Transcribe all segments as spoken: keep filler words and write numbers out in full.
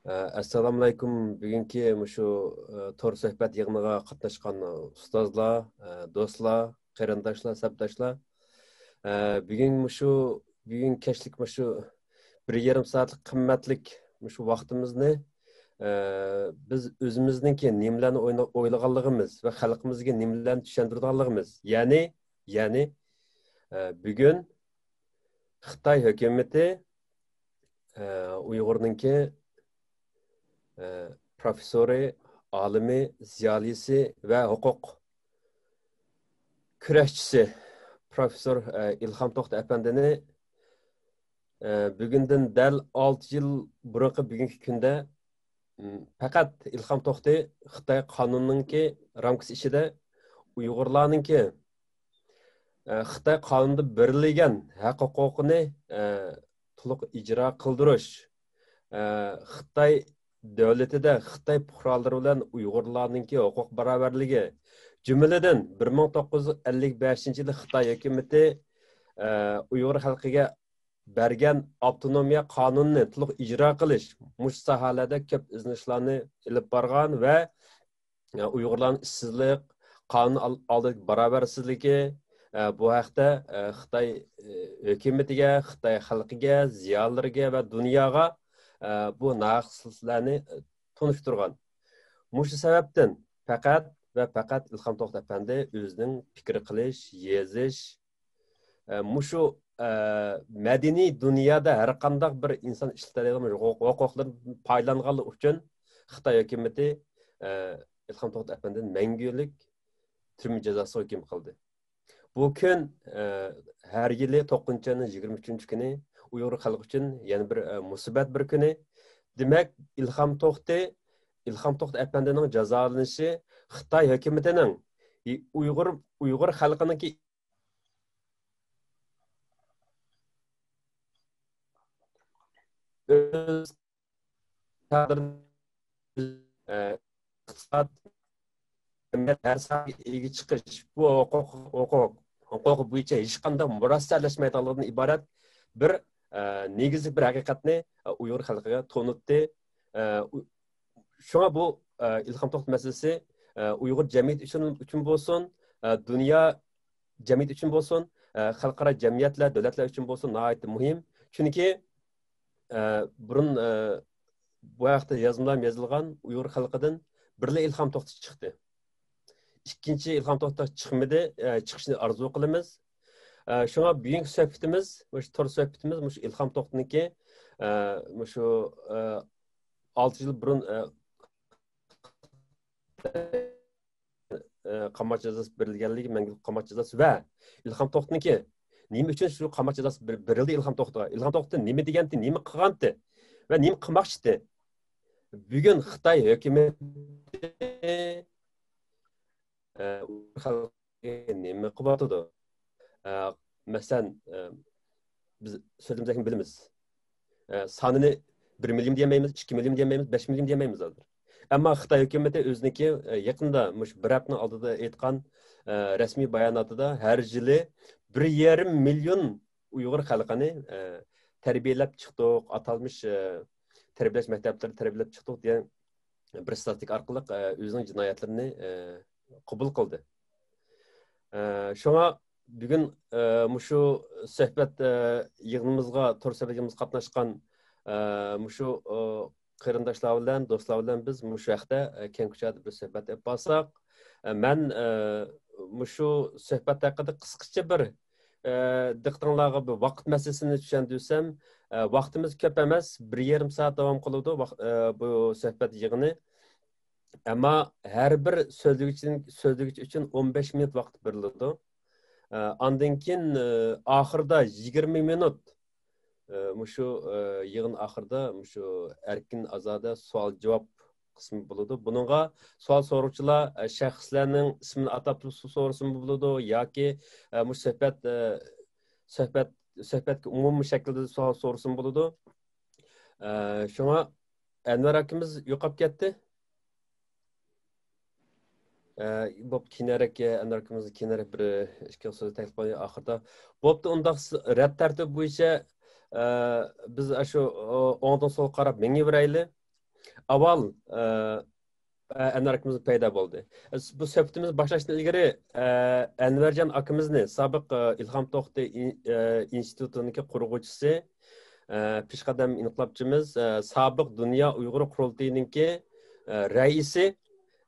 ئە، ئەسسالامۇئەلەيكۇم. بۈگۈنكى مۇشۇ، ئە، تور سۆھبەت يىغىنىغا قاتناشقان ئۇستازلار، ئە، دوستلار، قېرىنداشلار، سەپداشلار. ئە، بۈگۈن مۇشۇ، بۈگۈن كەچلىك مۇشۇ بىر يېرىم سائەتلىك قىممەتلىك مۇشۇ ۋاقتىمىزنى، ئە، بىز ئۆزىمىزنىڭكى نېمىلەرنى ئوينا-، ئويلىغانلىقىمىز ۋە خەلقىمىزگە نېمىلەرنى چۈشەندۈرىدىغانلىقىمىز، يەنى، يەنى، ئە، بۈگۈن خىتاي ھۆكۈمىتى، ئە، ئۇيغۇرنىڭكى، ئە، پروفېسسورى، ئالىمى، زىيالىيسى ۋە ھوقۇق كۈرەشچىسى پروفېسسور، ئە، ئىلھام توختى ئەپەندىنى، ئە، بۈگۈندىن دەل ئالتە يىل بۇرۇنقى بۈگۈنكى كۈندە، م، پەقەت ئىلھام توختى خىتاي قانۇنىنىڭكى رامكىسى ئىچىدە ئۇيغۇرلارنىڭكى، ئە، خىتاي قانۇنىدا بېرىلگەن ھەق ھوقۇقىنى، ئە، تولۇق ئىجرا قىلدۇرۇش، ئە، خىتاي دۆلىتىدە خىتاي پۇقرالىرى بىلەن ئۇيغۇرلارنىڭكى ھوقۇق باراۋەرلىكى، جۈملىدىن بىر مىڭ توققۇز يۈز ئەللىك بەشىنچى يىلى خىتاي ھۆكۈمىتى، ئە، ئۇيغۇر خەلقىگە بەرگەن ئاپتونومىيە قانۇنىنى تولۇق ئىجرا قىلىش، مۇشۇ ساھەلەردە كۆپ ئىزدىنىشلارنى ئېلىپ بارغان ۋە ئۇيغۇرلارنىڭ ئىشسىزلىق، قانۇن ئال-، ئالدىدىكى باراۋەرسىزلىكى، ئە، بۇ ھەقتە، ئە، خىتاي، ئە، ھۆكۈمىتىگە، خىتاي خەلقىگە، زىيالىيلىرىگە ۋە دۇنياغا، ئە، بۇ ناھەقلىكلەرنى، ئە، تونۇشتۇرغان. مۇشۇ سەۋەبتىن پەقەت ۋە پەقەت ئىلھام توختى ئەپەندى ئۆزىنىڭ پىكىر قىلىش، يېزىش، ئە، مۇشۇ، ئە، مەدەنىي دۇنيادا ھەر قانداق بىر ئىنسان ئىشلىتەلەيدىغان ھوقۇق-، ھوقۇقلىرىدىن پايدىلانغانلىقى ئۈچۈن خىتاي ھۆكۈمىتى، ئە، ئىلھام توختى ئەپەندىنى مەڭگۈلۈك تۈرمە جازاسىغا ھۆكۈم قىلدى. بۇ كۈن، ئە، ھەر يىلى توققۇزىنچى ئاينىڭ يىگىرمە ئۈچىنچى كۈنى ئۇيغۇر خەلقى ئۈچۈن يەنە بىر، ئە، مۇسىبەت بىر كۈنى. دېمەك، ئىلھام توختى، ئىلھام توختى ئەپەندىنىڭ جازالىنىشى خىتاي ھۆكۈمىتىنىڭ ئۇيغۇر، ئۇيغۇر خەلقىنىڭكى ئۆز كادىرىنى، ئىقتىساد، جەمئىيەت ھەر ساھەگە ئىگە چىقىش، بۇ ھوقۇق، ھوقۇق، ھوقۇقى بويىچە ھېچقانداق مۇرەسسەلەشمەيدىغانلىقىدىن ئىبارەت بىر، ئە، نېگىزلىك بىر ھەقىقەتنى، ئە، ئۇيغۇر خەلقىگە تونۇتتى. ئە، ئۇ-، شۇڭا بۇ، ئە، ئىلھام توختى مەسىلىسى، ئە، ئۇيغۇر جەمئىيىتى ئۈچۈن، ئۈچۈن بولسۇن، ئە، دۇنيا جەمئىيىتى ئۈچۈن بولسۇن، ئە، خەلقئارا جەمئىيەتلەر، دۆلەتلەر ئۈچۈن بولسۇن ناھايىتى مۇھىم. چۈنكى، ئە، بۇرۇن، ئە، بۇ ھەقتە يازمىلار يېزىلغان ئۇيغۇر خەلقىدىن بىرلا ئىلھام توختى چىقتى. ئىككىنچى ئىلھام توختى چىقمىدى، ئە، چىقىشىنى ئارزۇ قىلىمىز. ئە، شۇڭا بۈگۈنكى سۆھبىتىمىز، مۇشۇ تور سۆھبىتىمىز مۇشۇ ئىلھام توختىنىڭكى، ئە، مۇشۇ، ئە، ئالتە يىل بۇرۇن، ئە، ئە، قاماق جازاسى بېرىلگەنلىكى، مەڭگۈلۈك قاماق جازاسى ۋە ئىلھام توختىنىڭكى نېمە ئۈچۈن شۇ قاماق جازاسى بېر-، بېرىلدى ئىلھام توختىغا؟ ئىلھام توختى نېمە دېگەنتى، نېمە قىلغانتى ۋە نېمە قىلماقچىتى؟ بۈگۈن خىتاي ھۆكۈمىتى، ئە، خەلقى نېمە قىلىۋاتىدۇ؟ ئە، مەسىلەن، ئە، بىز سۆزىمىزدىكىنى بىلىمىز. ئە، سانىنى بىر مىليون دېيەلمەيمىز، ئىككى مىليون دېيەلمەيمىز، بەش مىليون دېيەلمەيمىز ھازىر. ئەمما خىتاي ھۆكۈمىتى ئۆزىنىڭكى، ئە، يېقىندا مۇشۇ بىر ھەپتىنىڭ ئالدىدا ئېيتقان، ئە، رەسمىي باياناتىدا ھەر يىلى بىر يېرىم مىليون ئۇيغۇر خەلقىنى، ئە، تەربىيەلەپ چىقتۇق، ئاتالمىش، ئە، تەربىيەلەش مەكتەپلىرىدە تەربىيەلەپ چىقتۇق دېگەن بىر ستاتىستىكا ئارقىلىق، ئە، ئۆزىنىڭ جىنايەتلىرىنى، ئە، قوبۇل قىلدى. ئە، شۇڭا بۈگۈن، ئە، مۇشۇ سۆھبەت، ئە، يىغىنىمىزغا، تور سۆھبەت يىغىنىمىزغا قاتناشقان، ئە، مۇشۇ، ئە، قېرىنداشلار بىلەن، دوستلار بىلەن بىز مۇشۇ ھەقتە، ئە، كەڭ كۇچادا بىر سۆھبەت ئېلىپ بارساق، ئە، مەن، ئە، مۇشۇ سۆھبەت ھەققىدە قىسقىچە بىر، ئە، دىققىتىڭلارغا بىر ۋاقىت مەسىلىسىنى چۈشەندۈرسەم، ئە، ۋاقتىمىز كۆپ ئەمەس، بىر يېرىم سائەت داۋام قىلىدۇ ۋاق-، ئە، بۇ سۆھبەت يىغىنى. ئەمما ھەر بىر سۆزلىگۈچىنىڭ، سۆزلىگۈچى ئۈچۈن ئون بەش مىنۇت ۋاقىت بېرىلىدۇ. ئە، ئاندىن كېيىن، ئە، ئاخىرىدا يىگىرمە مىنۇت، ئە، مۇشۇ، ئە، يىغىن ئاخىرىدا مۇشۇ ئەركىن ئازادە سوئال جاۋاب قىسمى بولىدۇ. بۇنىڭغا سوئال سورىغۇچىلار، ئە، شەخسلەرنىڭ ئىسمىنى ئاتاپ تۇرۇپ سورىسىمۇ بولىدۇ ياكى، ئە، مۇشۇ سۆھبەت، ئە، سۆھبەت، سۆھبەتكە ئومۇمىي شەكىلدە سوئال سورىسىمۇ بولىدۇ. ئە، شۇڭا ئەنۋەر ئاكىمىز يوقاپ كەتتى. ئە، بوپتۇ، كېيىنرەك، ئەنۋەر ئاكىمىز كېيىنرەك بىر ئىككى سۆز تەكلىپ قىلدى ئاخىرىدا. بوپتۇ، ئۇنداق س-، رەت تەرتىپ بويىچە، ئە، بىز ئاشۇ، ئو-، ئوڭدىن سولغا قاراپ مېڭىۋېرەيلى. ئاۋۋال، ئە، ئە، ئەنۋەر ئاكىمىز پەيدا بولدى. بۇ سۆھبىتىمىزنى باشلاشتىن ئىلگىرى، ئە، ئەنۋەرجان ئاكىمىزنى، سابىق، ئە، ئىلھام توختى ئىن-، ئە، ئىنستىتۇتىنىڭكى قۇرغۇچىسى، ئە، پېشقەدەم ئىنقىلابچىمىز، ئە، سابىق دۇنيا ئۇيغۇر قۇرۇلتىيىنىڭكى، ئە، رەئىسى،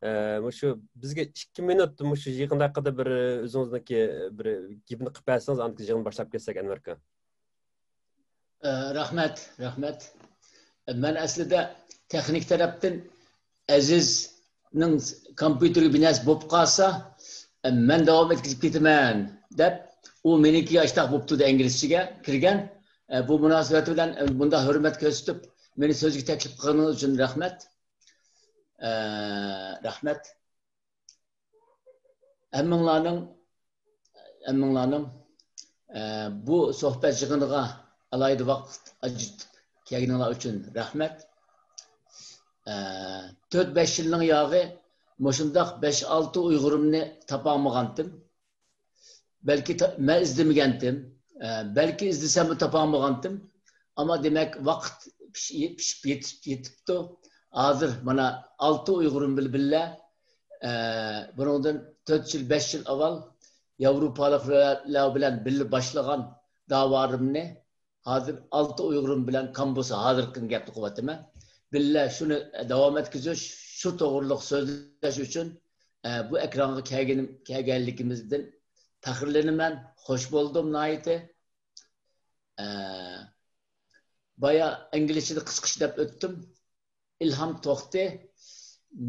ئە، مۇشۇ بىزگە ئىككى مىنۇت مۇشۇ يىغىن ھەققىدە بىر ئۆزىڭىزنىڭكى بىر گېپىنى قىلىپ بەرسىڭىز، ئاندىن كېيىن يىغىننى باشلاپ كەتسەك، ئەنۋەر ئاكا. ئە، رەھمەت، رەھمەت. مەن ئەسلىدە تېخنىك تەرەپتىن ئەزىزنىڭ كومپيۇتېرى بىر نەرسە بولۇپ قالسا، ئە، مەن داۋام ئەتكۈزۈپ كېتىمەن دەپ، ئۇ مېنىڭكىگە ئاشتاق بولۇپ تۇردى، ئىنگلىزچىگە كىرگەن. ئە، بۇ مۇناسىۋەت بىلەن، ئە، بۇنداق ھۆرمەت كۆرسىتىپ، مېنى سۆزگە تەكلىپ قىلغىنىڭىز ئۈچۈن رەھمەت. ئە، رەھمەت. ھەممىڭلارنىڭ، ھەممىڭلارنىڭ، ئە، بۇ سۆھبەت يىغىنىغا ئالاھىدە ۋاقىت ئاجرىتىپ كەلگىنىڭلار ئۈچۈن رەھمەت. ئە، تۆت بەش يىلنىڭ ياغى مۇشۇنداق بەش ئالتە ئۇيغۇرۇمنى تاپالمىغانتىم. بەلكى تا-، مەن ئىزدىمىگەنتىم. ئە، بەلكى ئىزدىسەممۇ تاپالمىغانتىم. ئەمما دېمەك، ۋاقىت پىش-، پىشىپ يېتىپ، يېتىپتۇ. ھازىر مانا ئالتە ئۇيغۇرۇم بىلەن بىللە، ئە، بۇنىڭدىن تۆت يىل، بەش يىل ئاۋۋال ياۋروپالىقلار بىلەن بىللە باشلىغان داۋالىرىمنى ھازىر ئالتە ئۇيغۇرۇم بىلەن كامبۇسا ھازىرقى گەپنى قىلىۋاتىمەن. بىللە شۇنى داۋام ئەتكۈزۈش، شۇ توغرىلىق سۆزلەش ئۈچۈن، ئە، بۇ ئېكرانغا كەلگىنىم، كەلگەنلىكىمىزدىن پەخىرلىنىمەن، خوش بولدۇم ناھايىتى. ئە، بايا ئىنگلىزچىدا قىسقىچە دەپ ئۆتتۈم. ئىلھام توختى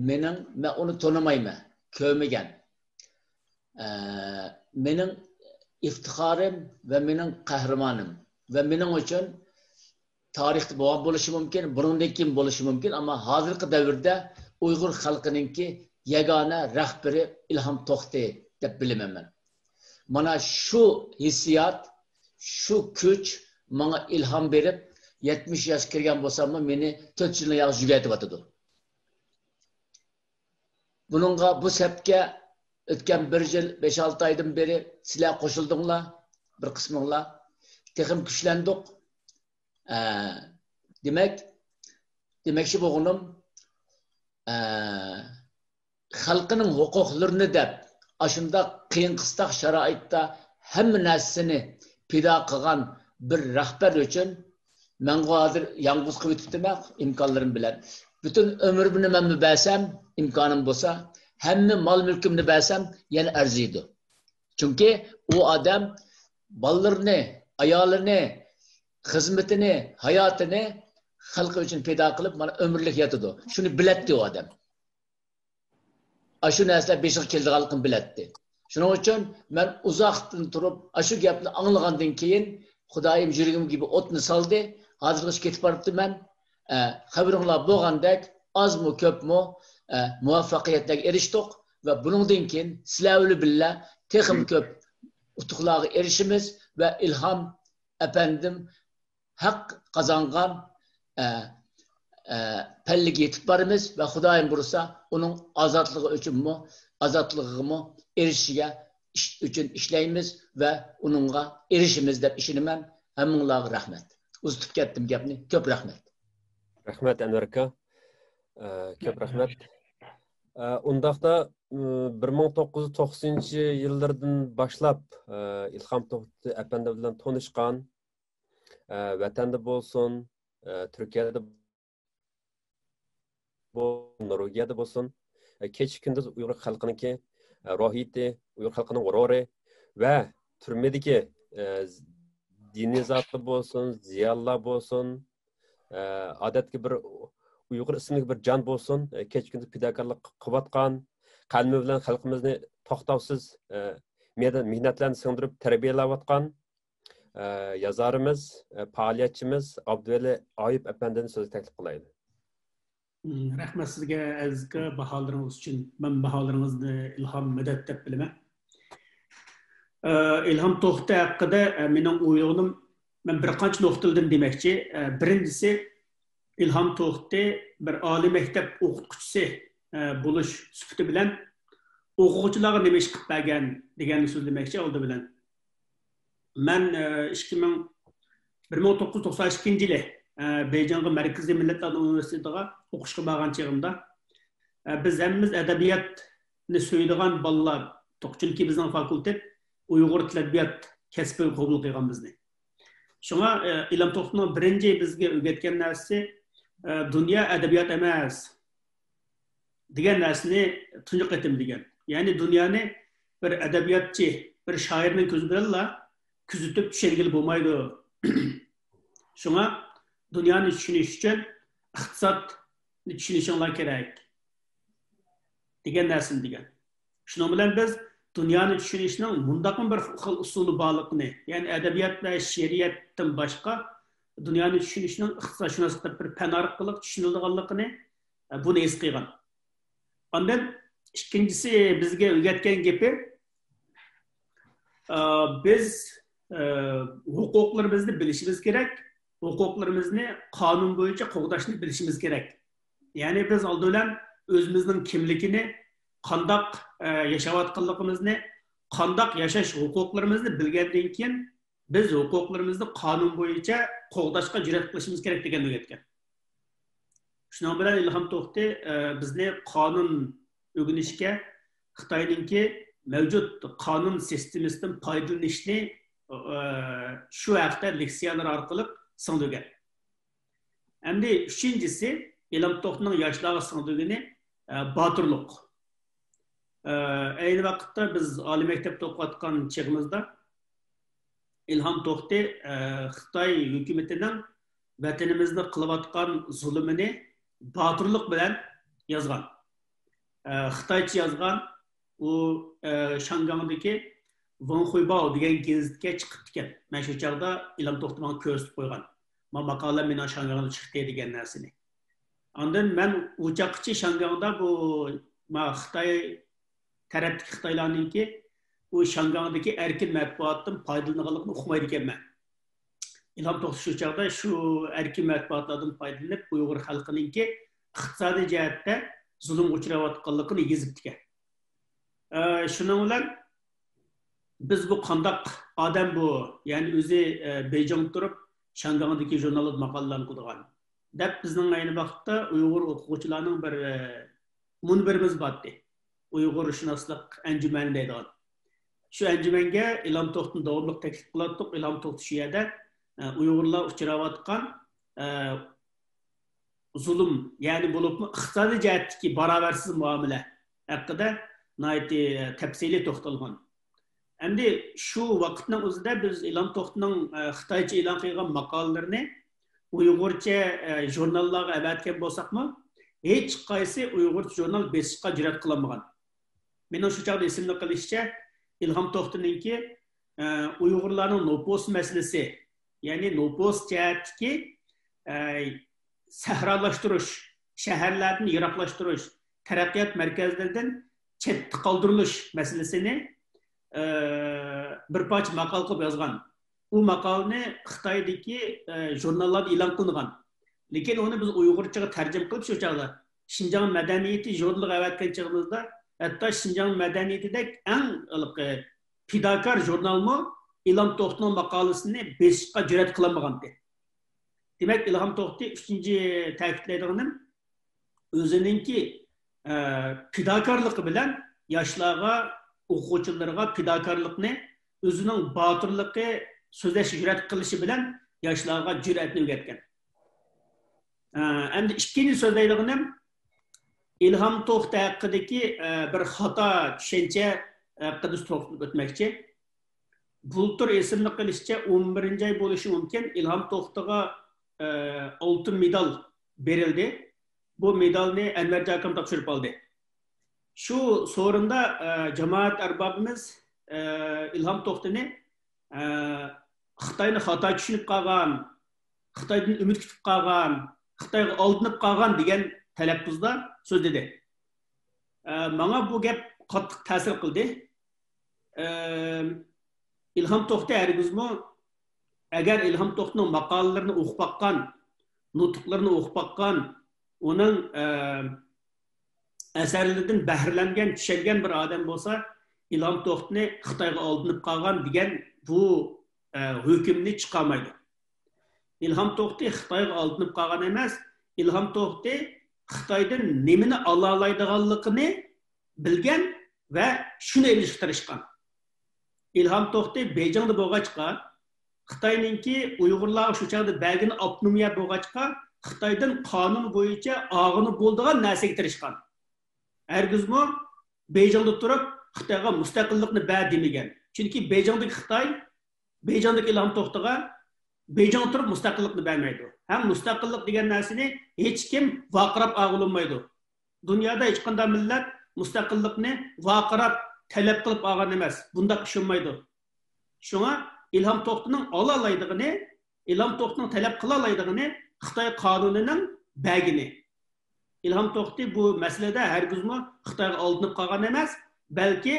مېنىڭ، مەن ئۇنى تونۇمايمەن، كۆرمىگەن. ئە، مېنىڭ ئىفتىخارىم ۋە مېنىڭ قەھرىمانىم ۋە مېنىڭ ئۈچۈن تارىختا بولغان بولۇشى مۇمكىن، بۇنىڭدىن كېيىن بولۇشى مۇمكىن، ئەمما ھازىرقى دەۋردە ئۇيغۇر خەلقىنىڭكى يەگانە رەھبىرى ئىلھام توختى دەپ بىلىمەن مەن. مانا شۇ ھېسسىيات، شۇ كۈچ ماڭا ئىلھام بېرىپ، يەتمىش ياشقا كىرگەن بولساممۇ، مېنى تۆت يىلنى ياخشى يۈگەتىۋاتىدۇ. بۇنىڭغا، بۇ سەپكە ئۆتكەن بىر يىل، بەش-ئالتە ئايدىن بېرى سىلەر قوشۇلدۇڭلار، بىر قىسمىڭلار. تېخىمۇ كۈچلەندۇق. ئە، دېمەك، دېمەكچى بولغىنىم، ئە، خەلقىنىڭ ھوقۇقلىرىنى دەپ، ئاشۇنداق قىيىن قىستاق شارائىتتا ھەممە نەرسىنى پىدا قىلغان بىر رەھبەر ئۈچۈن مەنغۇ ھازىر يالغۇز قېلىۋېتىپتىمەن ئىمكانلىرىم بىلەن. پۈتۈن ئۆمرۈمنى مەنمۇ بەرسەم، ئىمكانىم بولسا، ھەممە مال-مۈلكۈمنى بەرسەم، يەنە ئەرزىيدۇ. چۈنكى ئۇ ئادەم بالىلىرىنى، ئايالىنى، خىزمىتىنى، ھاياتىنى خەلقى ئۈچۈن پىدا قىلىپ، مانا، ئۆمۈرلۈك ياتىدۇ. شۇنى بىلەتتى ئۇ ئادەم. ئاشۇ نەرسىلەر بېشىغا كېلىدىغانلىقىنى بىلەتتى. شۇنىڭ ئۈچۈن مەن ئۇزاقتىن تۇرۇپ، ئاشۇ گەپنى ئاڭلىغاندىن كېيىن، خۇدايىم يۈرىكىمگە بىر ئوتنى سالدى. ھازىرغىچە كېتىپ بارىپتىمەن. ئە، خەۋىرىڭلار بولغاندەك، ئازمۇ كۆپمۇ، ئە، مۇۋەپپەقىيەتلەرگە ئېرىشتۇق ۋە بۇنىڭدىن كېيىن سىلەر بىلەن بىللە تېخىمۇ كۆپ ئۇتۇقلارغا ئېرىشىمىز ۋە ئىلھام ئەپەندىم ھەق قازانغان، ئە، ئە، پەللىگە يېتىپ بارىمىز ۋە خۇدايىم بۇيرۇسا ئۇنىڭ ئازادلىقى ئۈچۈنمۇ، ئازادلىقىغىمۇ ئېرىشىشىگە ئىش-، ئۈچۈن ئىشلەيمىز ۋە ئۇنىڭغا ئېرىشىمىز دەپ ئىشىنىمەن. ھەممىڭلارغا رەھمەت. ئۇزىتىپ كەتتىم گەپنى. كۆپ رەھمەت. رەھمەت، ئەنۋەر ئاكا. ئە، كۆپ رەھمەت. ئە، ئۇنداقتا، ئىم، بىر مىڭ توققۇز يۈز توقسىنىنچى يىللىرىدىن باشلاپ، ئە، ئىلھام توختى ئەپەندى بىلەن تونۇشقان، ئە، ۋەتەندە بولسۇن، ئە، تۈركىيەدە بولسۇن، نورۋېگىيەدە بولسۇن، ئە، كېچە-كۈندۈز ئۇيغۇر خەلقىنىڭكى، ئە، روھىيىتى، ئۇيغۇر خەلقىنىڭ غۇرۇرى ۋە تۈرمىدىكى، ئە، دىنىي زاتلار بولسۇن، زىيالىيلار بولسۇن، ئە، ئادەتتىكى بىر ئۇيغۇر ئىسمىدىكى بىر جان بولسۇن، ئە، كېچە-كۈندۈز پىداكارلىق قىلىۋاتقان، قەلىمى بىلەن خەلقىمىزنى توختاۋسىز، ئە، مېھنەتلەرنى سىڭدۈرۈپ تەربىيەلەۋاتقان، ئە، يازارىمىز، ئە، پائالىيەتچىمىز ئابدۇۋەلى ئايۇپ ئەپەندىنى سۆزگە تەكلىپ قىلايلى. مم، رەھمەت سىزگە، ئەزىز ئاكا، باھالىرىڭىز ئۈچۈن. مەن باھالىرىڭىزنى ئىلھام، مەدەت دەپ بىلىمەن. ئە، ئىلھام توختى ھەققىدە، ئە، مېنىڭ ئويلىغىنىم، مەن بىر قانچە نۇقتىدىن دېمەكچى. ئە، بىرىنچىسى، ئىلھام توختى بىر ئالىي مەكتەپ ئوقۇتقۇچىسى، ئە، بولۇش سۈپىتى بىلەن ئوقۇغۇچىلارغا نېمە ئىش قىلىپ بەرگەن دېگەننى سۆزلىمەكچى ئالدى بىلەن. مەن، ئە، ئىككى مىڭ، بىر مىڭ توققۇز يۈز توقسان ئىككىنچى يىلى ئە، بېيجىڭغا مەركىزىي مىللەتلەر ئۇنىۋېرسىتېتىغا ئوقۇشقا بارغان چېغىمدا، ئە، بىز ھەممىمىز ئەدەبىياتنى سۆيىدىغان بالىلار، چۈنكى بىزنىڭ فاكۇلتېت ئۇيغۇر تىل ئەدەبىيات كەسپىگە قوبۇل قىلغان بىزنى. شۇڭا، ئە، ئىلھام توختىنىڭ بىرىنچى بىزگە ئۆگەتكەن نەرسىسى، ئە، دۇنيا ئەدەبىيات ئەمەس دېگەن نەرسىنى تۇنجى قېتىم دېگەن. يەنى دۇنيانى بىر ئەدەبىياتچى، بىر شائىرنىڭ كۆزى بىلەنلا كۆزىتىپ چۈشەنگىلى بولمايدۇ. شۇڭا دۇنيانى چۈشىنىش ئۈچۈن ئىقتىسادنى چۈشىنىشىڭلار كېرەك دېگەن نەرسىنى دېگەن. شۇنىڭ بىلەن بىز دۇنيانى چۈشىنىشنىڭ مۇنداقمۇ بىر خىل ئۇسۇلى بارلىقىنى، يەنى ئەدەبىيات ۋە شېئىرىيەتتىن باشقا دۇنيانى چۈشىنىشنىڭ ئىقتىسادشۇناسلىق دەپ بىر پەن ئارقىلىق چۈشىنىلىدىغانلىقىنى، ئە، بۇنى ھېس قىلغان. ئاندىن ئىككىنچىسى بىزگە ئۆگەتكەن گېپى، ئە، بىز، ئە، ھوقۇقلىرىمىزنى بىلىشىمىز كېرەك، ھوقۇقلىرىمىزنى قانۇن بويىچە قوغداشنى بىلىشىمىز كېرەك. يەنى بىز ئالدى بىلەن ئۆزىمىزنىڭ كىملىكىنى، قانداق، ئە، ياشاۋاتقانلىقىمىزنى، قانداق ياشاش ھوقۇقلىرىمىزنى بىلگەندىن كېيىن، بىز ھوقۇقلىرىمىزنى قانۇن بويىچە قوغداشقا جۈرئەت قىلىشىمىز كېرەك دېگەننى ئۆگەتكەن. شۇنىڭ بىلەن ئىلھام توختى، ئە، بىزنى قانۇن ئۆگىنىشكە، خىتاينىڭكى مەۋجۇت قانۇن سىستېمىسىدىن پايدىلىنىشنى، ئە، شۇ ھەقتە لېكسىيەلەر ئارقىلىق سىڭدۈرگەن. ئەمدى ئۈچىنچىسى، ئىلھام توختىنىڭ ياشلارغا سىڭدۈرگىنى، ئە، باتۇرلۇق. ئە، ئەينى ۋاقىتتا بىز ئالىي مەكتەپتە ئوقۇۋاتقان چېغىمىزدا ئىلھام توختى، ئە، خىتاي ھۆكۈمىتىنىڭ ۋەتىنىمىزدە قىلىۋاتقان زۇلۇمىنى باتۇرلۇق بىلەن يازغان. ئە، خىتايچە يازغان. ئۇ، ئە، شاڭگاڭدىكى ۋېنخۇيباۋ دېگەن گېزىتكە چىقىپتىكەن. مەن شۇ چاغدا ئىلھام توختى ماڭا كۆرسىتىپ قويغان. ما ماقالە مېنىڭ شاڭگاڭدا چىقتى دېگەن نەرسىنى. ئاندىن مەن ئۇ چاغقىچە شاڭگاڭدا بۇ، ما خىتاي تەرەپتىكى خىتايلارنىڭكى ئۇ شاڭگاڭدىكى ئەركىن مەتبۇئاتتىن پايدىلىنىدىغانلىقىنى ئۇقمايدىكەنمەن. ئىلھام توختى شۇ چاغدا شۇ ئەركىن مەتبۇئاتلاردىن پايدىلىنىپ، ئۇيغۇر خەلقىنىڭكى ئىقتىسادىي جەھەتتە زۇلۇمغا ئۇچراۋاتقانلىقىنى يېزىپتىكەن. ئە، شۇنىڭ بىلەن بىز بۇ قانداق ئادەم بۇ؟ يەنى ئۆزى، ئە، بېيجىڭدا تۇرۇپ، شاڭگاڭدىكى ژۇرنالدا ماقالىلەرنى قىلىدىغان، دەپ بىزنىڭ ئەينى ۋاقىتتا ئۇيغۇر ئوقۇغۇچىلارنىڭ بىر، ئە، مۇنبىرىمىز بارتتى. ئۇيغۇرشۇناسلىق ئەنجۈمەنى دەيدىغان. شۇ ئەنجۈمەنگە ئىلھام توختىنى داۋاملىق تەكلىپ قىلاتتۇق. ئىلھام توختى شۇ يەردە، ئە، ئۇيغۇرلار ئۇچراۋاتقان، ئە، زۇلۇم، يەنى بولۇپمۇ ئىقتىسادىي جەھەتتىكى باراۋەرسىز مۇئامىلە ھەققىدە ناھايىتى تەپسىلىي توختالغان. ئەمدى شۇ ۋاقىتنىڭ ئۆزىدە بىز ئىلھام توختىنىڭ، ئە، خىتايچە ئېلان قىلغان ماقالىلىرىنى ئۇيغۇرچە، ئە، ژۇرناللارغا ئەۋەتكەن بولساقمۇ، ھېچقايسى ئۇيغۇرچە ژۇرنال بېسىشقا جۈرئەت قىلالمىغان. مېنىڭ شۇ چاغدا ئېسىمدە قېلىشىچە، ئىلھام توختىنىڭكى، ئە، ئۇيغۇرلارنىڭ نوپۇس مەسىلىسى، يەنى نوپۇس جەھەتتىكى، ئە، سەھرالاشتۇرۇش، شەھەرلەردىن يىراقلاشتۇرۇش، تەرەققىيات مەركەزلىرىدىن چەتتە قالدۇرۇلۇش مەسىلىسىنى، ئە، بىر پارچە ماقالە قىلىپ يازغان. ئۇ ماقالىنى خىتايدىكى، ئە، ژۇرناللاردا ئېلان قىلىنغان. لېكىن ئۇنى بىز ئۇيغۇرچىغا تەرجىمە قىلىپ شۇ چاغدا شىنجاڭ مەدەنىيىتى ژۇرنىلىغا ئەۋەتكەن چېغىمىزدا، ھەتتا شىنجاڭ مەدەنىيىتىدەك ئەڭ ھېلىقى پىداكار ژۇرنالمۇ ئىلھام توختىنىڭ ماقالىسىنى بېسىشقا جۈرئەت قىلالمىغانتى. دېمەك، ئىلھام توختى ئۈچىنچى تەكىتلەيدىغىنىم، ئۆزىنىڭكى، ئە، پىداكارلىقى بىلەن ياشلارغا، ئوقۇغۇچىلىرىغا پىداكارلىقنى، ئۆزىنىڭ باتۇرلىقى، سۆزلەشكە جۈرئەت قىلىشى بىلەن ياشلارغا جۈرئەتنى ئۆگەتكەن. ئە، ئەمدى ئىككىنچى سۆزلەيدىغىنىم، ئىلھام توختى ھەققىدىكى، ئە، بىر خاتا چۈشەنچە ھەققىدە توختىلىپ ئۆتمەكچى. بۇلتۇر ئېسىمدە قېلىشىچە، ئون بىرىنچى ئاي بولۇشى مۇمكىن، ئىلھام توختىغا، ئە، ئالتۇن مېدال بېرىلدى. بۇ مېدالنى ئەنۋەرجان ئاكام تاپشۇرۇپ ئالدى. شۇ سورۇندا، ئە، جامائەت ئەربابىمىز، ئە، ئىلھام توختىنى، ئە، خىتاينى خاتا چۈشىنىپ قالغان، خىتايدىن ئۈمىد كۈتۈپ قالغان، خىتايغا ئالدىنىپ قالغان دېگەن تەلەپپۇزدا سۆزلىدى. ئە، ماڭا بۇ گەپ قاتتىق تەسىر قىلدى. ئە، ئىلھام توختى ھەرگىزمۇ، ئەگەر ئىلھام توختىنىڭ ماقالىلىرىنى ئوقۇپ باققان، نۇتۇقلىرىنى ئوقۇپ باققان، ئۇنىڭ، ئە، ئەسەرلىرىدىن بەھرىلەنگەن، چۈشەنگەن بىر ئادەم بولسا، ئىلھام توختىنى خىتايغا ئالدىنىپ قالغان دېگەن بۇ، ئە، ھۆكۈمنى چىقارمايدۇ. ئىلھام توختى خىتايغا ئالدىنىپ قالغان ئەمەس، ئىلھام توختى خىتايدىن نېمىنى ئالالايدىغانلىقىنى بىلگەن ۋە شۇنى ئېلىشقا تىرىشقان. ئىلھام توختى بېيجىڭدا بولغاچقا، خىتاينىڭكى ئۇيغۇرلارغا شۇ چاغدا بەرگىنى ئاپتونومىيە بولغاچقا، خىتايدىن قانۇن بويىچە ئالغىلى بولىدىغان نەرسىگە تىرىشقان. ھەرگىزمۇ بېيجىڭدا تۇرۇپ خىتايغا مۇستەقىللىقنى بەر دېمىگەن. چۈنكى بېيجىڭدىكى خىتاي، بېيجىڭدىكى ئىلھام توختىغا بېيجىڭدا تۇرۇپ مۇستەقىللىقنى بەرمەيدۇ. ھەم مۇستەقىللىق دېگەن نەرسىنى ھېچكىم ۋارقىراپ ئالغىلى بولمايدۇ. دۇنيادا ھېچقانداق مىللەت مۇستەقىللىقنى ۋارقىراپ تەلەپ قىلىپ ئالغان ئەمەس. بۇنداق ئىش بولمايدۇ. شۇڭا ئىلھام توختىنىڭ ئالالايدىغىنى، ئىلھام توختىنىڭ تەلەپ قىلالايدىغىنى خىتاي قانۇنىنىڭ بەرگىنى. ئىلھام توختى بۇ مەسىلىدە ھەرگىزمۇ خىتايغا ئالدىنىپ قالغان ئەمەس، بەلكى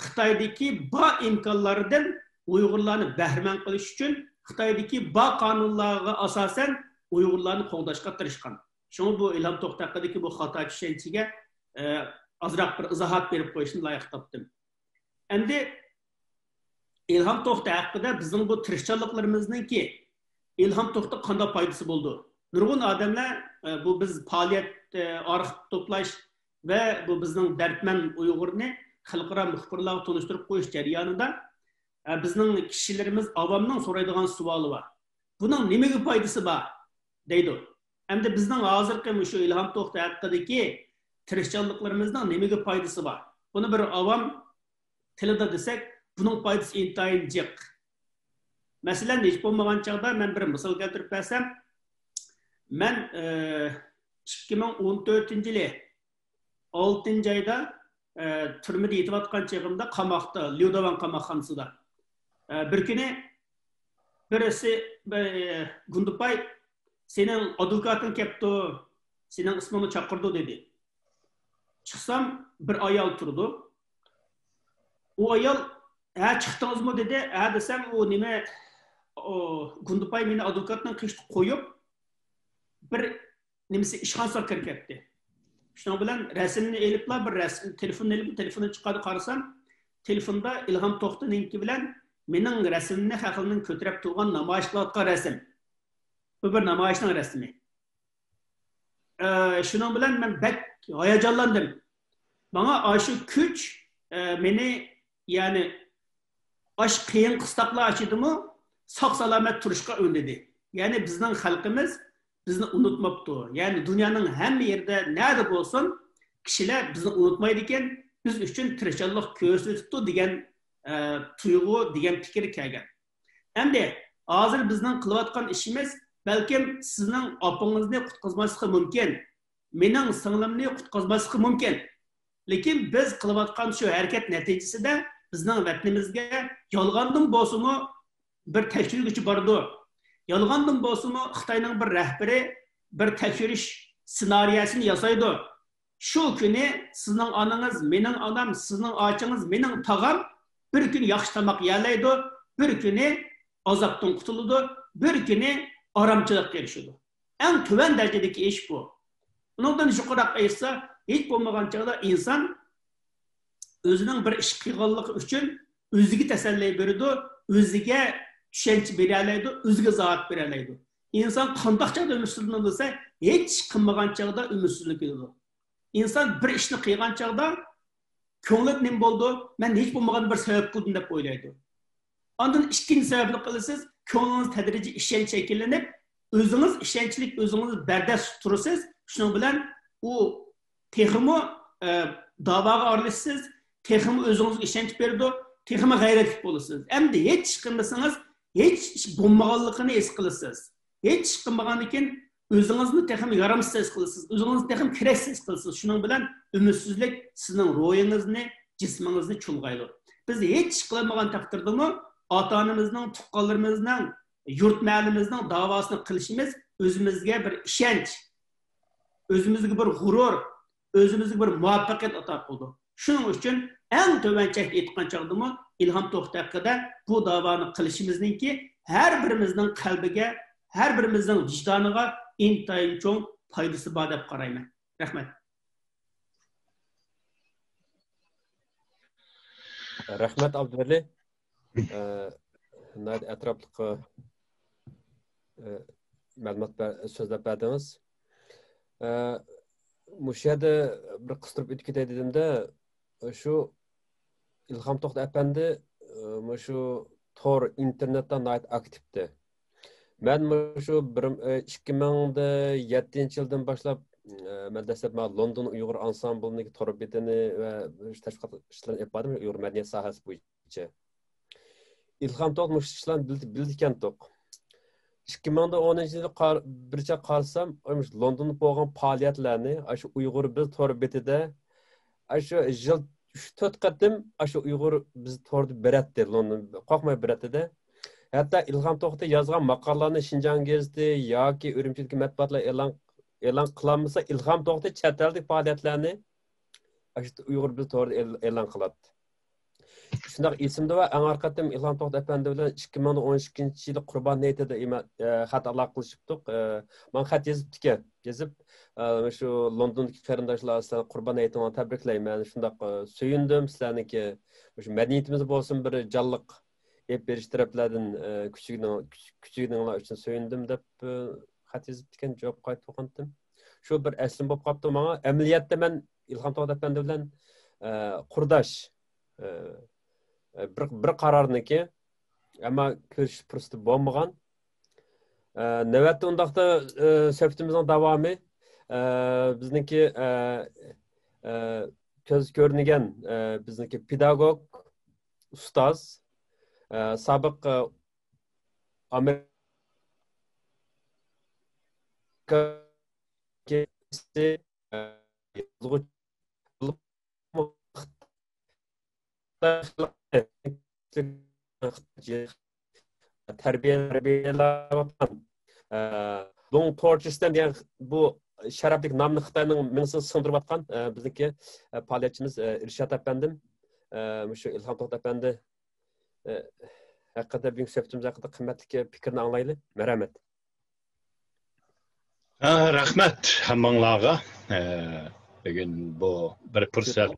خىتايدىكى بار ئىمكانلاردىن ئۇيغۇرلارنى بەھرىمەن قىلىش ئۈچۈن، خىتايدىكى بار قانۇنلارغا ئاساسەن ئۇيغۇرلارنى قوغداشقا تىرىشقان. شۇڭا بۇ ئىلھام توختى ھەققىدىكى بۇ خاتا چۈشەنچىگە، ئە، ئازراق بىر ئىزاھات بېرىپ قويۇشنى لايىق تاپتىم. ئەمدى ئىلھام توختى ھەققىدە بىزنىڭ بۇ تىرىشچانلىقلىرىمىزنىڭكى ئىلھام توختىغا قانداق پايدىسى بولىدۇ؟ نۇرغۇن ئادەملەر، ئە، بۇ بىز پائالىيەت، ئە، ئارخىپ توپلاش ۋە بۇ بىزنىڭ دەردمەن ئۇيغۇرنى خەلقئارا مۇخبىرلارغا تونۇشتۇرۇپ قويۇش جەريانىدا، ئە، بىزنىڭ كىشىلىرىمىز، ئاۋامنىڭ سورايدىغان سوئالى بار. «بۇنىڭ نېمىگە پايدىسى بار؟» دەيدۇ. ئەمدى بىزنىڭ ھازىرقى مۇشۇ ئىلھام توختى ھەققىدىكى تىرىشچانلىقلىرىمىزنىڭ نېمىگە پايدىسى بار؟ بۇنى بىر ئاۋام تىلىدا دېسەك، بۇنىڭ پايدىسى ئىنتايىن جىق. مەسىلەن، ھېچ بولمىغان چاغدا مەن بىر مىسال كەلتۈرۈپ بەرسەم، مەن، ئى، ئىككى مىڭ ئون تۆتىنچى يىلى ئالتىنچى ئايدا، ئى، تۈرمىدە يېتىۋاتقان چېغىمدا قاماقتا، ليۇداۋان قاماقخانىسىدا، ئى، بىر كۈنى بىرسى، بىر، ئى، گۇندىپاي، «سېنىڭ ئادۋوكاتىڭ كەپتۇ، سېنىڭ ئىسمىڭنى چاقىرىدۇ» دېدى. چىقسام، بىر ئايال تۇرىدۇ. ئۇ ئايال، «ھە، چىقتىڭىزمۇ؟» دېدى. «ھە» دېسەم، ئۇ نېمە، ئۇ گۇندىپاي مېنى ئادۋوكاتنىڭ قېشىدا قويۇپ، بىر نېمىسى، ئىشخانىسىغا كىرىپ كەتتى. شۇنىڭ بىلەن رەسىمنى ئېلىپلا، بىر رەسىم، تېلېفوننى ئېلىپ، تېلېفوننى چىقاردى، قارىسام، تېلېفوندا ئىلھام توختىنىڭكى بىلەن مېنىڭ رەسىمىمنى خەقلەرنىڭ كۆتۈرۈپ تۇرغان، نامايىش قىلىۋاتقان رەسىم. بۇ بىر نامايىشنىڭ رەسىمى. ئە، شۇنىڭ بىلەن مەن بەك ھاياجانلاندىم. ماڭا ئاشۇ كۈچ، ئە، مېنى، يەنى ئاشۇ قىيىن قىستاقلار ئىچىدىمۇ ساق-سالامەت تۇرۇشقا ئۈندىدى. يەنى بىزنىڭ خەلقىمىز بىزنى ئۇنتۇماپتۇ. يەنى دۇنيانىڭ ھەممە يېرىدە، نەدە بولسۇن، كىشىلەر بىزنى ئۇنتۇمايدىكەن، بىز ئۈچۈن تىرىشچانلىق كۆرسىتىپتۇ دېگەن، ئە، تۇيغۇ، دېگەن پىكىر كەلگەن. ئەمدى ھازىر بىزنىڭ قىلىۋاتقان ئىشىمىز بەلكىم سىزنىڭ ئاپىڭىزنى قۇتقۇزماسلىقى مۇمكىن، مېنىڭ سىڭلىمنى قۇتقۇزماسلىقى مۇمكىن. لېكىن بىز قىلىۋاتقان شۇ ھەرىكەت نەتىجىسىدە بىزنىڭ ۋەتىنىمىزگە يالغاندىن بولسىمۇ بىر تەكشۈرگۈچى بارىدۇ. يالغاندىن بولسىمۇ خىتاينىڭ بىر رەھبىرى بىر تەكشۈرۈش سېنارىيەسىنى ياسايدۇ. شۇ كۈنى سىزنىڭ ئانىڭىز، مېنىڭ ئانام، سىزنىڭ ئاچىڭىز، مېنىڭ تاغام بىر كۈنى ياخشى تاماق يېيەلەيدۇ، بىر كۈنى ئازابتىن قۇتۇلىدۇ، بىر كۈنى ئارامچىلىققا ئېرىشىدۇ. ئەڭ تۆۋەن دەرىجىدىكى ئىش بۇ. ئۇنىڭدىن يۇقىرىراق ئېيتسا، ھېچ بولمىغان چاغدا ئىنسان ئۆزىنىڭ بىر ئىش قىلغانلىقى ئۈچۈن ئۆزىگە تەسەللى بېرىدۇ، ئۆزىگە چۈشەنچە بېرەلەيدۇ، ئۆزىگە ئىزاھات بېرەلەيدۇ. ئىنسان قانداق چاغدا ئۈمىدسىزلىنىدۇ دېسە، ھېچ ئىش قىلمىغان چاغدا ئۈمىدسىزلىنىدۇ. ئىنسان بىر ئىشنى قىلغان چاغدا كۆڭلىدە نېمە بولىدۇ؟ مەن ھېچ بولمىغاندا بىر سەۋەب قىلدىم دەپ ئويلايدۇ. ئاندىن ئىككىنچى سەۋەبنى قىلىسىز، كۆڭلىڭىز تەدرىجىي ئىشەنچ شەكىللىنىپ، ئۆزىڭىز ئىشەنچلىك، ئۆزىڭىز بەرداشلىق تۇرىسىز. شۇنىڭ بىلەن ئۇ تېخىمۇ، ئە، داۋاغا ئارىلىشىسىز، تېخىمۇ ئۆزىڭىزگە ئىشەنچ بېرىدۇ، تېخىمۇ غەيرەتلىك بولىسىز. ئەمدى ھېچ ئىش قىلمىسىڭىز، ھېچ ئىش بولمىغانلىقىنى ھېس قىلىسىز. ھېچ ئىش قىلمىغاندىن كېيىن ئۆزىڭىزنى تېخىمۇ يارامسىز ھېس قىلىسىز، ئۆزىڭىزنى تېخىمۇ كېرەكسىز ھېس قىلىسىز. شۇنىڭ بىلەن ئۈمىدسىزلىك سىزنىڭ روھىڭىزنى، جىسمىڭىزنى چۇلغايدۇ. بىز ھېچ ئىش قىلالمىغان تەقدىردىمۇ ئاتا-ئانىمىزنىڭ، تۇغقانلىرىمىزنىڭ، يۇرت مەھەللىمىزنىڭ داۋاسىنى قىلىشىمىز ئۆزىمىزگە بىر ئىشەنچ، ئۆزىمىزگە بىر غۇرۇر، ئۆزىمىزگە بىر مۇۋەپپەقىيەت ئاتا قىلىدۇ. شۇنىڭ ئۈچۈن ئەڭ تۆۋەن چەكتە ئېيتقان چاغدىمۇ ئىلھام توختى ھەققىدە بۇ داۋانى قىلىشىمىزنىڭكى ھەر بىرىمىزنىڭ قەلبىگە، ھەر بىرىمىزنىڭ ۋىجدانىغا ئىنتايىن چوڭ پايدىسى بار دەپ قارايمەن. رەھمەت. رەھمەت، ئابدۇۋەلى. ئە، ناھايىتى ئەتراپلىق، ئە، مەلۇمات بە-، سۆزلەپ بەردىڭىز. ئە، مۇشۇ يەردە بىر قىستۇرۇپ ئۆتۈپ كېتەي دېدىمدە، شۇ ئىلھام توختى ئەپەندى، ئە، مۇشۇ تور، ئىنتېرنېتتا ناھايىتى ئاكتىپتى. مەن مۇشۇ بىر، ئە، ئىككى مىڭ يەتتىنچى يىلدىن باشلاپ، ئە، مەن دەسلەپ مانا لوندون ئۇيغۇر ئانسامبلىنىڭ تور بېتىنى ۋە تەشۋىقات ئىشلىرىنى ئېلىپ باردىم، ئۇيغۇر مەدەنىيەت ساھەسى بويىچە. ئىلھام توختى مۇشۇ ئىشلارنى بىلدى، بىلىدىكەنتۇق. ئىككى مىڭ ئون يىلى قار-، بىرچە قارىسام، ئاي، مۇشۇ لوندوندا بولغان پائالىيەتلەرنى، ئاشۇ ئۇيغۇر بىز تور بېتىدە، ئاشۇ يىل ئۈچ تۆت قېتىم ئاشۇ ئۇيغۇر بىز توردا بېرەتتى، لوندون قورقماي بېرەتتى-دە. ھەتتا ئىلھام توختى يازغان ماقالىلەرنى شىنجاڭ گېزىتى ياكى ئۈرۈمچىدىكى مەتبۇئاتلار ئېلان، ئېلان قىلالمىسا، ئىلھام توختى چەت ئەلدىكى پائالىيەتلەرنى ئاشۇ ئۇيغۇر بىز تورىدا ئېل-، ئېلان قىلاتتى. شۇنداق ئېسىمدە بار، ئەڭ ئارقا قېتىم ئىلھام توختى ئەپەندى بىلەن ئىككى مىڭ ئون ئىككىنچى يىلى قۇربان ھېيتىدا ئىما-، ئە، خەت ئالاقىلىشىپتۇق. ئە، ماڭا خەت يېزىپتىكەن. يېزىپ، ئە، شۇ لوندوندىكى قېرىنداشلار، سىلەرنى قۇربان ھېيتىڭلارنى تەبرىكلەيمەن. شۇنداق، ئە، سۆيۈندۈم سىلەرنىڭكى مۇشۇ مەدەنىيىتىمىز بولسۇن بىر جانلىق ئېلىپ بېرىش تەرەپلەردىن، ئە، كۈچىگىنىڭ-، كۈچ-، كۈچىگىنىڭلار ئۈچۈن سۆيۈندۈم دەپ، ئە، خەت يېزىپتىكەن، جاۋاب قايتۇرغانتىم. شۇ بىر ئەسلىمە بولۇپ قاپتۇ ماڭا. ئەمەلىيەتتە مەن ئىلھام توختى ئەپەندى بىلەن، ئە، قۇرداش، ئە، بىر، بىر قارارنىكى، ئەمما كۆرۈشۈش پۇرسىتى بولمىغان. ئە، نۆۋەتتە ئۇنداقتا، ئە، سۆھبىتىمىزنىڭ داۋامى، ئە، بىزنىڭكى، ئە، ئە، كۆز كۆرۈنگەن، ئە، بىزنىڭكى پېداگوگ، ئۇستاز، ئە، سابىق، ئە، ئامېرىكا، ئە، يازغۇچى، تەربىيە، تەربىيەلەۋاتقان، ئە، لوڭ تورچىستەن دېگەن بۇ شەرەپلىك نامنى خىتاينىڭ مېڭىسىغا سىڭدۈرۈۋاتقان، ئە، بىزنىڭكى، ئە، پائالىيەتچىمىز، ئە، ئىرشات ئەپەندىم، ئە، مۇشۇ ئىلھام توختى ئەپەندى، ئە، ھەققىدە، بۈگۈنكى سۆھبىتىمىز ھەققىدە قىممەتلىك پىكرىنى ئاڭلايلى. مەرھەمەت. ھە، رەھمەت ھەممىڭلارغا. ئە، بۈگۈن بۇ بىر پۇرسەت،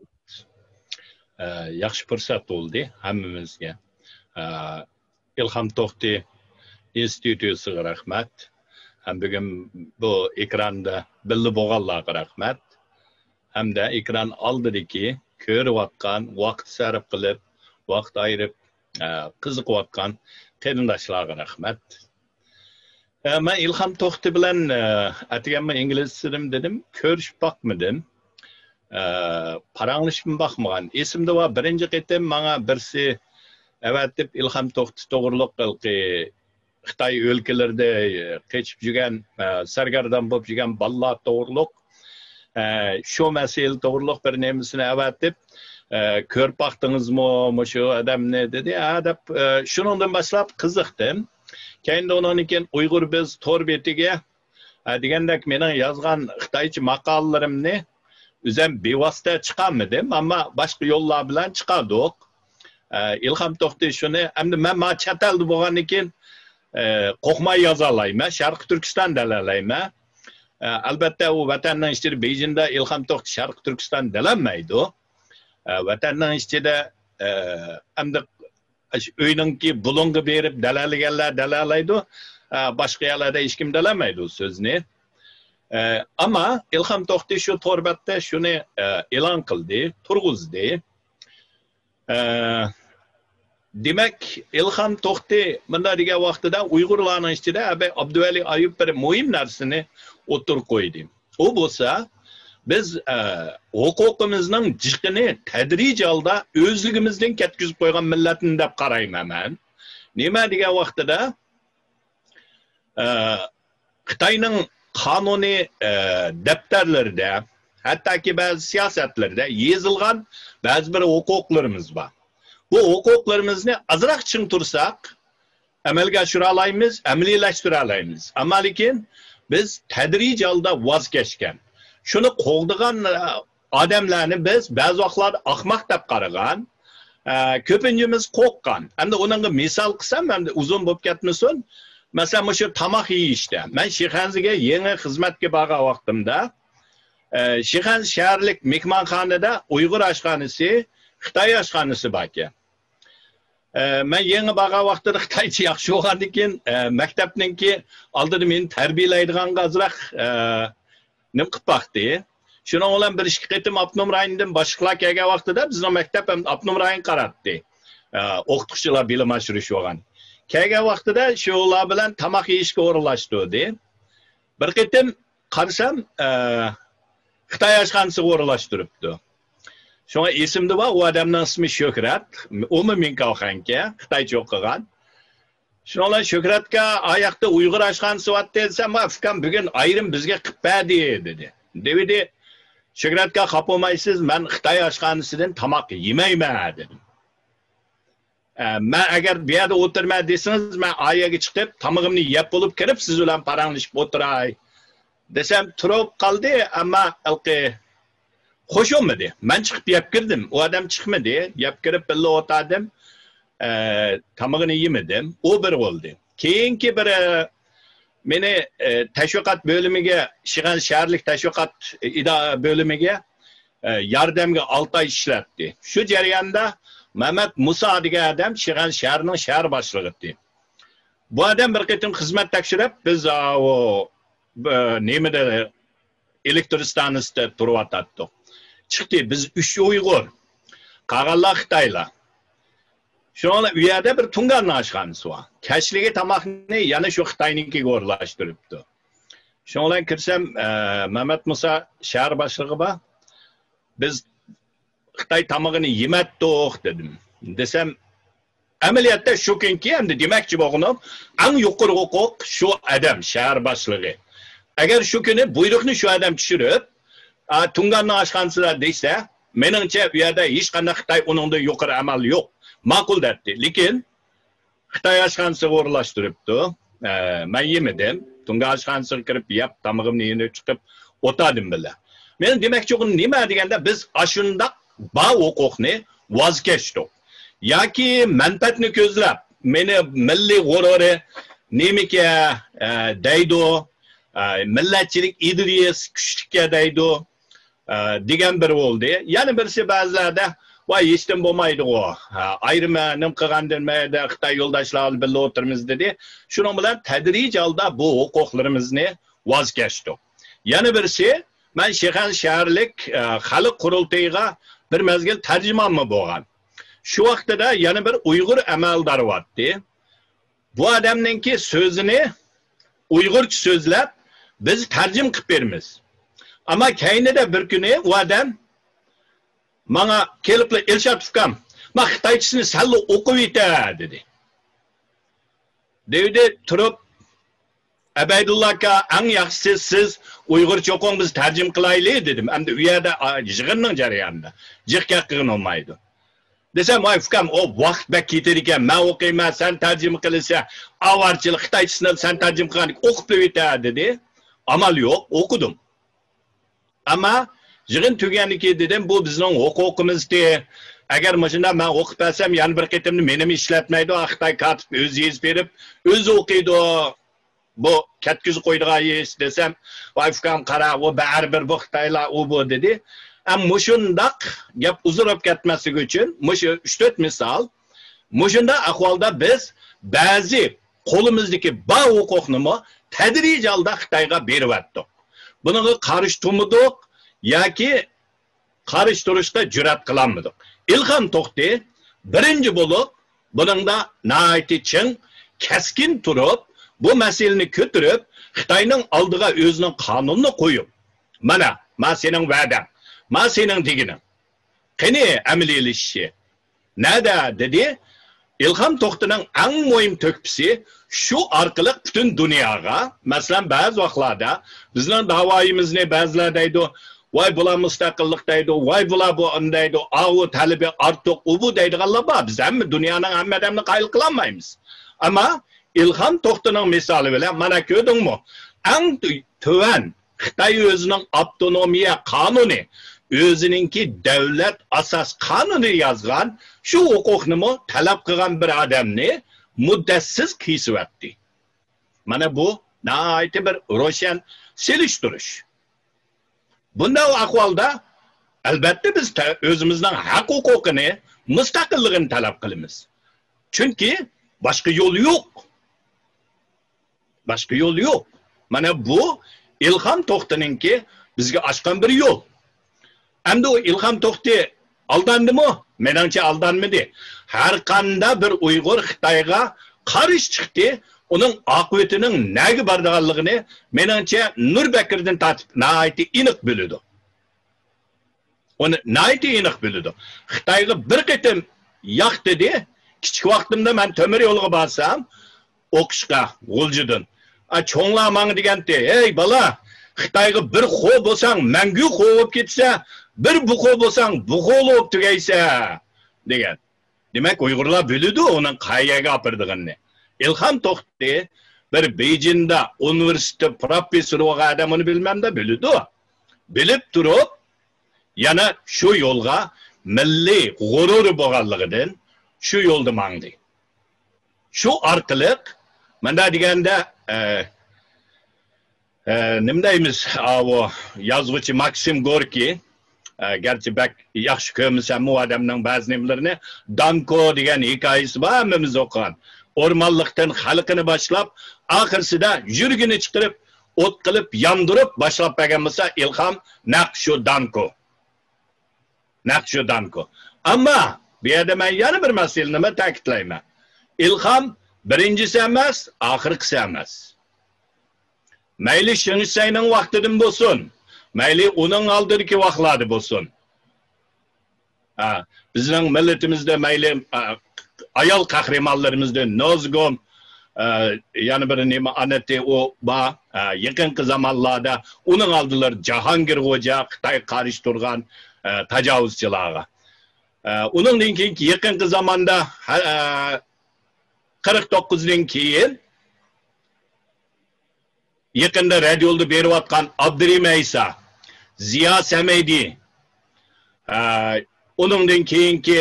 ئە، ياخشى پۇرسەت بولدى ھەممىمىزگە. ئە، ئىلھام توختى ئىنستىتۇتىغا رەھمەت. ھەم بۈگۈن بۇ ئېكراندا بىللە بولغانلارغا رەھمەت. ھەمدە ئېكران ئالدىدىكى كۆرۈۋاتقان، ۋاقىت سەرپ قىلىپ، ۋاقىت ئايرىپ، ئە، قىزىقىۋاتقان قېرىنداشلارغا رەھمەت. ئە، مەن ئىلھام توختى بىلەن، ئە، ئەتىگەنمۇ ئىنگلىزچىدىم دېدىم، كۆرۈشۈپ باقمىدىم. ئە، پاراڭلىشىپمۇ باقمىغان. ئېسىمدە بار، بىرىنچى قېتىم ماڭا بىرسى ئەۋەتىپ، ئىلھام توختى توغرۇلۇق ھېلىقى خىتاي ئۆلكىلىرىدە قېچىپ يۈرگەن، ئە، سەرگەردان بولۇپ يۈرگەن بالىلار توغرۇلۇق، ئە، شۇ مەسىلە توغرۇلۇق بىر نېمىسىنى ئەۋەتىپ، ئە، «كۆرۈپ باقتىڭىزمۇ مۇشۇ ئادەمنى؟» دېدى. «ھە» دەپ، ئە، شۇنىڭدىن باشلاپ قىزىقتىم. كەينىدە ئۇنىڭدىن كېيىن ئۇيغۇر بىز تور بېتىگە، ئە، دېگەندەك مېنىڭ يازغان خىتايچە ماقالىلىرىمنى ئۆزۈم بىۋاسىتە چىقارمىدىم، ئەمما باشقا يوللار بىلەن چىقاردۇق. ئە، ئىلھام توختى شۇنى، ئەمدى مەن مانا چەت ئەلدە بولغاندىن كېيىن، ئە، قورقماي يازالايمەن، شەرقىي تۈركىستان دەلەلەيمەن. ئە، ئەلبەتتە، ئۇ ۋەتەننىڭ ئىچىدە، بېيجىڭدا ئىلھام توختى شەرقىي تۈركىستان دەلەلمەيدۇ. ئە، ۋەتەننىڭ ئىچىدە، ئە، ئەمدى ئاشۇ ئۆينىڭكى بۇلۇڭىغا بېرىپ دەلەلىگەنلەر دەلەلەيدۇ. ئە، باشقا يەرلەردە ھېچكىم دەلەلمەيدۇ سۆزنى. ئە، ئەمما ئىلھام توختى شۇ تور بەتتە شۇنى، ئە، ئېلان قىلدى، تۇرغۇزدى. ئە، دېمەك، ئىلھام توختى مۇنداق دېگەن ۋاقتىدا ئۇيغۇرلارنىڭ ئىچىدە ئەبەي ئابدۇۋەلى ئايۇپ بىر مۇھىم نەرسىنى ئوتتۇرىغا قويدى. ئۇ بولسا، بىز، ئە، ھوقۇقىمىزنىڭ جىقىنى تەدرىجىي ھالدا ئۆزلۈكىمىزدىن كەتكۈزۈپ قويغان مىللەتنى دەپ قارايمەن مەن. نېمە دېگەن ۋاقتىدا، ئە، خىتاينىڭ قانۇنىي، ئە، دەپتەرلىرىدە، ھەتتاكى بەزى سىياسەتلىرىدە يېزىلغان بەزى بىر ھوقۇقلىرىمىز بار. بۇ ھوقۇقلىرىمىزنى ئازراق چىڭ تۇرساق، ئەمەلگە ئاشۇرالايمىز، ئەمەلىيلەشتۈرەلەيمىز. ئەمما لېكىن بىز تەدرىجىي ھالدا ۋاز كەچكەن. شۇنى قوغدىغان، ئە، ئادەملەرنى بىز بەزى ۋاقىتلاردا ئاخماق دەپ قارىغان، ئە، كۆپىنچىمىز قورققان. ئەمدى ئۇنىڭغا مىسال قىلسام، ئەمدى ئۇزۇن بولۇپ كەتمىسۇن. مەسىلەن، مۇشۇ تاماق يېيىشتە. مەن شىخەنزىگە يېڭى خىزمەتكە بارغان ۋاقتىمدا، ئە، شىخەنزە شەھەرلىك مېھمانخانىدا ئۇيغۇر ئاشخانىسى، خىتاي ئاشخانىسى باركەن. ئە، مەن يېڭى بارغان ۋاقتىدا خىتايچە ياخشى بولغاندىن كېيىن، ئە، مەكتەپنىڭكى ئالدىدا مېنى تەربىيەلەيدىغانغا ئازراق، ئە، نېمە قىلىپ باقتى. شۇنىڭ بىلەن بىر ئىككى قېتىم ئاپتونوم رايوندىن باشلىقلار كەلگەن ۋاقتىدا بىزنىڭ مەكتەپ ھەم ئاپتونوم رايون قاراتتى. ئە، ئوقۇتقۇچىلار بىلىم ئاشۇرۇش بولغان. كەلگەن ۋاقتىدا شۇلار بىلەن تاماق يېيىشكە ئورۇنلاشتۇردى. بىر قېتىم قارىسام، ئە، خىتاي ئاشخانىسىغا ئورۇنلاشتۇرۇپتۇ. شۇڭا ئېسىمدە بار، ئۇ ئادەمنىڭ ئىسمى شۆھرەت، ئۇمۇ مىڭكاۋخەنكەن، خىتايچە ئوقۇغان. شۇنىڭ بىلەن شۆھرەتكە، «ئاياقتا ئۇيغۇر ئاشخانىسى بارتتى» دېسەم، «ۋاي ئۇكام، بۈگۈن ئايرىم بىزگە قىلىپ بەردى» دېدى. دېۋىدى، «شۆھرەتكە خاپا بولمايسىز، مەن خىتاي ئاشخانىسىدىن تاماق يېمەيمەن» دېدىم. ئە، مەن ئەگەر بۇ يەردە ئولتۇرىمەن دېسىڭىز، مەن ئا يەرگە چىقىپ، تامىقىمنى يەپ بولۇپ كىرىپ، سىز بىلەن پاراڭلىشىپ ئولتۇراي دېسەم، تۇرۇپ قالدى، ئەمما ھېلىقى خوش بولمىدى. مەن چىقىپ يەپ كىردىم، ئۇ ئادەم چىقمىدى. يەپ كىرىپ بىللە ئولتۇردۇم. ئە، تامىقىنى يېمىدىم. ئۇ بىر بولدى. كېيىنكى بىر، ئە، مېنى، ئە، تەشۋىقات بۆلۈمىگە، شىغەن شەھەرلىك تەشۋىقات ئىدارە بۆلۈمىگە، ئە، ياردەمگە ئالتە ئاي ئىشلەتتى. شۇ جەرياندا مەمەت مۇسا دېگەن ئادەم شىغەن شەھىرىنىڭ شەھەر باشلىقى ئىدى. بۇ ئادەم بىر قېتىم خىزمەت تەكشۈرۈپ، بىز، ئاۋۇ، بۇ، نېمىدە، ئېلېكتر ئىستانسىسىدا تۇرۇۋاتاتتۇق. چىقتى، بىز ئۈچ ئۇيغۇر، قالغانلار خىتايلار. شۇنىڭ بىلەن ئۇ يەردە بىر تۇڭگاننىڭ ئاشخانىسى بار. كەچلىكى تاماقنى يەنە شۇ خىتاينىڭكىگە ئورۇنلاشتۇرۇپتۇ. شۇنىڭ بىلەن كىرسەم، ئە، مەمەت مۇسا شەھەر باشلىقى بار. «بىز خىتاي تامىقىنى يېمەتتۇق» دېدىم. دېسەم، ئەمەلىيەتتە شۇ كۈنكى ئەمدى دېمەكچى بولغىنىم، ئەڭ يۇقىرى ھوقۇق شۇ ئادەم، شەھەر باشلىقى. ئەگەر شۇ كۈنى بۇيرۇقنى شۇ ئادەم چۈشۈرۈپ، «ئا، تۇڭگاننىڭ ئاشخانىسىدا» دېسە، مېنىڭچە ئۇ يەردە ھېچقانداق خىتاي ئۇنىڭدىن يۇقىرى ئەمەل يوق. ماقۇل دەپتۇ. لېكىن خىتاي ئاشخانىسىغا ئورۇنلاشتۇرۇپتۇ. ئە، مەن يېمىدىم. تۇڭگان ئاشخانىسىغا كىرىپ يەپ، تامىقىمنى يېنىپ چىقىپ ئولتۇردۇم بىللە. مېنىڭ دېمەكچى بولغىنىم نېمە دېگەندە، بىز ئاشۇنداق بار ھوقۇقنى ۋاز كەچتۇق. ياكى مەنپەئەتنى كۆزلەپ، مېنى مىللىي غۇرۇرى نېمىكە، ئە، دەيدۇ، ئە، مىللەتچىلىك ئىدىيەسى كۈچلۈككە دەيدۇ، ئە، دېگەن بىرى بولدى. يەنە بىرسى بەزىلەردە، «ۋاي، ھېچنېمە بولمايدىغۇ، ئە، ئايرىم نېمە قىلغاندىن ما يەردە خىتاي يولداشلار بىلەن بىللە ئولتۇرىمىز» دېدى. شۇنىڭ بىلەن تەدرىجىي ھالدا بۇ ھوقۇقلىرىمىزنى ۋاز كەچتۇق. يەنە بىرسى، مەن شىخەن شەھەرلىك، ئە، خەلق قۇرۇلتىيىغا بىر مەزگىل تەرجىمانمۇ بولغان. شۇ ۋاقتىدا يەنە بىر ئۇيغۇر ئەمەلدارى بارتتى. بۇ ئادەمنىڭكى سۆزىنى ئۇيغۇرچە سۆزلەپ، بىز تەرجىمە قىلىپ بېرىمىز. ئەمما كەينىدە بىر كۈنى ئۇ ئادەم ماڭا كېلىپلا، «ئىلشات ئۇكام، ما خىتايچىسىنى سەنلا ئوقۇۋېتە» دېدى. دېۋىدى تۇرۇپ، «ئەبەيدۇللا ئاكا، ئەڭ ياخشىسى سىز ئۇيغۇرچە ئوقۇڭ، بىز تەرجىمە قىلايلى» دېدىم. ئەمدى ئۇ يەردە، ئا، يىغىننىڭ جەريانىدا جىق گەپ قىلغىلى بولمايدۇ. دېسەم، «ۋاي ئۇكام، ئۇ ۋاقىت بەك كېتىدىكەن، مەن ئوقۇيمەن، سەن تەرجىمە قىلىسەن، ئاۋارىچىلىك، خىتايچىسىنى سەن تەرجىمە قىلغاندىكىن ئوقۇپ بېرىۋېتە» دېدى. ئامال يوق، ئوقۇدۇم. ئەمما يىغىن تۈگىگەندىن كېيىن دېدىم، «بۇ بىزنىڭ ھوقۇقىمىزتى. ئەگەر مۇشۇنداق مەن ئوقۇپ بەرسەم، يەنە بىر قېتىمنى مېنىمۇ ئىشلەتمەيدۇ، خىتاي كاتىپ ئۆزى يېزىپ بېرىپ، ئۆزى ئوقۇيدۇ. بۇ كەتكۈزۈپ قويىدىغان ئىش» دېسەم، «ۋاي ئۇكام، قارا، ئۇ بەرىبىر بۇ خىتايلار، ئۇ بۇ» دېدى. ئەم، مۇشۇنداق گەپ ئۇزىراپ كەتمەسلىكى ئۈچۈن مۇشۇ ئۈچ تۆت مىسال. مۇشۇنداق ئەھۋالدا بىز بەزى قولىمىزدىكى بار ھوقۇقنىمۇ تەدرىجىي ھالدا خىتايغا بېرىۋەتتۇق. بۇنىڭغا قارشى تۇرمىدۇق ياكى قارشى تۇرۇشقا جۈرئەت قىلالمىدۇق. ئىلھام توختى بىرىنچى بولۇپ بۇنىڭدا ناھايىتى چىڭ، كەسكىن تۇرۇپ، بۇ مەسىلىنى كۆتۈرۈپ، خىتاينىڭ ئالدىغا ئۆزىنىڭ قانۇنىنى قويۇپ، «مانا، ما سېنىڭ ۋەدەڭ، ما سېنىڭ دېگىنىڭ. قېنى ئەمەلىيلىشىشى نەدە؟» دېدى. ئىلھام توختىنىڭ ئەڭ مۇھىم تۆھپىسى شۇ ئارقىلىق پۈتۈن دۇنياغا، مەسىلەن، بەزى ۋاقىتلاردا بىزنىڭ داۋايىمىزنى بەزىلەر دەيدۇ، «ۋاي، بۇلار مۇستەقىللىق» دەيدۇ، «ۋاي، بۇلار بۇ» دەيدۇ، «ئاۋۇ تەلىپى ئارتۇق، ئۇ بۇ» دەيدىغانلار بار. بىز ھەممە دۇنيانىڭ ھەممە ئادەمنى قايىل قىلالمايمىز. ئەمما ئىلھام توختىنىڭ مىسالى بىلەن، مانا كۆردۈڭمۇ؟ ئەڭ تۆ-، تۆۋەن خىتاي ئۆزىنىڭ ئاپتونومىيە قانۇنى، ئۆزىنىڭكى دۆلەت ئاساس قانۇنى يازغان شۇ ھوقۇقنىمۇ تەلەپ قىلغان بىر ئادەمنى مۇددەتسىز كېسىۋەتتى. مانا بۇ ناھايىتى بىر روشەن سېلىشتۇرۇش. بۇنداق ئەھۋالدا، ئەلبەتتە، بىز تە-، ئۆزىمىزنىڭ ھەق-ھوقۇقىنى، مۇستەقىللىقىنى تەلەپ قىلىمىز. چۈنكى باشقا يول يوق. باشقا يول يوق. مانا بۇ ئىلھام توختىنىڭكى بىزگە ئاچقان بىر يول. ئەمدى ئۇ ئىلھام توختى ئالداندىمۇ؟ مېنىڭچە ئالدانمىدى. ھەر قانداق بىر ئۇيغۇر خىتايغا قارشى چىقتى، ئۇنىڭ ئاقىۋىتىنىڭ نەگە بارىدىغانلىقىنى، مېنىڭچە، نۇر بەكرىدىن تارتىپ ناھايىتى ئېنىق بىلىدۇ. ئۇنى ناھايىتى ئېنىق بىلىدۇ. خىتايغا بىر قېتىم ياق دېدى. كىچىك ۋاقتىمدا مەن تۆمۈر يولغا بارسام، ئوقۇشقا غۇلجىدىن، ئا، چوڭلار ماڭا دېگەنتى، «ھەي بالا، خىتايغا بىر خو بولساڭ، مەڭگۈ خو بولۇپ كېتىسەن، بىر بۇخو بولساڭ، بۇخو بولۇپ تۈگەيسەن» دېگەن. دېمەك، ئۇيغۇرلار بىلىدۇ ئۇنىڭ قەيەرگە ئاپىرىدىغىنىنى. ئىلھام توختى بىر بېيجىڭدا ئۇنىۋېرسىتېت پروفېسسورى بولغان ئادەم ئۇنى بىلمەمدە، بىلىدۇ. بىلىپ تۇرۇپ، يەنە شۇ يولغا مىللىي غۇرۇرى بولغانلىقىدىن شۇ يولدا ماڭدى. شۇ ئارقىلىق، مۇنداق دېگەندە، ئە، ئە، نېمە دەيمىز، ئاۋۇ يازغۇچى ماكسىم گوركىي، ئە، گەرچە بەك ياخشى كۆرمىسەممۇ ئۇ ئادەمنىڭ بەزى نېمىلىرىنى، دانكو دېگەن ھېكايىسى بار، ھەممىمىز ئوقۇغان. ئورمانلىقتىن خەلقىنى باشلاپ، ئاخىرسىدا يۈرىكىنى چىقىرىپ، ئوت قىلىپ، ياندۇرۇپ باشلاپ بەرگەن بولسا، ئىلھام نەق شۇ دانكو. نەق شۇ دانكو. ئەمما بۇ يەردە مەن يەنە بىر مەسىلىنى تەكىتلەيمەن. ئىلھام بىرىنچىسى ئەمەس، ئاخىرقىسى ئەمەس. مەيلى شېڭ شىسەينىڭ ۋاقتىدىن بولسۇن، مەيلى ئۇنىڭ ئالدىدىكى ۋاقىتلاردا بولسۇن. ھە، بىزنىڭ مىللىتىمىزدە مەيلى، ئە، ئايال قەھرىمانلىرىمىزدىن نازگۇم، ئە، يەنە بىر نېمە ئانىتى ئۇ بار. ئە، يېقىنقى زامانلاردا ئۇنىڭ ئالدىلىرى جاھانگىر خوجا خىتايغا قارشى تۇرغان، ئە، تاجاۋۇزچىلارغا. ئە، ئۇنىڭدىن كېيىنكى يېقىنقى زاماندا، ھە، ئە، قىرىق توققۇزدىن كېيىن يېقىندا رادىيولدا بېرىۋاتقان ئابدۇرېھىم ئەيسا، زىيا سەمەيدى، ئە، ئۇنىڭدىن كېيىنكى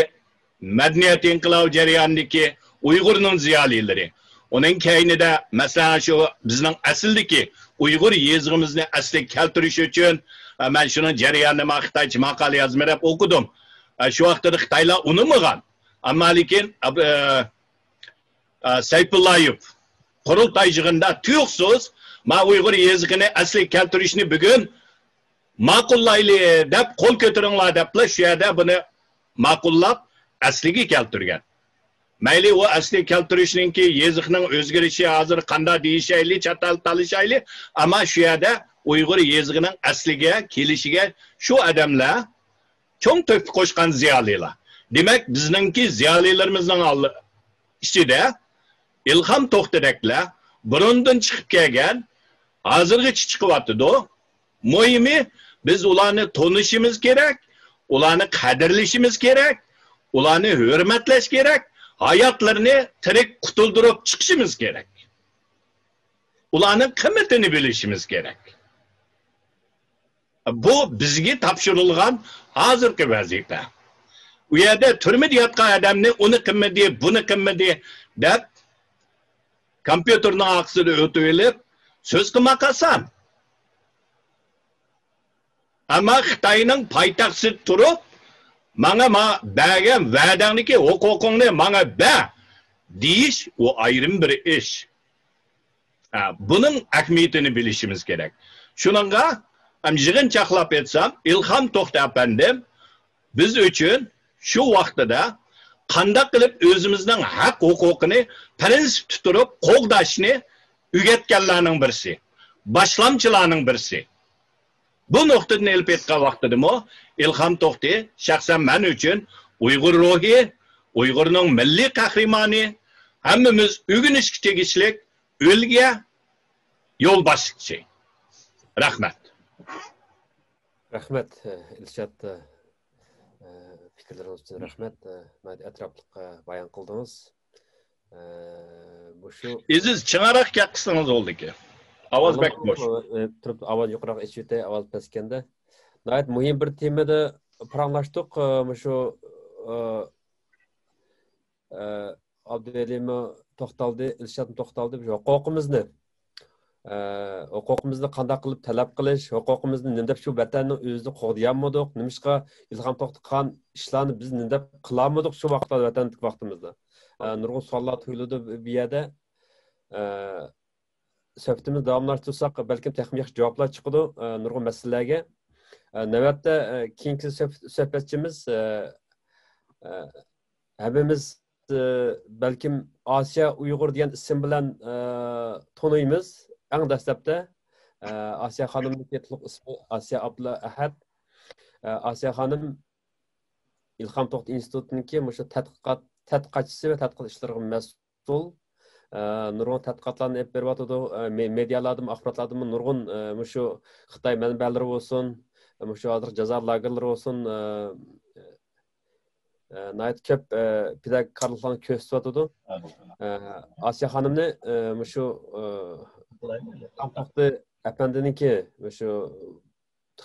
مەدەنىيەت ئىنقىلابى جەريانىدىكى ئۇيغۇرنىڭ زىيالىيلىرى. ئۇنىڭ كەينىدە، مەسىلەن، شۇ بىزنىڭ ئەسلىدىكى ئۇيغۇر يېزىقىمىزنى ئەسلىگە كەلتۈرۈش ئۈچۈن، ئە، مەن شۇنىڭ جەريانىنى مانا خىتايچە ماقالە يازما دەپ ئوقۇدۇم. ئە، شۇ ۋاقىتتا خىتايلار ئۇنىمىغان. ئەمما لېكىن، ئە، ئە، سەيپۇللايېۋ قۇرۇلتاي يىغىنىدا تۇيۇقسىز، ما ئۇيغۇر يېزىقىنى ئەسلىگە كەلتۈرۈشنى بۈگۈن ماقۇللايلى دەپ، قول كۆتۈرۈڭلار دەپلا شۇ يەردە بۇنى ماقۇللاپ، ئەسلىگە كەلتۈرگەن. مەيلى ئۇ ئەسلىگە كەلتۈرۈشنىڭكى يېزىقنىڭ ئۆزگىرىشى ھازىر قانداق دېيىشەيلى، چاتال تالىشايلى، ئەمما شۇ يەردە ئۇيغۇر يېزىقىنىڭ ئەسلىگە كېلىشىگە شۇ ئادەملەر چوڭ تۆھپە قوشقان زىيالىيلار. دېمەك، بىزنىڭكى زىيالىيلىرىمىزنىڭ ئالدى، ئىچىدە ئىلھام توختىدەكلەر بۇرۇندىن چىقىپ كەلگەن، ھازىرغىچە چىقىۋاتىدۇ. مۇھىمى، بىز ئۇلارنى تونۇشىمىز كېرەك، ئۇلارنى قەدىرلىشىمىز كېرەك، ئۇلارنى ھۆرمەتلەش كېرەك، ھاياتلىرىنى تىرىك قۇتۇلدۇرۇپ چىقىشىمىز كېرەك. ئۇلارنىڭ قىممىتىنى بىلىشىمىز كېرەك. بۇ بىزگە تاپشۇرۇلغان ھازىرقى ۋەزىپە. ئۇ يەردە تۈرمىدە ياتقان ئادەمنى ئۇنى قىلمىدى، بۇنى قىلمىدى دەپ، كومپيۇتېرنىڭ ئارقىسىدا ئۆتۈۋېلىپ سۆز قىلماق ئاسان. ئەمما خىتاينىڭ پايتەختىدە تۇرۇپ، «ماڭا ما بەرگەن ۋەدەڭدىكى ھوقۇقۇڭنى ماڭا بەر» دېيىش، ئۇ ئايرىم بىر ئىش. ھە، بۇنىڭ ئەھمىيىتىنى بىلىشىمىز كېرەك. شۇنىڭغا، ھەم يىغىنچاقلاپ ئېيتسام، ئىلھام توختى ئەپەندىم بىز ئۈچۈن شۇ ۋاقتىدا قانداق قىلىپ ئۆزىمىزنىڭ ھەق ھوقۇقىنى پىرىنسىپتا تۇرۇپ قوغداشنى ئۆگەتكەنلەرنىڭ بىرسى، باشلامچىلارنىڭ بىرسى. بۇ نۇقتىدىن ئېلىپ ئېيتقان ۋاقتىدىمۇ ئىلھام توختى شەخسەن مەن ئۈچۈن ئۇيغۇر روھى، ئۇيغۇرنىڭ مىللىي قەھرىمانى، ھەممىمىز ئۆگىنىشكە تېگىشلىك ئۈلگە، يول باشلىقچى. رەھمەت. رەھمەت، ئىلشات، پىكىرلىرىڭىز ئۈچۈن رەھمەت. ناھايىتى ئەتراپلىق بايان قىلدىڭىز. مۇشۇ ئېزىز، چىڭراق گەپ قىلسىڭىز بولىدىكەن. ئاۋاز بەك بوش. تۇرۇپ ئاۋاز يۇقىراق ئېچىۋېتەي، ئاۋاز پەسكەندە. ناھايىتى مۇھىم بىر تېمىدا پاراڭلاشتۇق. مۇشۇ ئابدۇۋەلىمۇ توختالدى، ئىلشاتمۇ توختالدى. مۇشۇ ھوقۇقىمىزنى، ھوقۇقىمىزنى قانداق قىلىپ تەلەپ قىلىش، ھوقۇقىمىزنى نېمە دەپ شۇ ۋەتەننىڭ ئۆزىدە قوغدىيالمىدۇق، نېمىشقا ئىلھام توختى قىلغان ئىشلارنى بىز نېمە دەپ قىلالمىدۇق شۇ ۋاقىتتا ۋەتەندىكى ۋاقتىمىزدا. ئە، نۇرغۇن سوئاللار تۇيۇلىدۇ بۇ يەردە. ئە، سۆھبىتىمىزنى داۋاملاشتۇرساق، بەلكىم تېخىمۇ ياخشى جاۋابلار چىقىدۇ، ئە، نۇرغۇن مەسىلىلەرگە. ئە، نۆۋەتتە، ئە، كېيىنكى سۆھ-، سۆھبەتچىمىز، ئە، ئە، ھەممىمىز، ئە، بەلكىم ئاسىيا ئۇيغۇر دېگەن ئىسىم بىلەن، ئە، تونۇيمىز. ئەڭ دەسلەپتە، ئە، ئاسىيا خانىمنىڭكى تولۇق ئىسمى ئاسىيا ئابدۇللا ئەھەد. ئە، ئاسىيا خانىم ئىلھام توختى ئىنستىتۇتىنىڭكى مۇشۇ تەتقىقات، تەتقىقاتچىسى ۋە تەتقىقات ئىشلىرىغا مەسئۇل. ئە، نۇرغۇن تەتقىقاتلارنى ئېلىپ بېرىۋاتىدۇ. ئە، مې-، مېدىيالاردىمۇ، ئاخباراتلاردىمۇ نۇرغۇن، ئە، مۇشۇ خىتاي مەنبەلىرى بولسۇن، مۇشۇ ھازىر جازا لاگېرلىرى بولسۇن، ئە، ئە، ناھايىتى كۆپ، ئە، پىداكارلىقلارنى كۆرسىتىۋاتىدۇ. ئە، ئاسىيە خانىمنى، ئە، مۇشۇ، ئە، ئىلھام توختى ئەپەندىنىڭكى مۇشۇ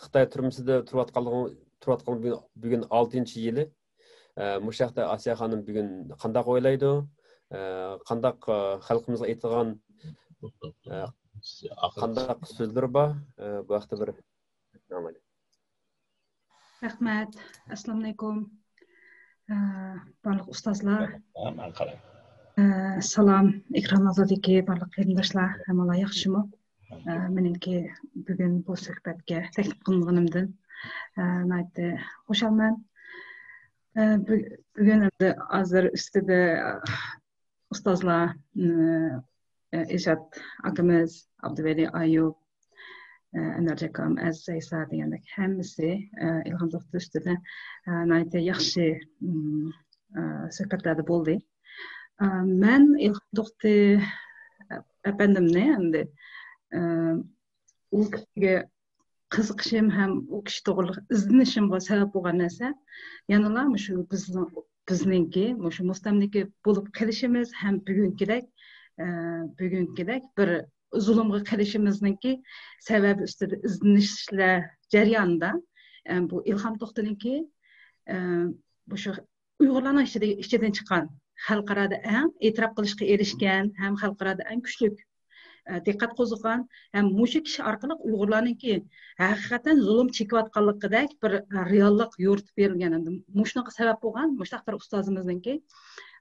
خىتاي تۈرمىسىدە تۇرۇۋاتقانلىقىنى، تۇرۇۋاتقان بۈگۈن، بۈگۈن ئالتىنچى يىلى. ئە، مۇشۇ ھەقتە ئاسىيە خانىم بۈگۈن قانداق ئويلايدۇ؟ ئە، قانداق، ئە، خەلقىمىزگە ئېيتىدىغان، ئە، قانداق سۆزلىرى بار؟ ئە، بۇ ھەقتە بىر ئاڭلايلى. رەھمەت. ئەسسالامۇئەلەيكۇم. ئە، بارلىق ئۇستازلار. ئە، سالام، ئېكران ئالدىدىكى بارلىق قېرىنداشلار، ھەممىڭلار ياخشىمۇ؟ ئە، مېنىڭكى بۈگۈن بۇ سۆھبەتكە تەكلىپ قىلىنغىنىمدىن، ئە، ناھايىتى خۇشالمەن. ئە، بۈ-، بۈگۈن ئەمدى ھازىر ئۈستىدە، ئە، ئۇستازلار، ئە، ئىلشات ئاكىمىز، ئابدۇۋەلى ئايۇپ، ئە، ئەنۋەرجان ئاكام، ئەزىز ئەيسا دېگەندەك ھەممىسى، ئە، ئىلھام توختى ئۈستىدە، ئە، ناھايىتى ياخشى، ئىم، ئە، سۆھبەتلەردە بولدى. ئە، مەن ئىلھام توختى ئەپەندىمنى ئەمدى، ئە، ئۇ كىشىگە قىزىقىشىم ھەم ئۇ كىشى توغرىلىق ئىزدىنىشىمغا سەۋەب بولغان نەرسە يەنىلا مۇشۇ بىزنىڭ، بىزنىڭكى مۇشۇ مۇستەملىكە بولۇپ قېلىشىمىز ھەم بۈگۈنكىدەك، ئە، بۈگۈنكىدەك بىر زۇلۇمغا قېلىشىمىزنىڭكى سەۋەبى ئۈستىدە ئىزدىنىشلەر جەريانىدا، ئە، بۇ ئىلھام توختىنىڭكى، ئە، مۇشۇ ئۇيغۇرلارنىڭ ئىچىدە، ئىچىدىن چىققان، خەلقئارادا ئەڭ ئېتىراپ قىلىشقا ئېرىشكەن ھەم خەلقئارادا ئەڭ كۈچلۈك، ئە، دىققەت قوزغىغان ھەم مۇشۇ كىشى ئارقىلىق ئۇيغۇرلارنىڭكى ھەقىقەتەن زۇلۇم چېكىۋاتقانلىقىدەك بىر، ئە، رېئاللىق يورۇتۇپ بېرىلگەن. ئەمدى مۇشۇنىڭغا سەۋەب بولغان مۇشۇنداق بىر ئۇستازىمىزنىڭكى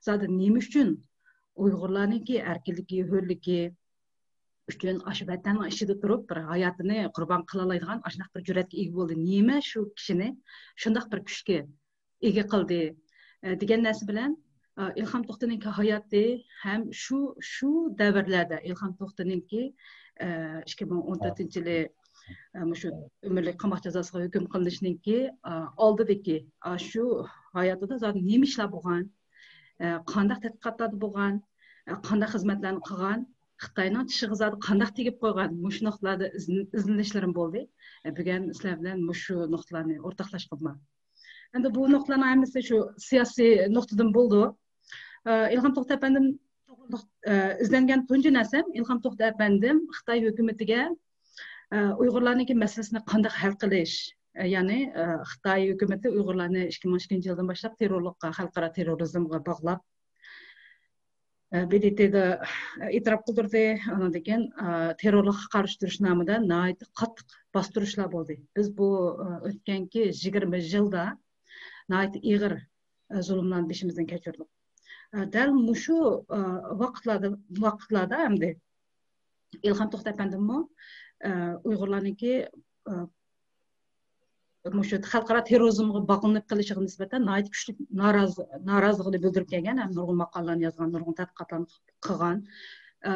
زادى نېمە ئۈچۈن ئۇيغۇرلارنىڭكى ئەركىنلىكى، ھۆرلۈكى ئۈچۈن ئاشۇ ۋەتەننىڭ ئىچىدە تۇرۇپ بىر ھاياتىنى قۇربان قىلالايدىغان ئاشۇنداق بىر جۈرئەتكە ئىگە بولدى. نېمە شۇ كىشىنى شۇنداق بىر كۈچكە ئىگە قىلدى، ئە، دېگەن نەرسە بىلەن، ئە، ئىلھام توختىنىڭكى ھاياتى ھەم شۇ، شۇ دەۋرلەردە ئىلھام توختىنىڭكى، ئە، ئىككى مىڭ ئون تۆتىنچى يىلى، ئە، مۇشۇ ئۆمۈرلۈك قاماق جازاسىغا ھۆكۈم قىلىنىشىنىڭكى، ئە، ئالدىدىكى، ئە، شۇ ھاياتىدا زادى نېمە ئىشلار بولغان، ئە، قانداق تەتقىقاتلاردا بولغان، ئە، قانداق خىزمەتلەرنى قىلغان، خىتاينىڭ چىشىغا زادى قانداق تېگىپ قويغان، مۇشۇ نۇقتىلاردا ئىزدىن-، ئىزدىنىشلىرىم بولدى. ئە، بۈگۈن سىلەر بىلەن مۇشۇ نۇقتىلارنى ئورتاقلاشقۇم بار. ئەمدى بۇ نۇقتىلارنىڭ ھەممىسى شۇ سىياسىي نۇقتىدىن بولىدۇ. ئە، ئىلھام توختى ئەپەندىم توغرىلىق، ئە، ئىزدەنگەن تۇنجى نەرسەم، ئىلھام توختى ئەپەندىم خىتاي ھۆكۈمىتىگە، ئە، ئۇيغۇرلارنىڭكى مەسىلىسىنى قانداق ھەل قىلىش، ئە، يەنى، ئە، خىتاي ھۆكۈمىتى ئۇيغۇرلارنى ئىككى مىڭ ئىككىنچى يىلدىن باشلاپ تېررورلۇققا، خەلقئارا تېررورىزمغا باغلاپ، ئە، ب د ت دا ئېتىراپ قىلدۇردى. ئاندىن كېيىن، ئە، تېررورلۇققا قارشى تۇرۇش نامىدا ناھايىتى قاتتىق باستۇرۇشلار بولدى. بىز بۇ، ئە، ئۆتكەنكى يىگىرمە يىلدا ناھايىتى ئېغىر، ئە، زۇلۇملارنى بېشىمىزدىن كەچۈردۇق. ئە، دەل مۇشۇ، ئە، ۋاقىتلاردا، ۋاقىتلاردا ئەمدى ئىلھام توختى ئەپەندىممۇ، ئە، ئۇيغۇرلارنىڭكى، ئە، مۇشۇ خەلقئارا تېررورىزمغا باغلىنىپ قېلىشىغا نىسبەتەن ناھايىتى كۈچلۈك نارازى-، نارازىلىقىنى بىلدۈرۈپ كەلگەن ھەم نۇرغۇن ماقالىلەرنى يازغان، نۇرغۇن تەتقىقاتلارنى قىلغان. ئە،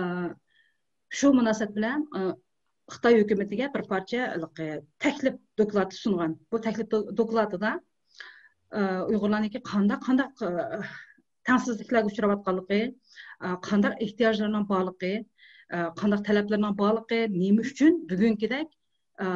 شۇ مۇناسىۋەت بىلەن، ئە، خىتاي ھۆكۈمىتىگە بىر پارچە ھېلىقى تەكلىپ دوكلاتى سۇنغان. بۇ تەكلىپ دو-، دوكلاتىدا، ئە، ئۇيغۇرلارنىڭكى قانداق، قانداق، ئە، تەڭسىزلىكلەرگە ئۇچراۋاتقانلىقى، ئە، قانداق ئېھتىياجلىرىنىڭ بارلىقى، ئە، قانداق تەلەپلىرىنىڭ بارلىقى، نېمە ئۈچۈن بۈگۈنكىدەك ئە،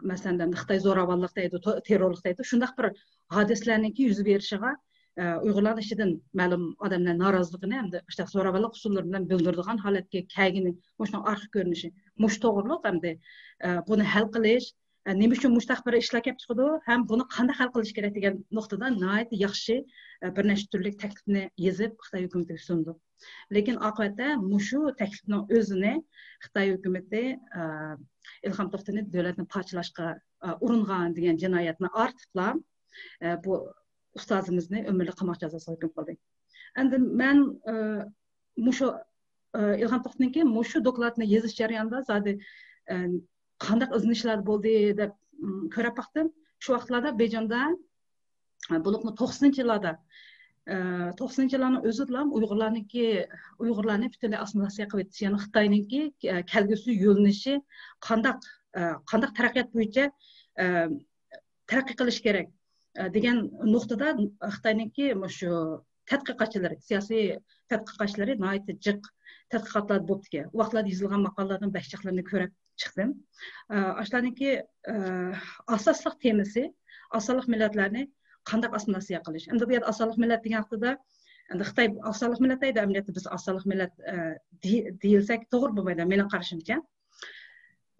مەسىلەن، خىتاي زوراۋانلىق دەيدۇ، تو-، تېررورلۇق دەيدۇ، شۇنداق بىر ھادىسىلەرنىڭكى يۈز بېرىشىغا، ئە، ئۇيغۇرلارنىڭ ئىچىدىن مەلۇم ئادەملەر نارازىلىقىنى ھەمدە ئاشۇنداق زوراۋانلىق ئۇسۇللىرى بىلەن بىلدۈرىدىغان ھالەتكە كەلگىنى، مۇشۇنىڭ ئارقا كۆرۈنۈشى، مۇشۇ توغرۇلۇق ئەمدى، ئە، بۇنى ھەل قىلىش، ئە، نېمە ئۈچۈن مۇشۇنداق بىر ئىشلار كەپ چىقىدۇ ھەم بۇنى قانداق ھەل قىلىش كېرەك دېگەن نۇقتىدا ناھايىتى ياخشى، ئە، بىر نەچچە تۈرلۈك تەكلىپنى يېزىپ خىتاي ھۆكۈمىتىگە سۇندۇق. لېكىن ئاقىۋەتتە مۇشۇ تەكلىپنىڭ ئۆزىنى خىتاي ھۆكۈمىتى، ئە، ئىلھام توختىنى دۆلەتنى پارچىلاشقا، ئە، ئۇرۇنغان دېگەن جىنايەتنى ئارتىپلا، ئە، بۇ ئۇستازىمىزنى ئۆمۈرلۈك قاماق جازاسىغا ھۆكۈم قىلدى. ئەمدى مەن مۇشۇ ئىلھام توختىنىڭكى مۇشۇ دوكلاتنى يېزىش جەريانىدا زادى قانداق ئىزدىنىشلەر بولدى دەپ كۆرۈپ باقتىم. شۇ ۋاقىتلاردا بېيجىڭدا، بولۇپمۇ توقسىنىنچى يىللاردا، توقسىنىنچى يىللارنىڭ ئۆزىدىلا ئۇيغۇرلارنىڭكى، ئۇيغۇرلارنى پۈتۈنلەي ئاسسىمىلياتسىيە قىلىۋېتىش، يەنى خىتاينىڭكى كەلگۈسى يۆنىلىشى قانداق، قانداق تەرەققىيات بويىچە تەرەققىي قىلىش كېرەك دېگەن نۇقتىدا خىتاينىڭكى مۇشۇ تەتقىقاتچىلىرى، سىياسىي تەتقىقاتچىلىرى ناھايىتى جىق تەتقىقاتلار بوپتىكەن. ئۇ ۋاقىتلاردا يېزىلغان ماقالىلەردىن بەش جىقلىرىنى كۆرۈپ چىقتىم. ئاشۇلارنىڭكى ئاساسلىق تېمىسى ئاز سانلىق مىللەتلەرنى قانداق ئاسسىمىلياتسىيە قىلىش. ئەمدى بۇ يەردە ئاز سانلىق مىللەت دېگەن ۋاقتىدا، ئەمدى خىتاي ئاز سانلىق مىللەت دەيدۇ، ئەمەلىيەتتە بىز ئاز سانلىق مىللەت دېيىلسەك توغرا بولمايدۇ مېنىڭ قارىشىمچە.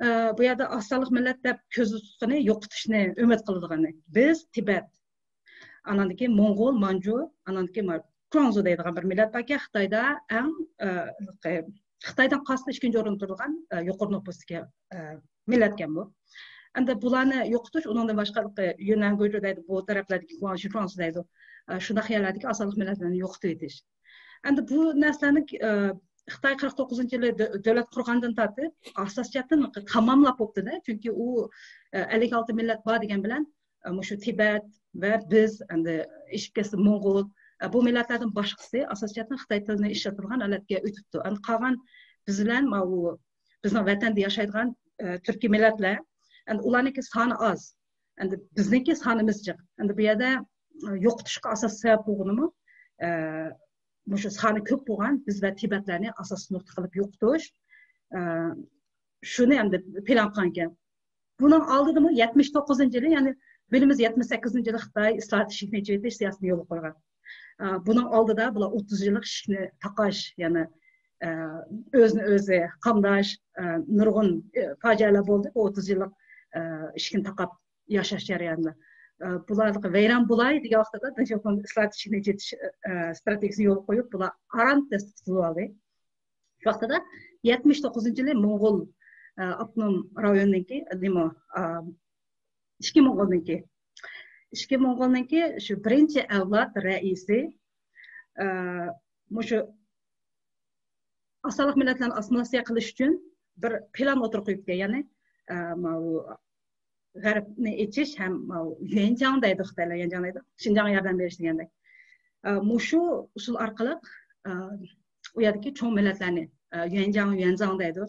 بۇ يەردە ئاز سانلىق مىللەت دەپ كۆزدە تۇتقىنى يوقىتىشنى ئۈمىد قىلىدىغىنى. بىز تىبەت، ئاناندىن كېيىن موڭغۇل، مانجۇ، ئاناندىن كېيىن گۇاڭزۇ دەيدىغان بىر مىللەت باركەن، خىتايدا ئەڭ، خىتايدىن قالسا ئىككىنچى ئورۇندا تۇرىدىغان يۇقىرى نوپۇسلۇق مىللەتكەن بۇ. ئەمدى بۇلارنى يوقىتىش، ئۇنىڭدىن باشقا يۈننەن گۇيجۇ دەيدۇ، بۇ تەرەپلەردىكى گۇاڭشى، گۇاڭزۇ دەيدۇ، شۇنداق يەرلەردىكى ئاز سانلىق مىللەتلەرنى يوقىتىۋېتىش. ئەمدى بۇ نەرسىلەرنى خىتاي قىرىق توققۇزىنچى يىلى دۆلەت قۇرغاندىن تارتىپ ئاساسىي جەھەتتىن تاماملاپ بوپتۇ-دە. چۈنكى ئۇ ئەللىك ئالتە مىللەت بار دېگەن بىلەن مۇشۇ تىبەت ۋە بىز، ئەمدى ئېشىپ كەتسە موڭغۇل، بۇ مىللەتلەردىن باشقىسى ئاساسىي جەھەتتىن خىتاي تىلىنى ئىشلىتىدىغان ھالەتكە ئۆتۈپتۇ. ئەمدى قالغان بىز بىلەن ماۋۇ بىزنىڭ ۋەتەندە ياشايدىغان تۈركىي مىللەتلەر، ئەمدى ئۇلارنىڭكى سانى ئاز. ئەمدى بىزنىڭكى سانىمىز جىق. ئەمدى بۇ يەردە يوقىتىشقا ئاساس سەۋەب بولغىنىمۇ مۇشۇ سانى كۆپ بولغان بىز ۋە تىبەتلەرنى ئاساسىي نۇقتا قىلىپ يوقىتىش. شۇنى ئەمدى پىلان قىلغانىكەن. بۇنىڭ ئالدىدىمۇ يەتمىش توققۇزىنچى يىلى، يەنى بىلىمىز يەتمىش سەككىزىنچى يىلى خىتاي ئىسلاھات ئىشىكىنى ئېچىۋېتىش سىياسىتىنى يولغا قويغان. بۇنىڭ ئالدىدا بۇلار ئوتتۇز يىللىق ئىشىكنى تاقاش، يەنى ئۆزىنى ئۆزى قامداش، نۇرغۇن پاجىئەلەر بولدى بۇ ئوتتۇز يىللىق ئىشىكنى تاقاپ ياشاش جەريانىدا. بۇلار ۋەيران بولاي دېگەن ۋاقتىدا دېڭ شياۋپىڭ ئىسلاھات ئىشىكنى ئېچىۋېتىش ستراتېگىيىسىنى يولغا قويۇپ، بۇلار ئاران تەستىقلىۋالدى. شۇ ۋاقتىدا يەتمىش توققۇزىنچى يىلى موڭغۇل ئاپتونوم رايونىنىڭكى، نېمە، ئىچكى موڭغۇلنىڭكى، ئىچكى موڭغۇلنىڭكى شۇ بىرىنچى ئەۋلاد رەئىسى مۇشۇ ئاز سانلىق مىللەتلەرنى ئاسسىمىلياتسىيە قىلىش ئۈچۈن بىر پىلان ئوتتۇرىغا قويۇپتىكەن. يەنى ماۋۇ غەربنى ئېچىش ھەم يۈەنجاڭ دەيدۇ خىتايلار، يۈەنجاڭ دەيدۇ، شىنجاڭغا ياردەم بېرىش دېگەندەك. مۇشۇ ئۇسۇل ئارقىلىق ئۇ يەردىكى چوڭ مىللەتلەرنى، يۈەنجاڭ، يۈەنزاڭ دەيدۇ،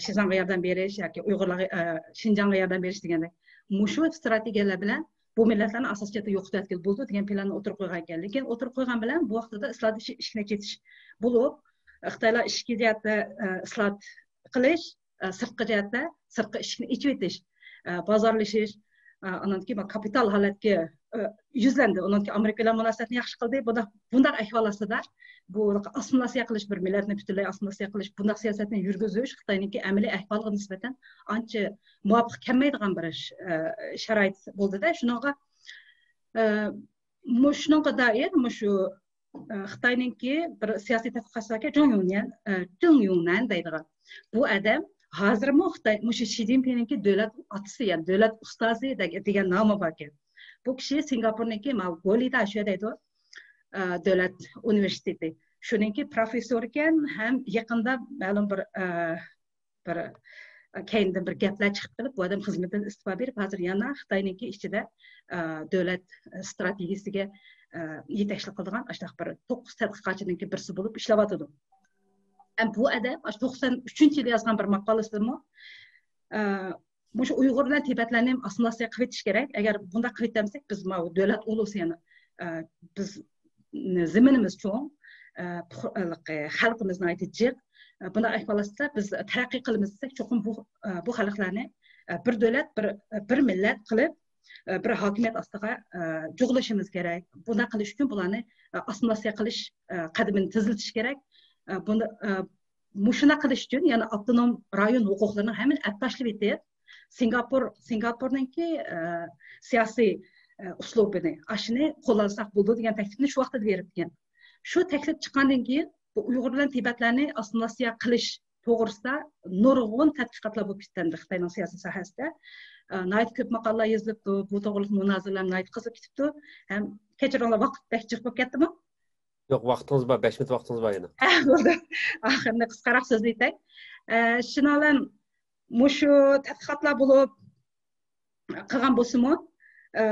شىزاڭغا ياردەم بېرىش ياكى ئۇيغۇرلارغا، شىنجاڭغا ياردەم بېرىش دېگەندەك. مۇشۇ ستراتېگىيەلەر بىلەن بۇ مىللەتلەرنى ئاساسىي جەھەتتە يوقىتىۋەتكىلى بولىدۇ دېگەن پىلاننى ئوتتۇرىغا قويغان ئىكەن. لېكىن ئوتتۇرىغا قويغان بىلەن بۇ ۋاقتىدا ئىسلاھات ئىشىكنى ئېچىۋېتىش بولۇپ، خىتايلار ئىچكى جەھەتتە ئىسلاھات قىلىش، سىرتقى جەھەتتە سىرتقى ئىشىكنى ئېچىۋېتىش، بازارلىشىش، ئانان كېيىن كاپىتال ھالەتكە يۈزلەندى. ئانان كېيىن ئامېرىكا بىلەن مۇناسىۋەتنى ياخشى قىلدى. بۇنداق، بۇنداق ئەھۋال ئاستىدا بۇ ئاسسىمىلياتسىيە قىلىش، بىر مىللەتنى پۈتۈنلەي ئاسسىمىلياتسىيە قىلىش، بۇنداق سىياسەتنى يۈرگۈزۈش خىتاينىڭكى ئەمەلىي ئەھۋالىغا نىسبەتەن ئانچە مۇۋاپىق كەلمەيدىغان بىر شارائىت بولدىدە. شۇنىڭغا، مۇشۇنىڭغا دائىر مۇشۇ خىتاينىڭكى بىر سىياسىي تەتقىقاتچىسى باركەن، جۇڭ يۇڭنەن، جۇڭ يۇڭنەن دەيدىغان. بۇ ئادەم ھازىرمۇ خىتاي، مۇشۇ شى جىنپىڭنىڭكى دۆلەت ئاتىسى، يەنى دۆلەت ئۇستازى دېگەن نامى باركەن. بۇ كىشى سىنگاپورنىڭكى ماۋۇ گولىدا شۇ دەيدۇ، دۆلەت ئۇنىۋېرسىتېتى. شۇنىڭكى پروفېسسورىكەن ھەم يېقىندا مەلۇم بىر بىر كەينىدىن بىر گەپلەر چىقىپ قېلىپ، بۇ ئادەم خىزمىتىدىن ئىستېپا بېرىپ، ھازىر يەنە خىتاينىڭكى ئىچىدە دۆلەت ستراتېگىيىسىگە يېتەكچىلىك قىلىدىغان ئاشۇنداق بىر توققۇز تەتقىقاتچىنىڭكى بىرسى بولۇپ ئىشلەۋاتىدۇ. ھەم بۇ ئادەم ئاشۇ توقسان ئۈچىنچى يىلى يازغان بىر ماقالىسىدىمۇ مۇشۇ ئۇيغۇر بىلەن تىبەتلەرنى ئاسسىمىلياتسىيە قىلىۋېتىش كېرەك. ئەگەر بۇنداق قىلىۋېتەلمىسەك، بىز ماۋۇ دۆلەت ئۇلۇسى، يەنى بىز زېمىنىمىز چوڭ، خەلقىمىز ناھايىتى جىق. بۇنداق ئەھۋال ئاستىدا بىز تەرەققىي قىلىمىز دېسەك، چوقۇم بۇ، بۇ خەلقلەرنى بىر دۆلەت، بىر، بىر مىللەت قىلىپ، بىر ھاكىمىيەت ئاستىغا جۇغلىشىمىز كېرەك. بۇنداق قىلىش ئۈچۈن بۇلارنى ئاسسىمىلياتسىيە قىلىش قەدىمىنى تېزلىتىش كېرەك. بۇنى، مۇشۇنداق قىلىش ئۈچۈن يەنە ئاپتونوم رايون ھوقۇقلىرىنىڭ ھەممىنى ئەپ تاشلىۋېتىپ، سىنگاپور، سىنگاپورنىڭكى سىياسىي ئۇسلۇبىنى، ئاشۇنى قوللانساق بولىدۇ دېگەن تەكلىپنى شۇ ۋاقتىدا بېرىپتىكەن. شۇ تەكلىپ چىققاندىن كېيىن بۇ ئۇيغۇر بىلەن تىبەتلەرنى ئاسسىمىلياتسىيە قىلىش توغرىسىدا نۇرغۇن تەتقىقاتلار بولۇپ كېتىپتۇ خىتاينىڭ سىياسىي ساھەسىدە. ناھايىتى كۆپ ماقالىلەر يېزىلىپتۇ، بۇ توغرىلىق مۇنازىرىلەر ناھايىتى قىزىپ كېتىپتۇ. ھەم كەچۈرۈڭلار، ۋاقىت بەك جىق بولۇپ كەتتىمۇ؟ ياق، ۋاقتىڭىز بار، بەش مىنۇت ۋاقتىڭىز بار يەنە. بولدى. ئاخىرىنى قىسقىراق سۆزلىتەي. ئە، شۇنىڭ بىلەن مۇشۇ تەتقىقاتلار بولۇپ قىلغان بولسىمۇ، ئە،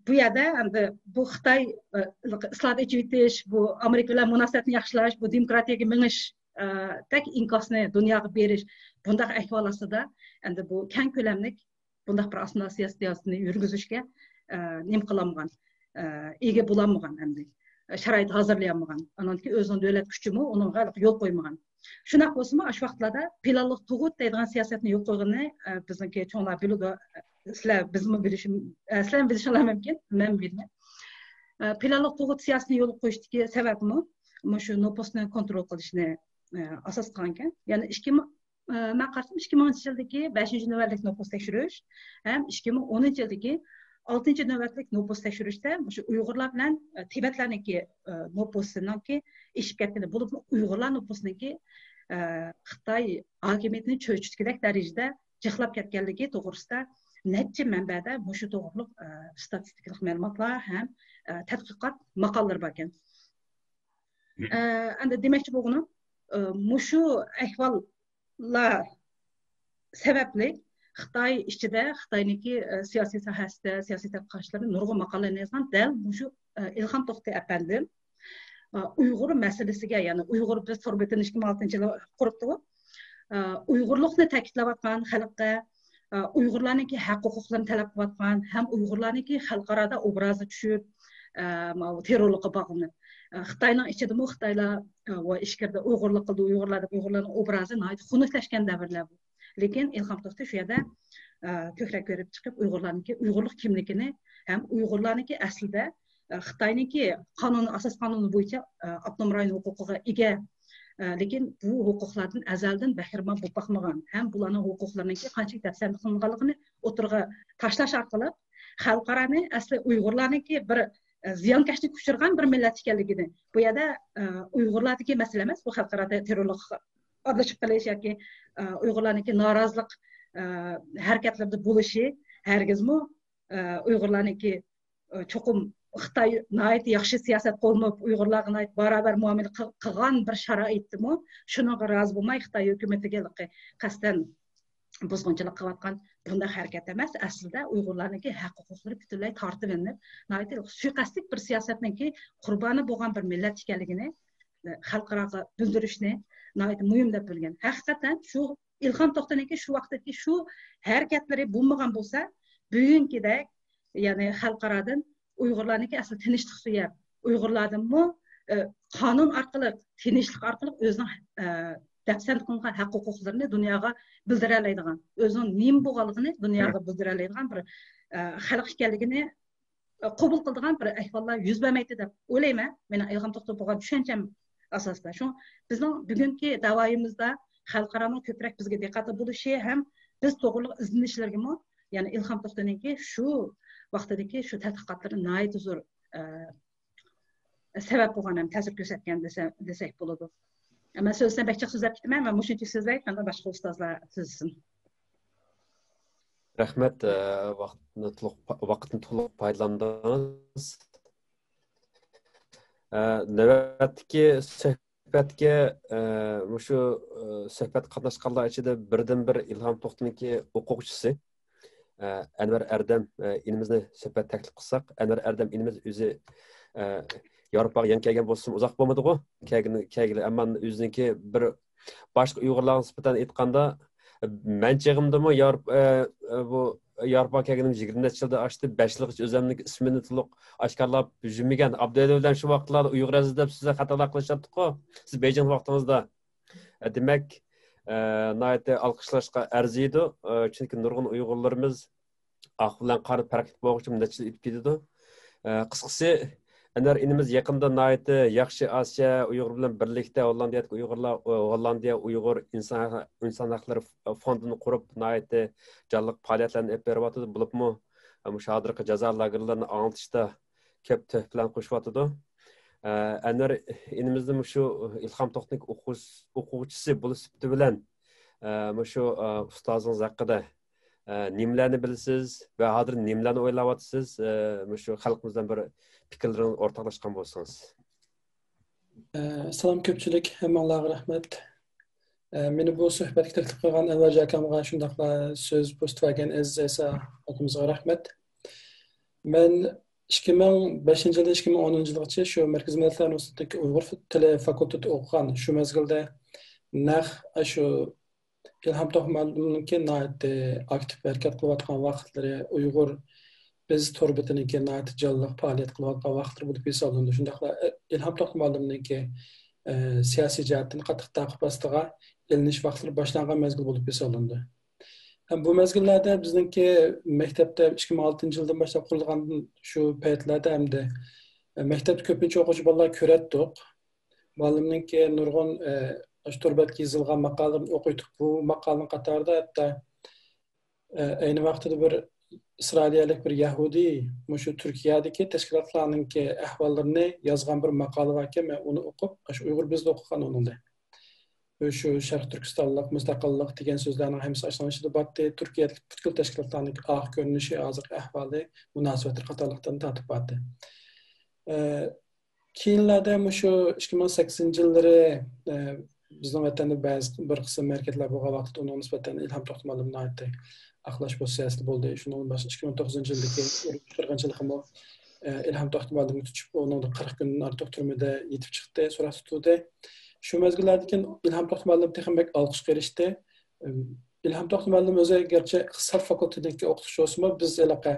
بۇ يەردە ئەمدى بۇ خىتاي، ئە، ئىسلاھات ئېچىۋېتىش، بۇ ئامېرىكا بىلەن مۇناسىۋەتنى ياخشىلاش، بۇ دېموكراتىيەگە مېڭىش، ئە، دەك ئىنكاسنى دۇنياغا بېرىش، بۇنداق ئەھۋال ئاستىدا ئەمدى بۇ كەڭ كۆلەملىك بۇنداق بىر ئاسسىمىلياتسىيە سىياسىتىنى يۈرگۈزۈشكە، ئە، نېمە قىلالمىغان، ئە، ئىگە بولالمىغان ئەمدى، ئە، شارائىت ھازىرلىيالمىغان. ئانان كېيىن ئۆزىنىڭ دۆلەت كۈچىمۇ ئۇنىڭغا يول قويمىغان. شۇنداق بولسىمۇ، ئاشۇ ۋاقىتلاردا پىلانلىق تۇغۇت دەيدىغان سىياسەتنى يول قويغىنىنى، ئە، بىزنىڭكى چوڭلار بىلىدۇ. سىلەر، بىزمۇ بىلىشىم، ئە، سىلەرمۇ بىلىشىڭلار مۇمكىن، مەن بىلمەيمەن. ئە، پىلانلىق تۇغۇت سىياسىتىنى يولغا قويۇشتىكى سەۋەبمۇ مۇشۇ نوپۇسنى كونترول قىلىشنى، ئە، ئاساس قىلغانكەن. يەنى ئىككى مىڭ، ئە، مەن قارىسام، ئىككى مىڭىنچى يىلدىكى بەشىنچى نۆۋەتلىك نوپۇس تەكشۈرۈش ھەم ئىككى مىڭ ئونىنچى يىلدىكى ئالتىنچى نۆۋەتلىك نوپۇس تەكشۈرۈشتە مۇشۇ ئۇيغۇرلار بىلەن، ئە، تىبەتلەرنىڭكى، ئە، نوپۇسىنىڭكى ئېشىپ كەتكىنى بولۇپمۇ، ئۇيغۇرلار نوپۇسىنىڭكى، ئە، خىتاي ھاكىمىيىتىنى چۆچۈتكۈدەك دەرىجىدە جىقلاپ كەتكەنلىكى توغرىسىدا نەچچە مەنبەدە مۇشۇ توغرۇلۇق، ئە، ستاتىستىكىلىق مەلۇماتلار ھەم، ئە، تەتقىقات ماقالىلىرى باركەن. ئە، ئەمدى دېمەكچى بولغىنىم، ئە، مۇشۇ ئەھۋاللار سەۋەبلىك خىتاي ئىچىدە، خىتاينىڭكى، ئە، سىياسىي ساھەسىدە، سىياسىي تەتقىقاتچىلىرى نۇرغۇن ماقالىلەرنى يازغان. دەل مۇشۇ، ئە، ئىلھام توختى ئەپەندىم، ئە، ئۇيغۇر مەسىلىسىگە، يەنى ئۇيغۇر بىز تور بېتىنى ئىككى مىڭ ئالتىنچى يىلى قۇرۇپتۇق. ئە، ئۇيغۇرلۇقنى تەكىتلەۋاتقان خەلققە، ئە، ئۇيغۇرلارنىڭكى ھەق ھوقۇقلىرىنى تەلەپ قىلىۋاتقان ھەم ئۇيغۇرلارنىڭكى خەلقئارادا ئوبرازى چۈشۈپ، ئە، ماۋۇ تېررورلۇققا باغلىنىپ، ئە، خىتاينىڭ ئىچىدىمۇ خىتايلار، ئە، ۋە ئىچكىرىدە ئۇيغۇرلۇق قىلدى، ئۇيغۇرلار دەپ ئۇيغۇرلارنىڭ ئوبرازى ناھايىتى خۇنۈكلەشكەن دەۋرلەر بۇ. لېكىن ئىلھام توختى شۇ يەردە، ئە، كۆكرەك كېرىپ چىقىپ، ئۇيغۇرلارنىڭكى ئۇيغۇرلۇق كىملىكىنى ھەم ئۇيغۇرلارنىڭكى ئەسلىدە، ئە، خىتاينىڭكى قانۇنى، ئاساس قانۇنى بويىچە، ئە، ئاپتونوم رايون ھوقۇقىغا ئىگە، ئە، لېكىن بۇ ھوقۇقلاردىن ئەزەلدىن بەھرىمەن بولۇپ باقمىغان ھەم بۇلارنىڭ ھوقۇقلىرىنىڭكى قانچىلىك دەپسەندە قىلىنغانلىقىنى ئوتتۇرىغا تاشلاش ئارقىلىق خەلقئارانى ئەسلى ئۇيغۇرلارنىڭكى بىر، ئە، زىيانكەشلىككە ئۇچرىغان بىر مىللەتكە ئىكەنلىكىنى، بۇ يەردە، ئە، ئۇيغۇرلاردىكى مەسىلە ئەمەس، بۇ خەلقئارادا تېررورلۇققا ئارىلىشىپ قېلىش ياكى، ئە، ئۇيغۇرلارنىڭكى نارازىلىق، ئە، ھەرىكەتلىرىدە بولۇشى ھەرگىزمۇ، ئە، ئۇيغۇرلارنىڭكى، ئە، چوقۇم خىتاي ناھايىتى ياخشى سىياسەت قوللىنىپ، ئۇيغۇرلارغا ناھايىتى باراۋەر مۇئامىلە قىل-، قىلغان بىر شارائىتتىمۇ شۇنىڭغا رازى بولماي خىتاي ھۆكۈمىتىگە قەستەن بۇزغۇنچىلىق قىلىۋاتقان بۇنداق ھەرىكەت ئەمەس. ئەسلىدە ئۇيغۇرلارنىڭكى ھەق ھوقۇقلىرى پۈتۈنلەي تارتىۋېلىنىپ، ناھايىتى سۇيىقەستلىك بىر سىياسەتنىڭكى قۇربانى بولغان بىر مىللەت ئىكەنلىكىنى، ئە، خەلقئاراغا بىلدۈرۈشنى ناھايىتى مۇھىم دەپ بىلگەن. ھەقىقەتەن شۇ ئىلھام توختىنىڭكى شۇ ۋاقىتتىكى شۇ ھەرىكەتلىرى بولمىغان بولسا، بۈگۈنكىدەك، يەنى خەلقئارادىن ئۇيغۇرلارنىڭكى ئەسلى تىنچلىق سۆيەر، ئۇيغۇرلاردىنمۇ، ئە، قانۇن ئارقىلىق، تىنچلىق ئارقىلىق ئۆزىنىڭ، ئە، دەپسەندە قىلىنغان ھەق ھوقۇقلىرىنى دۇنياغا بىلدۈرەلەيدىغان، ئۆزىنىڭ نېمە بولغانلىقىنى دۇنياغا بىلدۈرەلەيدىغان بىر، ئە، خەلق ئىكەنلىكىنى، ئە، قوبۇل قىلىدىغان بىر ئەھۋاللار يۈز بەرمەيتتى دەپ ئويلايمەن. مېنىڭ ئىلھام توختىغا بولغان چۈشەنچەم ئاساسىدا. شۇ بىزنىڭ بۈگۈنكى داۋايىمىزدا خەلقئارانىڭ كۆپرەك بىزگە دىققەتتە بولۇشى ھەم بىز توغرۇلۇق ئىزدىنىشلىرىگىمۇ، يەنى ئىلھام توختىنىڭكى شۇ ۋاقتىدىكى شۇ تەتقىقاتلىرى ناھايىتى زور، ئە، سەۋەب بولغان ھەم تەسىر كۆرسەتكەن دېسە-، دېسەك بولىدۇ. مەن سۆزلىسەم بەك جىق سۆزلەپ كېتىمەن، مەن مۇشۇنچە سۆزلەي، ئاندىن باشقا ئۇستازلار سۆزلىسۇن. رەھمەت، ئە، ۋاقىتنى تولۇق، ۋاقىتنى تولۇق پايدىلاندىڭىز. ئە، نۆۋەتتىكى سۆھبەتكە، ئە، مۇشۇ، ئە، سۆھبەتكە قاتناشقانلار ئىچىدە بىردىنبىر ئىلھام توختىنىڭكى ئوقۇغۇچىسى، ئە، ئەنۋەر ئەردەم، ئە، ئىنىمىزنى سۆھبەت تەكلىپ قىلساق، ئەنۋەر ئەردەم ئىنىمىز ئۆزى، ئە، ياۋروپاغا يېڭى كەلگەن بولسىمۇ ئۇزاق بولمىدىغۇ. كەلگىنى، كەلگىلى، ئەمما ئۆزىنىڭكى بىر باشقا ئۇيغۇرلارغا نىسبەتەن ئېيتقاندا، مەن چېغىمدىمۇ ياۋروپ-، ئە، ئە، بۇ ياۋروپاغا كەلگىنىم يىگىرمە نەچچە يىلدىن ئاشتى، بەش يىلغىچە ئۆزۈمنىڭكى ئىسمىنى تولۇق ئاشكارىلاپ يۈرمىگەن. ئابدۇللا بىلەن شۇ ۋاقىتلاردا ئۇيغۇر ئەزىز دەپ سىزلەر خاتالىق قىلىشاتتىققۇ، سىز بېيجىڭ ۋاقتىڭىزدا. ئە، دېمەك، ئە، ناھايىتى ئالقىشلاشقا ئەرزىيدۇ. ئە، چۈنكى نۇرغۇن ئۇيغۇرلىرىمىز ئاق بىلەن قارا پەرقلىك بولغۇچە نەچچە يىل ئۆتۈپ كېتىدۇ. ئە، قىسقىسى، ئەنۋەر ئىنىمىز يېقىندا ناھايىتى ياخشى ئاسىيا ئۇيغۇر بىلەن بىرلىكتە ھوللاندىيەدىكى ئۇيغۇرلار، ھوللاندىيە ئۇيغۇر ئىنسان، ئىنسان ھەقلىرى فوندىنى قۇرۇپ، ناھايىتى جانلىق پائالىيەتلەرنى ئېلىپ بېرىۋاتىدۇ. بولۇپمۇ، مۇشۇ ھازىرقى جازا لاگېرلىرىنى ئاڭلىتىشتا كۆپ تۆھپىلەرنى قوشۇۋاتىدۇ. ئە، ئەنۋەر ئىنىمىزنى مۇشۇ ئىلھام توختىنىڭ ئوقۇغۇچىسى، ئوقۇغۇچىسى بولۇش سۈپىتى بىلەن، ئە، مۇشۇ، ئە، ئۇستازىڭىز ھەققىدە، ئە، نېمىلەرنى بىلىسىز ۋە ھازىر نېمىلەرنى ئويلاۋاتىسىز؟ ئە، مۇشۇ خەلقىمىز بىلەن بىر پىكىرلىرىڭىزنى ئورتاقلاشقان بولسىڭىز. ئەسسالام كۆپچىلىك، ھەممىڭلارغا رەھمەت. ئە، مېنى بۇ سۆھبەتكە تەكلىپ قىلغان ئەنۋەر جاكامغا، شۇنداقلا سۆز پۇرسىتى بەرگەن ئەزىز ئەيسا ئاكىمىزغا رەھمەت. مەن ئىككى مىڭ بەشىنچى يىلدىن ئىككى مىڭ ئونىنچى يىلغىچە شۇ مەركىزىي مىللەتلەر ئۇنىۋېرسىتېتىدىكى ئۇيغۇر تىلى فاكۇلتېتىدا ئوقۇغان. شۇ مەزگىلدە نەق شۇ ئىلھام توختى مۇئەللىمنىڭكى ناھايىتى ئاكتىپ ھەرىكەت قىلىۋاتقان ۋاقىتلىرى، ئۇيغۇر بىز تور بېتىنىڭكى ناھايىتى جانلىق پائالىيەت قىلىۋاتقان ۋاقىتلىرى بولۇپ ھېسابلىنىدۇ. شۇنداقلا ئىلھام توختى مۇئەللىمنىڭكى، ئە، سىياسىي جەھەتتىن قاتتىق تەقىپ ئاستىغا ئېلىنىش ۋاقىتلىرى باشلانغان مەزگىل بولۇپ ھېسابلىنىدۇ. ھەم بۇ مەزگىللەردە بىزنىڭكى مەكتەپتە ئىككى مىڭ ئالتىنچى يىلدىن باشلاپ قۇرۇلغان شۇ پەيتلەردە ھەمدە مەكتەپتە كۆپىنچە ئوقۇغۇچى بالىلار كۆرەتتۇق. مۇئەللىمنىڭكى نۇرغۇن، ئە، ئاشۇ تور بەتكە يېزىلغان ماقالىلىرىنى ئوقۇيتتۇق. بۇ ماقالىنىڭ قاتارىدا ھەتتا، ئە، ئەينى ۋاقتىدا بىر ئىسرائىلىيەلىك بىر يەھۇدىي مۇشۇ تۈركىيەدىكى تەشكىلاتلارنىڭكى ئەھۋاللىرىنى يازغان بىر ماقالە باركەن، مەن ئۇنى ئوقۇپ، ئاشۇ ئۇيغۇر بىزدە ئوقۇغان ئۇنىڭدا. شۇ شەرقىي تۈركىستانلىق، مۇستەقىللىق دېگەن سۆزلەرنىڭ ھەممىسى ئاشۇنىڭ ئىچىدە بارتتى. تۈركىيەدىكى پۈتكۈل تەشكىلاتلارنىڭ ئاخىر كۆرۈنۈشى، ھازىرقى ئەھۋالى، مۇناسىۋەتلىرى قاتارلىقلارنى تارتىپ بارتتى. ئە، كېيىنلەردە مۇشۇ ئىككى مىڭ سەككىزىنچى يىللىرى، ئە، بىزنىڭ ۋەتەندە بەزى بىر قىسىم ھەرىكەتلەر بولغان ۋاقىتتا ئۇنىڭغا نىسبەتەن ئىلھام توختى مۇئەللىم ناھايىتى ئاقلاش بولۇش سىياسىتى بولدى. شۇنىڭدىن باشقا ئىككى مىڭ توققۇزىنچى يىلدىكى ئۇرۇش قىرغىنچىلىقىمۇ، ئە، ئىلھام توختى مۇئەللىمگە تۇتۇشۇپ، ئۇنىڭدا قىرىق كۈندىن ئارتۇق تۈرمىدە يېتىپ چىقتى، سوراق تۇتۇلدى. شۇ مەزگىللەردىن كېيىن ئىلھام توختى مۇئەللىم تېخىمۇ بەك ئالقىشقا ئېرىشتى. ئىلھام توختى مۇئەللىم ئۆزى گەرچە ئىقتىساد فاكۇلتېتىدىكى ئوقۇتقۇچى بولسىمۇ، بىز ھېلىقى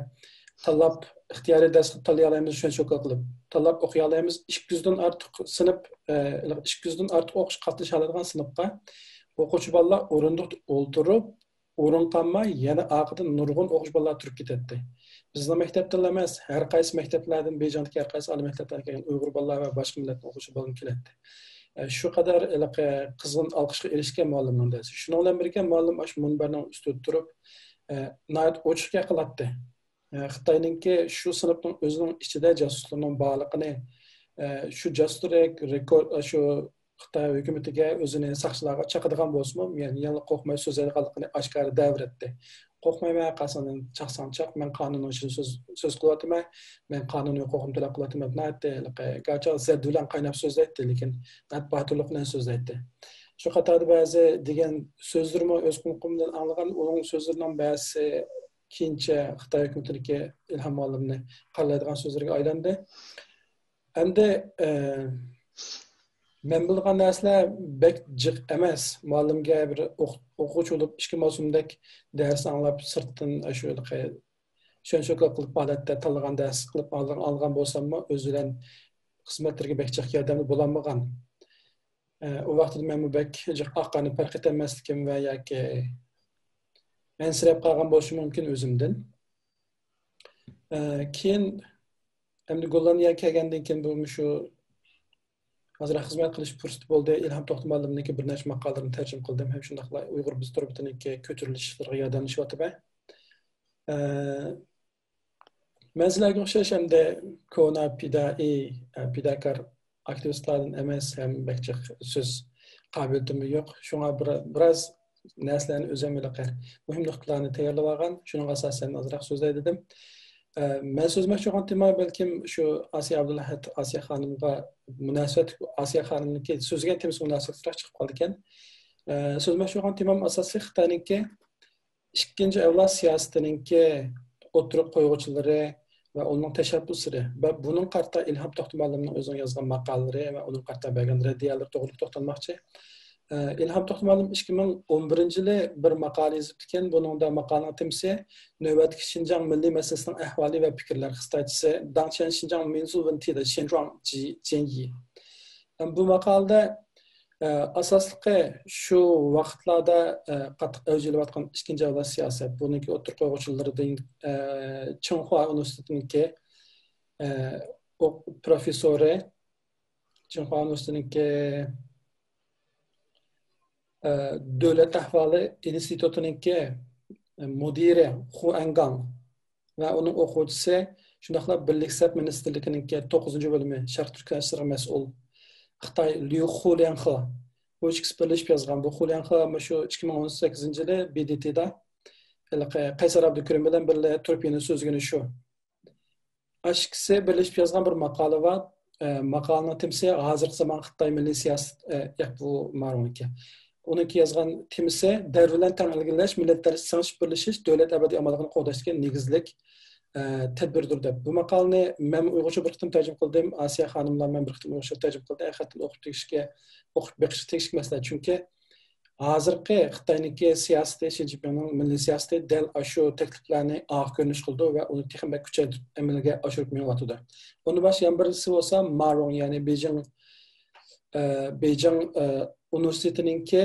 تاللاپ ئىختىيارىي دەرس قىلىپ تاللىيالايمىز، شۇنچە قىلىپ تاللاپ ئوقۇيالايمىز. ئىككى يۈزدىن ئارتۇق سىنىپ، ئە، ئىككى يۈزدىن ئارتۇق ئوقۇغۇچى قاتنىشالايدىغان سىنىپقا ئوقۇغۇچى بالىلار ئورۇندۇقتا ئولتۇرۇپ، ئورۇن قالماي، يەنە ئارقىدىن نۇرغۇن ئوقۇغۇچى بالىلار تۇرۇپ كېتەتتى. بىزنىڭ مەكتەپتىنلا ئەمەس، ھەر قايسى مەكتەپلەردىن، بېيجىڭدىكى ھەر قايسى ئالىي مەكتەپلەردىن كەلگەن ئۇيغۇر بالىلار ۋە باشقا مىللەتنىڭ ئوقۇغۇچى بالىلىرى كېلەتتى. ئە، شۇ قەدەر ھېلىقى قىزغىن ئالقىشقا ئېرىشكەن مۇئەللىمنىڭ دەرسى. شۇنىڭ بىلەن بىرگە، مۇئەللىم ئاشۇ مۇنبەرنىڭ ئۈستىدە تۇرۇپ، ئە، ناھايىتى ئوچۇق گەپ قىلاتتى. ئە، خىتاينىڭكى شۇ سىنىپنىڭ ئۆزىنىڭ ئىچىدە جاسۇسلىرىنىڭ بارلىقىنى، ئە، شۇ جاسۇسلىرى رېكورد، شۇ خىتاي ھۆكۈمىتىگە ئۆزىنى ساقچىلارغا چاقىدىغان بولسىمۇ، يەنى يەنىلا قورقماي سۆزلەيدىغانلىقىنى ئاشكارا دەۋرەتتى. قورقمايمەن، قارىساڭ چاقساڭ چاق، مەن قانۇننىڭ ئىچىدە سۆز، سۆز قىلىۋاتىمەن، مەن قانۇن ھوقۇقۇمنى تەلەپ قىلىۋاتىمەن دەپ ناھايىتى ھېلىقى گاچا زەردە بىلەن قايناپ سۆزلەيتتى، لېكىن ناھايىتى باتۇرلۇق بىلەن سۆزلەيتتى. شۇ قاتاردا بەزى دېگەن سۆزلىرىمۇ ئۆز قۇلىقىم بىلەن ئاڭلىغان، ئۇنىڭ سۆزلىرىنىڭ بەزىسى كېيىنچە خىتاي ھۆكۈمىتىدىكى ئىلھام مۇئەللىمنى قارىلايدىغان سۆزلىرىگە ئايلاندى. ئەمدى، ئە، مەن بىلىدىغان نەرسىلەر بەك جىق ئەمەس. مۇئەللىمگە بىر ئوق-، ئوقۇغۇچى بولۇپ ئىككى مەۋسۇمدەك دەرس ئاڭلاپ، سىرتتىن ئاشۇ شۆنشوكا قىلىپ ھالەتتە تاللىغان دەرس قىلىپ ئالغان، ئالغان بولساممۇ، ئۆزى بىلەن خىزمەتلىرىگە بەك جىق ياردەمدە بولالمىغان. ئە، ئۇ ۋاقىتتا مەنمۇ بەك جىق ئاق قارىنى پەرق ئېتەلمەسلىكىم ۋە ياكى ئەنسىرەپ قالغان بولۇشۇم مۇمكىن ئۆزۈمدىن. ئە، كېيىن ئەمدى گوللاندىيەگە كەلگەندىن كېيىن بۇ مۇشۇ ئازراق خىزمەت قىلىش پۇرسىتى بولدى. ئىلھام توختى مۇئەللىمنىڭكى بىر نەچچە ماقالىلىرىنى تەرجىمە قىلدىم ھەم شۇنداقلا ئۇيغۇر بىز تور بېتىنىڭكى كۆتۈرۈلۈشلىرىگە ياردەملىشىۋاتىمەن. ئە، مەن سىلەرگە ئوخشاش ئەمدى كونا پىدائىي، ئە، پىداكار ئاكتىۋىستلاردىن ئەمەس ھەم بەك جىق سۆز قابىلىيىتىممۇ يوق. شۇڭا بىر، بىراز نەرسىلەرنى ئۆزۈم ھېلىقى مۇھىم نۇقتىلارنى تەييارلىۋالغان. شۇنىڭغا ئاساسەن ئازراق سۆزلەي دېدىم. ئە، مەن سۆزلىمەكچى بولغان تېما بەلكىم شۇ ئاسىيە ئابدۇلئەھەد، ئاسىيە خانىمغا مۇناسىۋەتلىك، ئاسىيە خانىمنىڭكى سۆزلىگەن تېمىسىغا مۇناسىۋەتلىكرەك چىقىپ قالىدىكەن. ئە، سۆزلىمەكچى بولغان تېمام ئاساسىي خىتاينىڭكى ئىككىنچى ئەۋلاد سىياسىتىنىڭكى ئوتتۇرىغا قويغۇچىلىرى ۋە ئۇنىڭ تەشەببۇسلىرى ۋە بۇنىڭغا قارىتا ئىلھام توختى مۇئەللىمنىڭ ئۆزىنىڭ يازغان ماقالىلىرى ۋە ئۇنىڭغا قارىتا بەرگەن رەددىيەلىرى توغرىلىق توختالماقچى. ئە، ئىلھام توختى مۇئەللىم ئىككى مىڭ ئون بىرىنچى يىلى بىر ماقالە يېزىپتىكەن. بۇنىڭدا ماقالىنىڭ تېمىسى نۆۋەتتىكى شىنجاڭ مىللىي مەسىلىسىنىڭ ئەھۋالى ۋە پىكىرلەر، خىتايچىسى داڭچيەن شىنجاڭ مىنزۇ ۋېنتىدا شيەنجۇاڭ جي-، جيەنيى. بۇ ماقالىدە، ئە، ئاساسلىقى شۇ ۋاقىتلاردا، ئە، قاتتىق ئەۋج ئېلىۋاتقان ئىككىنچى ئەۋلاد سىياسەت، بۇنىڭكى ئوتتۇرا قويغۇچىلىرىدىن، ئە، چىڭخۇا ئۇنىۋېرسىتېتىنىڭكى، ئە، ئوق-، پروفېسسورى، چىڭخۇا ئۇنىۋېرسىتېتىنىڭكى، ئە، دۆلەت ئەھۋالى ئىنستىتۇتىنىڭكى، ئە، مۇدىرى خۇ ئەنگاڭ ۋە ئۇنىڭ ئوقۇغۇچىسى، شۇنداقلا بىرلىك سەپ مىنىستىرلىكىنىڭكى توققۇزىنچى بۆلۈمى شەرقىي تۈركىستان ئىشلىرىغا مەسئۇل خىتاي ليۇ خۇليەنخې. بۇ ئىككىسى بىرلىشىپ يازغان. بۇ خۇليەنخې مۇشۇ ئىككى مىڭ ئون سەككىزىنچى يىلى بى دى تىدا ھېلىقى قەيسەر ئابدۇكېرىم بىلەن بىللە تۇرۇپ يەنە سۆزلىگىنى شۇ. ئاشۇ ئىككىسى بىرلىشىپ يازغان بىر ماقالە بار. ئە، ماقالىنىڭ تېمىسى ھازىرقى زامان خىتاي مىللىي سىياسىتى، ئە، ياق، بۇ مارونىڭكى. ئۇنىڭكى يازغان تېمىسى دەۋر بىلەن تەڭ ئىلگىرىلەش، مىللەتلەر سىڭىشىپ بىرلىشىش، دۆلەت ئەبەدىي ئامانلىقىنى قوغداش دېگەن نېگىزلىك، ئە، تەدبىردۇر دەپ. بۇ ماقالىنى مەن ئۇيغۇرچە بىر قېتىم تەرجىمە قىلدىم، ئاسىيە خانىم بىلەن مەن بىر قېتىم ئۇيغۇرچە تەرجىمە قىلدى. ھەقىقەتەن ئوقۇپ تېگىشكە، ئوقۇپ بېقىشقا تېگىشلىك مەسىلە. چۈنكى ھازىرقى خىتاينىڭكى سىياسىتى، شى جىنپىڭنىڭ مىللىي سىياسىتى دەل ئاشۇ تەكلىپلەرنى ئاق كۆرۈنۈش قىلىدۇ ۋە ئۇنى تېخىمۇ بەك كۈچەيتىپ ئەمەلگە ئاشۇرۇپ مېڭىۋاتىدۇ. ئۇنىڭ باشقا يەنە بىرسى بولسا مارۇڭ، يەنى بېيجىڭ، ئە، بېيجىڭ، ئە، ئۇنىۋېرسىتېتىنىڭكى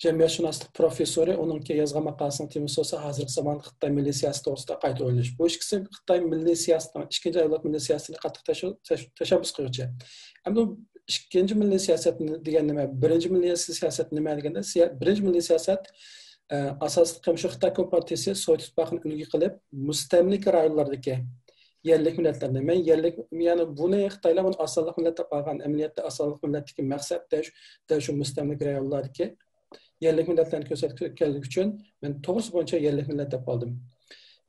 جەمئىيەتشۇناسلىق پروفېسسورى، ئۇنىڭكى يازغان ماقالىسىنىڭ تېمىسى بولسا ھازىرقى زامان خىتاي مىللىي سىياسىتى توغرىسىدا قايتا ئويلىنىش. بۇ ئىككىسى خىتاي مىللىي سىياسىتىنىڭ، ئىككىنچى ئەۋلاد مىللىي سىياسىتىنى قاتتىق تەشە-، تەش-، تەشەببۇس قىلغۇچى. ئەمدى بۇ ئىككىنچى مىللىي سىياسەت دېگەن نېمە؟ بىرىنچى مىللىي سىياسەت نېمە دېگەندە، سىيا-، بىرىنچى مىللىي سىياسەت، ئە، ئاساسلىقى مۇشۇ خىتاي كومپارتىيىسى سوۋېت ئىتتىپاقىنى ئۈلگە قىلىپ، مۇستەملىكە رايونلاردىكى يەرلىك مىللەتلەرنى، مەن يەرلىك، يەنى بۇنى خىتايلار بۇنى ئاز سانلىق مىللەت دەپ ئالغان، ئەمەلىيەتتە ئاز سانلىق مىللەتتىكى مەقسەت دەل شۇ، دەل شۇ مۇستەملىكە رايونلاردىكى يەرلىك مىللەتلەرنى كۆرسەتكۈسى كەلگۈ ئۈچۈن مەن توغرىسى بويىچە يەرلىك مىللەت دەپ ئالدىم.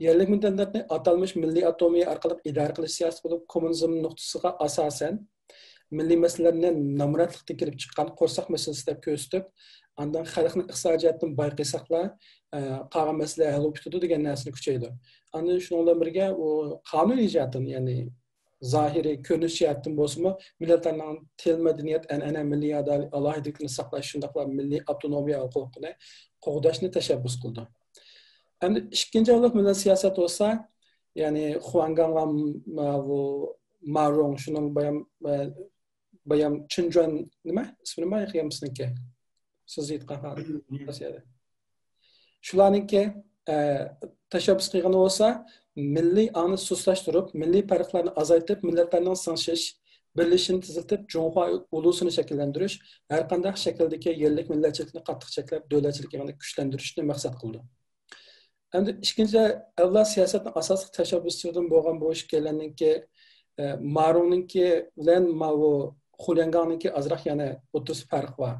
يەرلىك مىللەتلەرنى ئاتالمىش مىللىي ئاپتونومىيە ئارقىلىق ئىدارە قىلىش سىياسىتى بولۇپ، كوممۇنىزم نۇقتىسىغا ئاساسەن، مىللىي مەسىلىلەرنى نامراتلىقتىن كېلىپ چىققان قورساق مەسىلىسى دەپ كۆرسىتىپ، ئاندىن خەلقنى ئىقتىسادىي جەھەتتىن باي قىلساقلا، ئە، قالغان مەسىلە ھەل بولۇپ كېتىدۇ دېگەن نەرسىنى كۈچەيدۇ. ئاندىن شۇنىڭ بىلەن بىرگە، ئۇ قانۇنىي جەھەتتىن، يەنى زاھىرىي كۆرۈنۈش جەھەتتىن بولسىمۇ، مىللەتلەرنىڭ تىل، مەدەنىيەت، ئەنئەنە، مىللىي ئالاھىدىلىكىنى ساقلاش، شۇنداقلا مىللىي ئاپتونومىيە ھوقۇقىنى قوغداشنى تەشەببۇس قىلىدۇ. ئەمدى ئىككىنچى ئەۋلاد مىللەت سىياسەت بولسا، يەنى خۇاڭگاڭ ۋە ما-، بۇ مارۇڭ، شۇنىڭ بايام، بايام چىنجۇەن، نېمە؟ ئىسمى نېمە؟ يېقىنكى. سىز ئېيتقان ھال. شۇلارنىڭكى، ئە، تەشەببۇس قىلغىنى بولسا، مىللىي ئاڭنى سۇسلاشتۇرۇپ، مىللىي پەرقلەرنى ئازايتىپ، مىللەتلەرنىڭ سىڭىشىش، بىرلىشىشىنى تېزلىتىپ، جۇڭخۇا ئۇلۇسىنى شەكىللەندۈرۈش، ھەرقانداق شەكىلدىكى يەرلىك مىللەتچىلىكنى قاتتىق چەكلەپ، دۆلەتچىلىك ئېڭىنى كۈچلەندۈرۈشنى مەقسەت قىلىدۇ. ئەمدى ئىككىنچى ئەۋلاد سىياسەتنىڭ ئاساسلىق تەشەببۇسچىلىرىدىن بولغان بۇ ئىككىيلەننىڭكى، ئە، مارۇڭنىڭكى بىلەن ماۋۇ خۇليەنگاڭنىڭكى ئازراق يەنە ئوتتۇرىسى پەرق بار.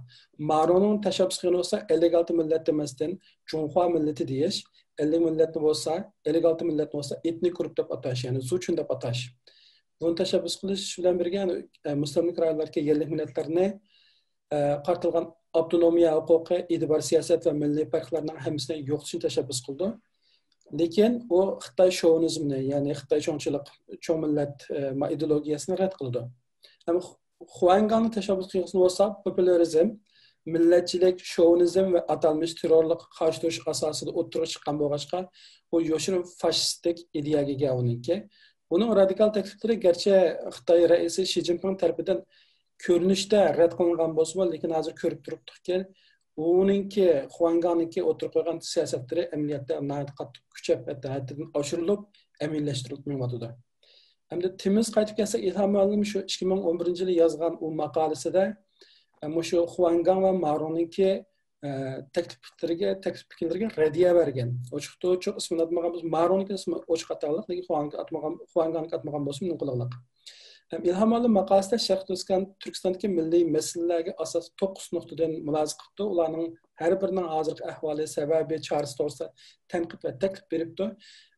مارۇڭنىڭ تەشەببۇسى قىلغىنى بولسا، ئەللىك ئالتە مىللەت دېمەستىن، جۇڭخۇا مىللىتى دېيىش، ئەللىك مىللەتنى بولسا، ئەللىك ئالتە مىللەتنى بولسا، ئېتنىك گۇرۇپ دەپ ئاتاش، يەنى زۇچۈن دەپ ئاتاش. بۇنى تەشەببۇس قىلىش بىلەن بىرگە، يەنى، ئە، مۇستەملىكە رايونلاردىقى يەرلىك مىللەتلەرنى، ئە، قارىتىلغان ئاپتونومىيە ھوقۇقى، ئېتىبار سىياسەت ۋە مىللىي پەرقلەرنىڭ ھەممىسىنى يوقىتىشنى تەشەببۇس قىلىدۇ. لېكىن ئۇ خىتاي شوۋىنىزمىنى، يەنى خىتاي چوڭچىلىق، چوڭ مىللەت، ئە، ما-، ئىدېئولوگىيەسىنى رەت قىلىدۇ. ئەمما خۇ-، خۇاڭگاڭنىڭ تەشەببۇس قىلغۇسى بولسا، پوپۇلىزم، مىللەتچىلىك، شوۋىنىزم ۋە ئاتالمىش تېررورلۇققا قارشى تۇرۇش ئاساسىدا ئوتتۇرىغا چىققان بولغاچقا، بۇ يوشۇرۇن فاشىستىك ئىدىيەگە ئىگە ئۇنىڭكى. ئۇنىڭ رادىكال تەكلىپلىرى گەرچە خىتاي رەئىسى شى جىنپىڭ تەرىپىدىن كۆرۈنۈشتە رەت قىلىنغان بولسىمۇ، لېكىن ھازىر كۆرۈپ تۇرۇپتۇقكى، ئۇنىڭكى، خۇاڭگاڭنىڭكى ئوتتۇرىغا قويغان سىياسەتلىرى ئەمەلىيەتتە ناھايىتى قاتتىق كۈچەپ، ھەتتا ھەددىدىن ئاشۇرۇلۇپ، ئەمەلىيلەشتۈرۈلۈپ مېڭىۋاتىدۇ. ئەمدى تېمىمىزغا قايتىپ كەلسەك، ئىلھام مۇئەللىم شۇ ئىككى مىڭ ئون بىرىنچى يىلى يازغان ئۇ ماقالىسىدە، مۇشۇ خۇاڭگاڭ ۋە مارۇڭنىڭكى، ئە، تەكلىپ پىكىرلىرىگە، تەكلىپ پىكىرلىرىگە رەددىيە بەرگەن. ئوچۇق، ئوچۇق ئىسمىنى ئاتىمىغان بولسا، مارۇڭنىڭكى ئىسمى ئوچۇق ئاتالىق، لېكىن خۇاڭگاڭنىڭكى ئاتمىغان، خۇاڭگاڭنىڭكى ئاتمىغان بولسا مۇمكىنلىق. ھەم ئىلھام مۇئەللىم ماقالىسىدە شەرقىي تۈركىستان، تۈركىستاندىكى مىللىي مەسىلىلەرگە ئاساسلىق توققۇز نۇقتىدىن مۇلاھىزە قىپتۇ. ئۇلارنىڭ ھەر بىرىنىڭ ھازىرقى ئەھۋالى، سەۋەبى، چارىسى توغرىسىدا تەنقىد ۋە تەكلىپ بېرىپتۇ.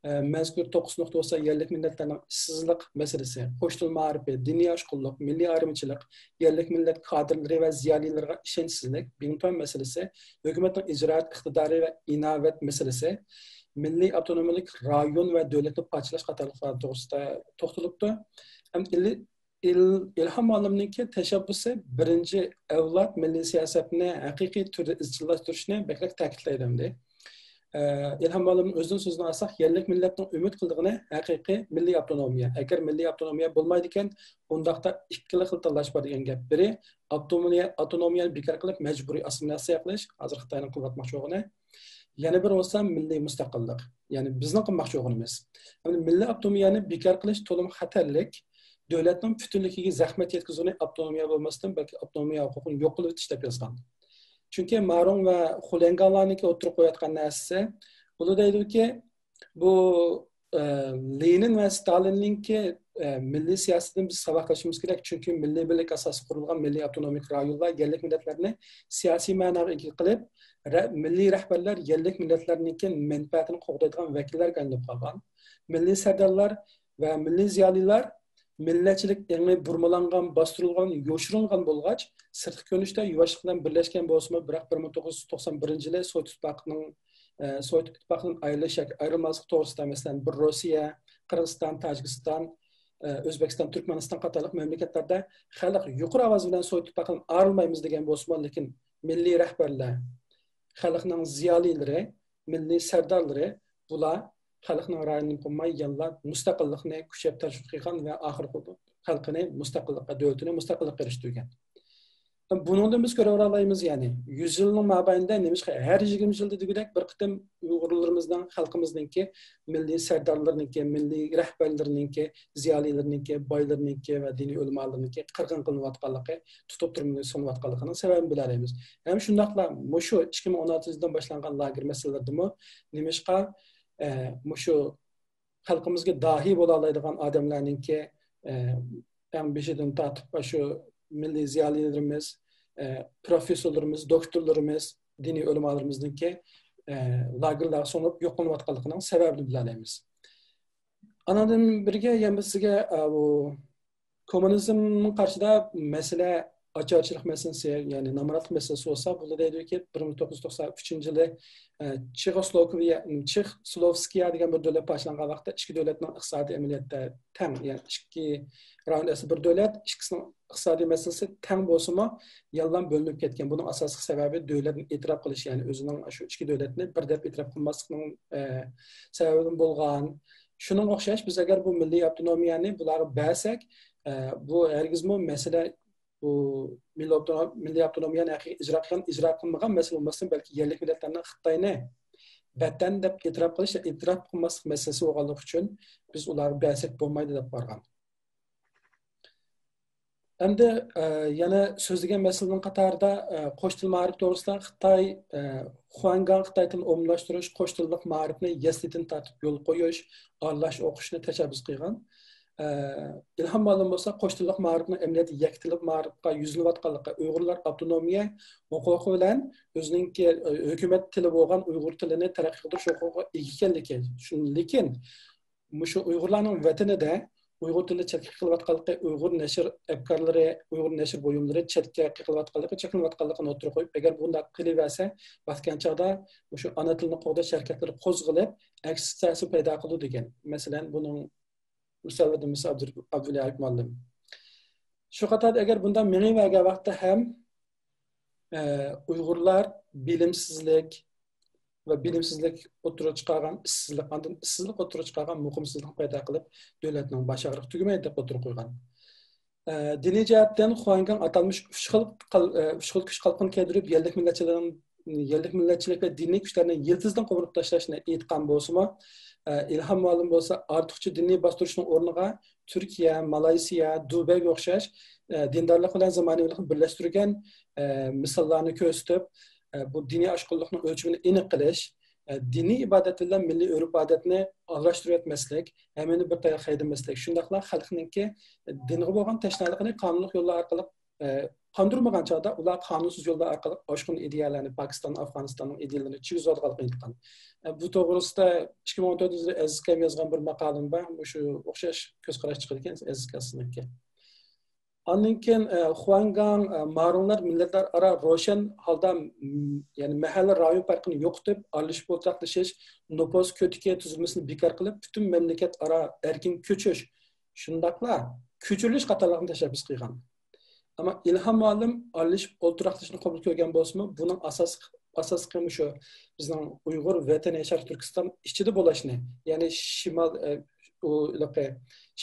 ئە، مەزكۇر توققۇز نۇقتا بولسا يەرلىك مىللەتلەرنىڭ ئىشسىزلىق مەسىلىسى، قوش تىل مائارىپى، دىنىي ئاشقۇنلۇق، مىللىي ئايرىمىچىلىق، يەرلىك مىللەت كادىرلىرى ۋە زىيالىيلىرىغا ئىشەنچسىزلىك، بىڭتۈەن مەسىلىسى، ھۆكۈمەتنىڭ ئىجرائات ئىقتىدارى ۋە ئىناۋەت مەسىلىسى، مىللىي ئاپتونومىيەلىك رايون ۋە دۆلەتنى پارچىلاش قاتارلىقلار توغرىسىدا توختىلىپتۇ. ھەم ئىل-، ئىل-، ئىلھام مۇئەللىمنىڭكى تەشەببۇسى بىرىنچى ئەۋلاد مىللىي سىياسەتنى ھەقىقىي تۈردە ئىزچىللاشتۇرۇشنى بەكرەك تەكىتلەيدۇ ئەمدى. ئە، ئىلھام مۇئەللىمنىڭ ئۆزىنىڭ سۆزىنى ئالساق، يەرلىك مىللەتنىڭ ئۈمىد قىلىدىغىنى ھەقىقىي مىللىي ئاپتونومىيە. ئەگەر مىللىي ئاپتونومىيە بولمايدىكەن، ئۇنداقتا ئىككىلا خىل تاللاش بار دېگەن گەپ. بىرى، ئاپتونومىيە، ئاپتونومىيەنى بىكار قىلىپ، مەجبۇرىي ئاسسىمىلياتسىيە قىلىش، ھازىر خىتاينىڭ قىلىۋاتماقچى بولغىنى. يەنە بىرى بولسا مىللىي مۇستەقىللىق. يەنى بىزنىڭ قىلماقچى بولغىنىمىز. ئەمدى مىللىي ئاپتونومىيەنى بىكار قىلىش تولىمۇ خەتەرلىك. دۆلەتنىڭ پۈتۈنلۈكىگە زەخمەت يەتكۈزگىنى ئاپتونومىيە بولماستىن، بەلكى ئاپتونومىيە ھوقۇقىنى يوق قىلىۋېتىش دەپ يازغان. چۈنكى مارۇڭ ۋە خۇليەنگاڭلارنىڭكى ئوتتۇرىغا قويۇۋاتقان نەرسىسى، ئۇلار دەيدۇكى، بۇ، ئە، لېنىن ۋە ستالىننىڭكى، ئە، مىللىي سىياسىتىدىن بىز ساۋاق ئېلىشىمىز كېرەك، چۈنكى مىللىي بىرلىك ئاساسىدا قۇرۇلغان مىللىي ئاپتونومىك رايونلار يەرلىك مىللەتلەرنى سىياسىي مەناغا ئىگە قىلىپ، رە-، مىللىي رەھبەرلەر يەرلىك مىللەتلەرنىڭكى مەنپەئەتىنى قوغدايدىغان ۋەكىللەرگە ئايلىنىپ قالغان. مىللىي سەردارلار ۋە مىللىي زىيالىيلار مىللەتچىلىك ئېڭى بۇرمىلانغان، باستۇرۇلغان، يوشۇرۇنغان بولغاچ، سىرتقى كۆرۈنۈشتە يۇۋاشلىق بىلەن بىرلەشكەن بولسىمۇ، بىراق بىر مىڭ توققۇز يۈز توقسان بىرىنچى يىلى سوۋېت ئىتتىپاقىنىڭ، ئە، سوۋېت ئىتتىپاقىدىن ئايرىلىش ياكى ئايرىلماسلىق توغرىسىدا، مەسىلەن، بىر روسىيە، قىرغىزىستان، تاجىكىستان، ئە، ئۆزبېكىستان، تۈركمەنىستان قاتارلىق مەملىكەتلەردە خەلق يۇقىرى ئاۋاز بىلەن سوۋېت ئىتتىپاقىدىن ئايرىلمايمىز دېگەن بولسىمۇ، لېكىن مىللىي رەھبەرلەر، خەلقنىڭ زىيالىيلىرى، مىللىي سەردارلىرى، بۇلار خەلقنىڭ رايىنى قىلماي، يەنىلا مۇستەقىللىقنى كۈچەپ تەشۋىق قىلغان ۋە ئاخىرقى خەلقىنى مۇستەقىللىققا، دۆلىتىنى مۇستەقىللىققا ئېرىشتۈرگەن. بۇنىڭدىن بىز كۆرۈۋالالايمىز، يەنى يۈز يىلنىڭ مابەينىدە نېمىشقا ھەر يىگىرمە يىلدا دېگۈدەك بىر قېتىم ئۇيغۇرلىرىمىزنىڭ، خەلقىمىزنىڭكى مىللىي سەردارلىرىنىڭكى، مىللىي رەھبەرلىرىنىڭكى، زىيالىيلىرىنىڭكى، بايلىرىنىڭكى ۋە دىنىي ئۆلىمالىرىنىڭكى قىرغىن قىلىنىۋاتقانلىقى، تۇتۇپ تۈرمىگە سولىنىۋاتقانلىقىنىڭ سەۋەبىنى بىلەلەيمىز. ھەم شۇنداقلا مۇشۇ ئىككى مىڭ ئون ئالتىنچى يىلدىن باشلانغان لاگېر مەسىلىلىرىدىمۇ نېمىشقا، ئە، مۇشۇ خەلقىمىزگە داھىي بولالايدىغان ئادەملەرنىڭكى، ئە، ئەڭ بېشىدىن تارتىپ شۇ مىللىي زىيالىيلىرىمىز، ئە، پروفېسسورلىرىمىز، دوكتورلىرىمىز، دىنىي ئۆلىمالىرىمىزنىڭكى، ئە، لاگېرلارغا سولىنىپ يوق قىلىنىۋاتقانلىقىنىڭ سەۋەبىنى بىلەلەيمىز. ئانىڭدىن بىرگە يەنە بىر سىزگە، ئە، بۇ كوممۇنىزمنىڭ قارشىدا مەسىلە ئاچارچىلىق مەسىلىسى، يەنى نامراتلىق مەسىلىسى بولسا، بۇلار دەيدۇكى، بىر مىڭ توققۇز يۈز توقسان ئۈچىنچى يىلى، ئە، چېخوسلوۋاكىيە، چېخوسلوۋسكىيە دېگەن بىر دۆلەت باشلانغان ۋاقىتتا ئىككى دۆلەتنىڭ ئىقتىسادىي ئەمەلىيەتتە تەڭ، يەنى ئىككى رايون ئەسلى بىر دۆلەت، ئىككىسىنىڭ ئىقتىسادىي مەسىلىسى تەڭ بولسىمۇ، يەنىلا بۆلۈنۈپ كەتكەن. بۇنىڭ ئاساسلىق سەۋەبى دۆلەتنى ئېتىراپ قىلىش، يەنى ئۆزىنىڭ شۇ ئىككى دۆلەتنى بىر دەپ ئېتىراپ قىلماسلىقنىڭ، ئە، سەۋەبىدىن بولغان. شۇنىڭغا ئوخشاش، بىز ئەگەر بۇ مىللىي ئاپتونومىيەنى بۇلارغا بەرسەك، ئە، بۇ ھەرگىزمۇ مەسىلە، بۇ مىللىي ئاپتونوم-، مىللىي ئاپتونومىيەنى ھەقىقىي ئىجرا قىلغان، ئىجرا قىلمىغان مەسىلە بولماستىن، بەلكى يەرلىك مىللەتلەرنىڭ خىتاينى ۋەتەن دەپ ئېتىراپ قىلىش، ئېتىراپ قىلماسلىق مەسىلىسى بولغانلىقى ئۈچۈن بىز ئۇلارغا بەرسەك بولمايدۇ دەپ بارغان. ئەمدى، ئە، يەنە سۆزلىگەن مەسىلىنىڭ قاتارىدا، ئە، قوش تىل مائارىپى توغرىسىدا خىتاي، ئە، خۇەنگاڭ خىتاي تىلىنى ئومۇملاشتۇرۇش، قوش تىللىق مائارىپنى يەسلىدىن تارتىپ يولغا قويۇش، ئارىلاش ئوقۇشنى تەشەببۇس قىلغان. ئە، ئىلھام مۇئەللىم بولسا قوش تىللىق مائارىپنىڭ ئەمەلىيەتتە يەككە تىللىق مائارىپقا يۈزلىنىۋاتقانلىقى، ئۇيغۇرلار ئاپتونومىيە ھوقۇقى بىلەن ئۆزىنىڭكى، ئە، ھۆكۈمەت تىلى بولغان ئۇيغۇر تىلىنى تەرەققىي قىلدۇرۇش ھوقۇقىغا ئىگە ئىكەنلىكى، شۇ-، لېكىن مۇشۇ ئۇيغۇرلارنىڭ ۋەتىنىدە ئۇيغۇر تىلى چەتكە قېقىلىۋاتقانلىقى، ئۇيغۇر نەشر ئەپكارلىرى، ئۇيغۇر نەشر بۇيۇملىرى چەتكە قېقىلىۋاتقانلىقى، چەكلىنىۋاتقانلىقىنى ئوتتۇرىغا قويۇپ، ئەگەر بۇنداق قىلىۋەرسە، ۋاقتى كەلگەن چاغدا مۇشۇ ئانا تىلنى قوغداش ھەرىكەتلىرى قوزغىلىپ، ئەكس تەسىر پەيدا قىلىدۇ دېگەن. مەسىلەن، بۇنىڭ مىسالىدىن مىسال ئابدۇ-، ئابدۇلۋاھىد مۇئەللىم. شۇ قاتاردا ئەگەر بۇنداق مېڭىۋەرگەن ۋاقىتتا ھەم، ئە، ئۇيغۇرلار بىلىمسىزلىك ۋە بىلىمسىزلىك ئوتتۇرىغا چىقارغان ئىشسىزلىق، ئاندىن ئىشسىزلىق ئوتتۇرىغا چىقارغان مۇقىمسىزلىقنى پەيدا قىلىپ، دۆلەتنىڭ باش ئاغرىقى تۈگىمەيدۇ دەپ ئوتتۇرىغا قويغان. ئە، دىنىي جەھەتتىن خۇەنگاڭ ئاتالمىش ئۈچ خىل قال-، ئە، ئۈچ خىل كۈچ قالپىقىنى كىيدۈرۈپ، يەرلىك مىللەتچىلىرىنىڭ، يەرلىك مىللەتچىلىك ۋە دىنىي كۈچلەرنى يىلتىزىدىن قومۇرۇپ تاشلاشنى ئېيتقان بولسىمۇ، ئە، ئىلھام مۇئەللىم بولسا ئارتۇقچە دىنىي باستۇرۇشنىڭ ئورنىغا تۈركىيە، مالايسىيا، دۇبەيگە ئوخشاش، ئە، دىندارلىق بىلەن زامانىۋىلىقنى بىرلەشتۈرگەن، ئە، مىساللارنى كۆرسىتىپ، ئە، بۇ دىنىي ئاشقۇنلۇقنىڭ ئۆلچىمىنى ئېنىق قىلىش، ئە، دىنىي ئىبادەت بىلەن مىللىي ئۆرپ-ئادەتنى ئارىلاشتۇرۇۋەتمەسلىك، ھەممىنى بىر تاياققا ھەيدىمەسلىك، شۇنداقلا خەلقنىڭكى دىنغا بولغان تەشنالىقىنى قانۇنلۇق يوللار ئارقىلىق، ئە، قاندۇرمىغان چاغدا ئۇلار قانۇنسىز يوللار ئارقىلىق ئاشقۇن ئىدىيەلەرنى، پاكىستان، ئافغانىستاننىڭ ئىدىيەلىرىنى چىگىزىۋالغانلىقىنى ئېيتقان. ئە، بۇ توغرىسىدا ئىككى مىڭ ئون تۆتىنچى يىلى ئەزىز ئاكام يازغان بىر ماقالىمۇ بار، مۇشۇ ئوخشاش كۆز قاراش چىقىدىكەن ئەزىز ئاكىسىنىڭكى. ئاندىن كېيىن، ئە، خۇەنگاڭ، ئە، مارۇڭلار مىللەتلەر ئارا روشەن ھالدا، م، يەنى مەھەللە رايون پەرقىنى يوقىتىپ، ئارىلىشىپ ئولتۇراقلىشىش، نوپۇس كۆتىكى تۈزۈلمىسىنى بىكار قىلىپ، پۈتۈن مەملىكەت ئارا ئەركىن كۆچۈش، شۇنداقلا كۆچۈرۈلۈش قاتارلىقنى تەشەببۇس قىلغان. ئەمما ئىلھام مۇئەللىم ئارىلىشىپ ئولتۇراقلىشىشنى قوبۇل كۆرگەن بولسىمۇ، بۇنىڭ ئاساسلىق، ئاساسلىقى مۇشۇ بىزنىڭ ئۇيغۇر ۋەتىنى شەرقىي تۈركىستان ئىچىدە بولۇشنى، يەنى شىمال، ئە، ئۇ، ھېلىقى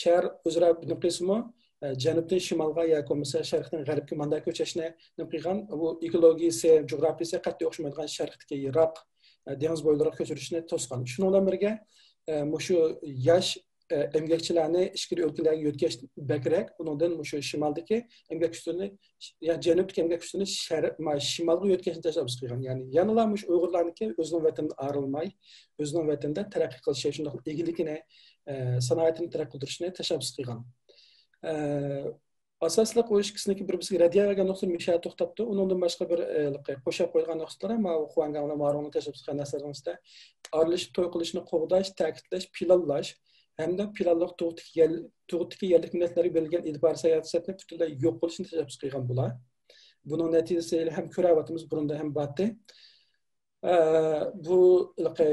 شەھەر ئۆزئارا نېمە قىلسىمۇ، ئە، جەنۇبتىن شىمالغا ياكى بولمىسا شەرقتىن غەربكە مانداق كۆچۈشنى نېمە قىلغان، بۇ ئېكولوگىيىسى، جۇغراپىيىسى قەتئىي ئوخشىمايدىغان شەرقتىكى يىراق، ئە، دېڭىز بويلىرىغا كۆچۈرۈشنى توسقان. شۇنىڭ بىلەن بىرگە، ئە، مۇشۇ ياش، ئە، ئەمگەكچىلەرنى ئىچكىرى ئۆلكىلەرگە يۆتكەش بەكرەك، ئۇنىڭدىن مۇشۇ شىمالدىكى ئەمگەك كۈچلىرىنى، يا جەنۇبتىكى ئەمگەك كۈچلىرىنى شەر-، ما-، شىمالغا يۆتكەشنى تەشەببۇس قىلغان. يەنى يەنىلا مۇشۇ ئۇيغۇرلارنىڭكى ئۆزىنىڭ ۋەتىنىدىن ئايرىلماي، ئۆزىنىڭ ۋەتىنىدە تەرەققىي قىلىشى، شۇنداقلا ئىگىلىكىنى، ئە، سانائىتىنى تەرەققىي قىلدۇرۇشنى تەشەببۇس قىلغان. ئە، ئاساسلىق ئۇ ئىككىسىنىڭكى بىر-بىرسىگە رەددىيە بەرگەن نۇقتىسى مۇشۇ يەردە توختاپتۇ. ئۇنىڭدىن باشقا بىر، ئە، قوشاپ قويغان نۇقتىلىرى ماۋۇ خۇەنگاڭ بىلەن مارۇڭنىڭ تەشەببۇس قىلغان نەرسىلىرىنىڭ ئۈستىدە ئارىلىشىپ توي قىلىشنى قوغداش، تەكىتلەش، پىلانلاش، ھەمدە پىلانلىق تۇغۇتتىكى يەر-، تۇغۇتتىكى يەرلىك مىللەتلەرگە بېرىلگەن ئېتىبار ساياھەت سىياسىتىنى پۈتۈنلەي يوق قىلىشنى تەشەببۇس قىلغان بۇلار. بۇنىڭ نەتىجىسى ھەم كۆرۈۋاتىمىز، بۇرۇندا ھەم بارتى. ئە، بۇ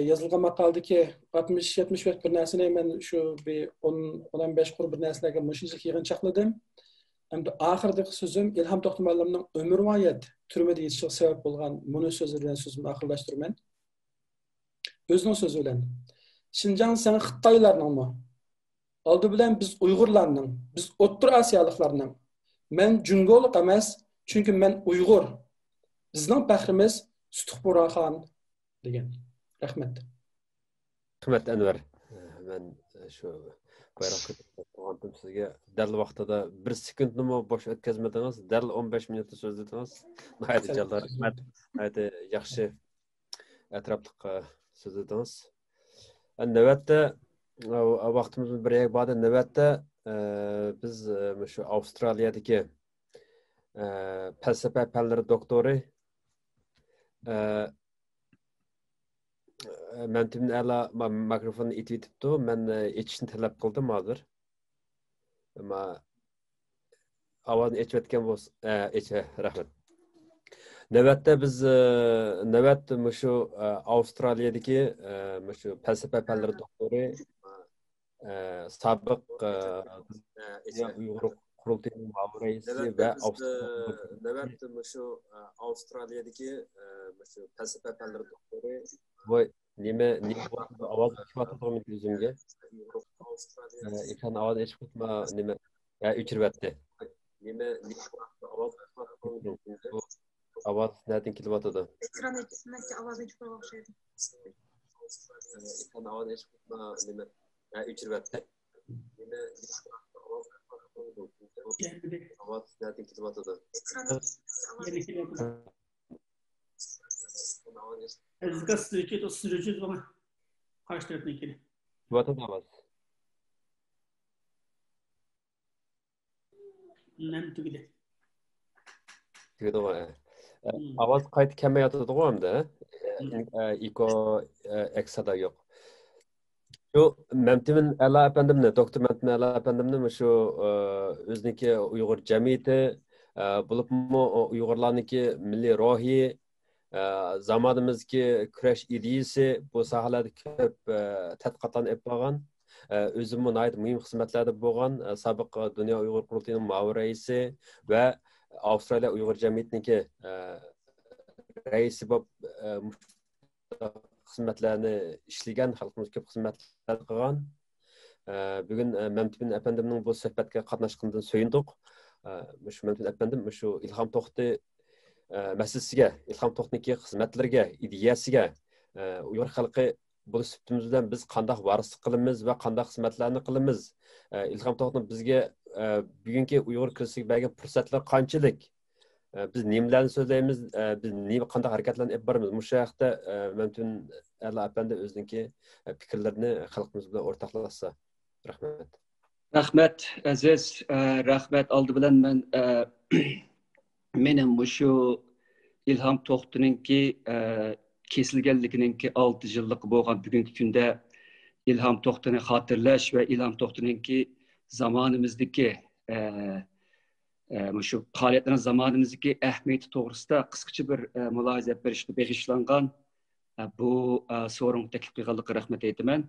يازىلغان ماقالىدىكى ئاتمىش، يەتمىش بەش بىر نەرسىنى مەن شۇ بىر ئون، ئون بەش قۇر بىر نەرسىلەرگە مۇشۇنچىلىك يىغىنچاقلىدىم. ئەمدى ئاخىرىدىكى سۆزۈم ئىلھام توختى مۇئەللىمنىڭ ئۆمۈرۋايەت تۈرمىدە يېتىشىغا سەۋەب بولغان مۇنۇ سۆزى بىلەن سۆزۈمنى ئاخىرلاشتۇرىمەن. ئۆزىنىڭ سۆزى بىلەن، شىنجاڭ سېنىڭ خىتايلارنىڭمۇ؟ ئالدى بىلەن بىز ئۇيغۇرلارنىڭ، بىز ئوتتۇرا ئاسىيالىقلارنىڭ. مەن جۇڭگولۇق ئەمەس، چۈنكى مەن ئۇيغۇر. بىزنىڭ پەخرىمىز سۇتۇق بۇرھان خان دېگەن. رەھمەت. رەھمەت، ئەنۋەر. مەن شۇ بايراق كۆتۈرۈپ تۇرغانتىم سىزگە. دەل ۋاقتىدا بىر سېكۇنتنىمۇ بوش ئۆتكۈزمىدىڭىز. دەل ئون بەش مىنۇتتا سۆزلىدىڭىز. ناھايىتى جانلار رەھمەت. ناھايىتى ياخشى ئەتراپلىق سۆزلىدىڭىز. نۆۋەتتە، ۋاقتىمىزمۇ بىر يەرگە باردى. نۆۋەتتە، بىز مۇشۇ ئاۋسترالىيەدىكى پەلسەپە پەنلىرى دوكتورى، مەمتىمىن ئەلا مىكروفوننى ئېتىۋېتىپتۇ. مەن ئېچىشنى تەلەپ قىلدىم ھازىر. ئەمما ئاۋازنى ئېچىۋەتكەن بولسا، ئېچ، رەھمەت. نۆۋەتتە بىز، نۆۋەت مۇشۇ ئاۋسترالىيەدىكى مۇشۇ پەلسەپە پەنلىرى دوكتورى، سابىق دۇنيا ئۇيغۇر قۇرۇلتىيىنىڭ مۇئاۋىن رەئىسى ۋە نۆۋەت مۇشۇ ئاۋسترالىيەدىكى مۇشۇ پەلسەپە پەنلىرى دوكتورى. ۋاي، نېمە، نېمە بولۇپ، ئاۋاز چىقىۋاتىدىغۇ مېنىڭ ئۆزۈمگە؟ ئېكران ئاۋازى ئېچىپ قويۇپما نېمە؟ ھە، ئۆچۈرۈۋەتتى. ئاۋاز نەدىن كېلىۋاتىدۇ؟ ئېكران ئېچىپ، مەنچە ئاۋازنى ئۆچۈرۈپ قويغان ئوخشايدۇ. ئېكران ئاۋازى ئېچىپ قويۇپما نېمە؟ ھە، ئۆچۈرۈۋەتتى. ئاۋاز نەدىن كېلىۋاتىدۇ؟ ئەزىز ئاكا، سىز ئۆچۈرۈپ، سىز ئۆچۈرۈپ بولغان. قارشى تەرەپنىڭكىنى. كېلىۋاتىدۇ ئاۋاز. مەن تۈگىدى. تۈگىدىغۇ. ئاۋاز قايتا كەلمەيۋاتىدىغۇ ئەمدى. ئىكو، ئەكس سادا يوق. شۇ مەمتىمىن ئەلا ئەپەندىمنى، دوكتور مەمتىمىن ئەلا ئەپەندىمنى مۇشۇ ئۆزىنىڭكى ئۇيغۇر جەمئىيىتى، بولۇپمۇ ئۇيغۇرلارنىڭكى مىللىي روھى، زامانىمىزدىكى كۈرەش ئىدىيىسى، بۇ ساھەلەردە كۆپ تەتقىقاتلارنى ئېلىپ بارغان، ئۆزىمۇ ناھايىتى مۇھىم خىزمەتلەردە بولغان، سابىق دۇنيا ئۇيغۇر قۇرۇلتىيىنىڭ مۇئاۋىن رەئىسى ۋە ئاۋسترالىيە ئۇيغۇر جەمئىيىتىنىڭكى رەئىسى بولۇپ خىزمەتلەرنى ئىشلىگەن، خەلقىمىزگە كۆپ خىزمەتلەر قىلغان. بۈگۈن مەمتىمىن ئەپەندىمنىڭ بۇ سۆھبەتكە قاتناشقىنىدىن سۆيۈندۇق. مۇشۇ مەمتىمىن ئەپەندىم مۇشۇ ئىلھام توختى مەسىلىسىگە، ئىلھام توختىنىڭكى خىزمەتلىرىگە، ئىدىيەسىگە، ئۇيغۇر خەلقى بولۇش سۈپىتىمىز بىلەن بىز قانداق ۋارىسلىق قىلىمىز ۋە قانداق خىزمەتلەرنى قىلىمىز؟ ئىلھام توختىنىڭ بىزگە بۈگۈنكى ئۇيغۇر كىرىزىسىگە بەرگەن پۇرسەتلىرى قانچىلىك؟ بىز نېمىلەرنى سۆزلەيمىز؟ بىز نېمە، قانداق ھەرىكەتلەرنى ئېلىپ بارىمىز؟ مۇشۇ ھەقتە مەمتىمىن ئەلا ئەپەندى ئۆزىنىڭكى پىكىرلىرىنى خەلقىمىز بىلەن ئورتاقلاشسا. رەھمەت. رەھمەت، ئەزىز. رەھمەت. ئالدى بىلەن مەن، مېنىڭ مۇشۇ ئىلھام توختىنىڭكى كېسىلگەنلىكىنىڭكى ئالتە يىللىقى بولغان بۈگۈنكى كۈندە ئىلھام توختىنى خاتىرىلەش ۋە ئىلھام توختىنىڭكى زامانىمىزدىكى مۇشۇ پائالىيەتلىرىنىڭ زامانىمىزدىكى ئەھمىيىتى توغرىسىدا قىسقىچە بىر مۇلاھىزە بېرىشكە بېغىشلانغان بۇ سورۇنغا تەكلىپ قىلغانلىقىغا رەھمەت ئېيتىمەن.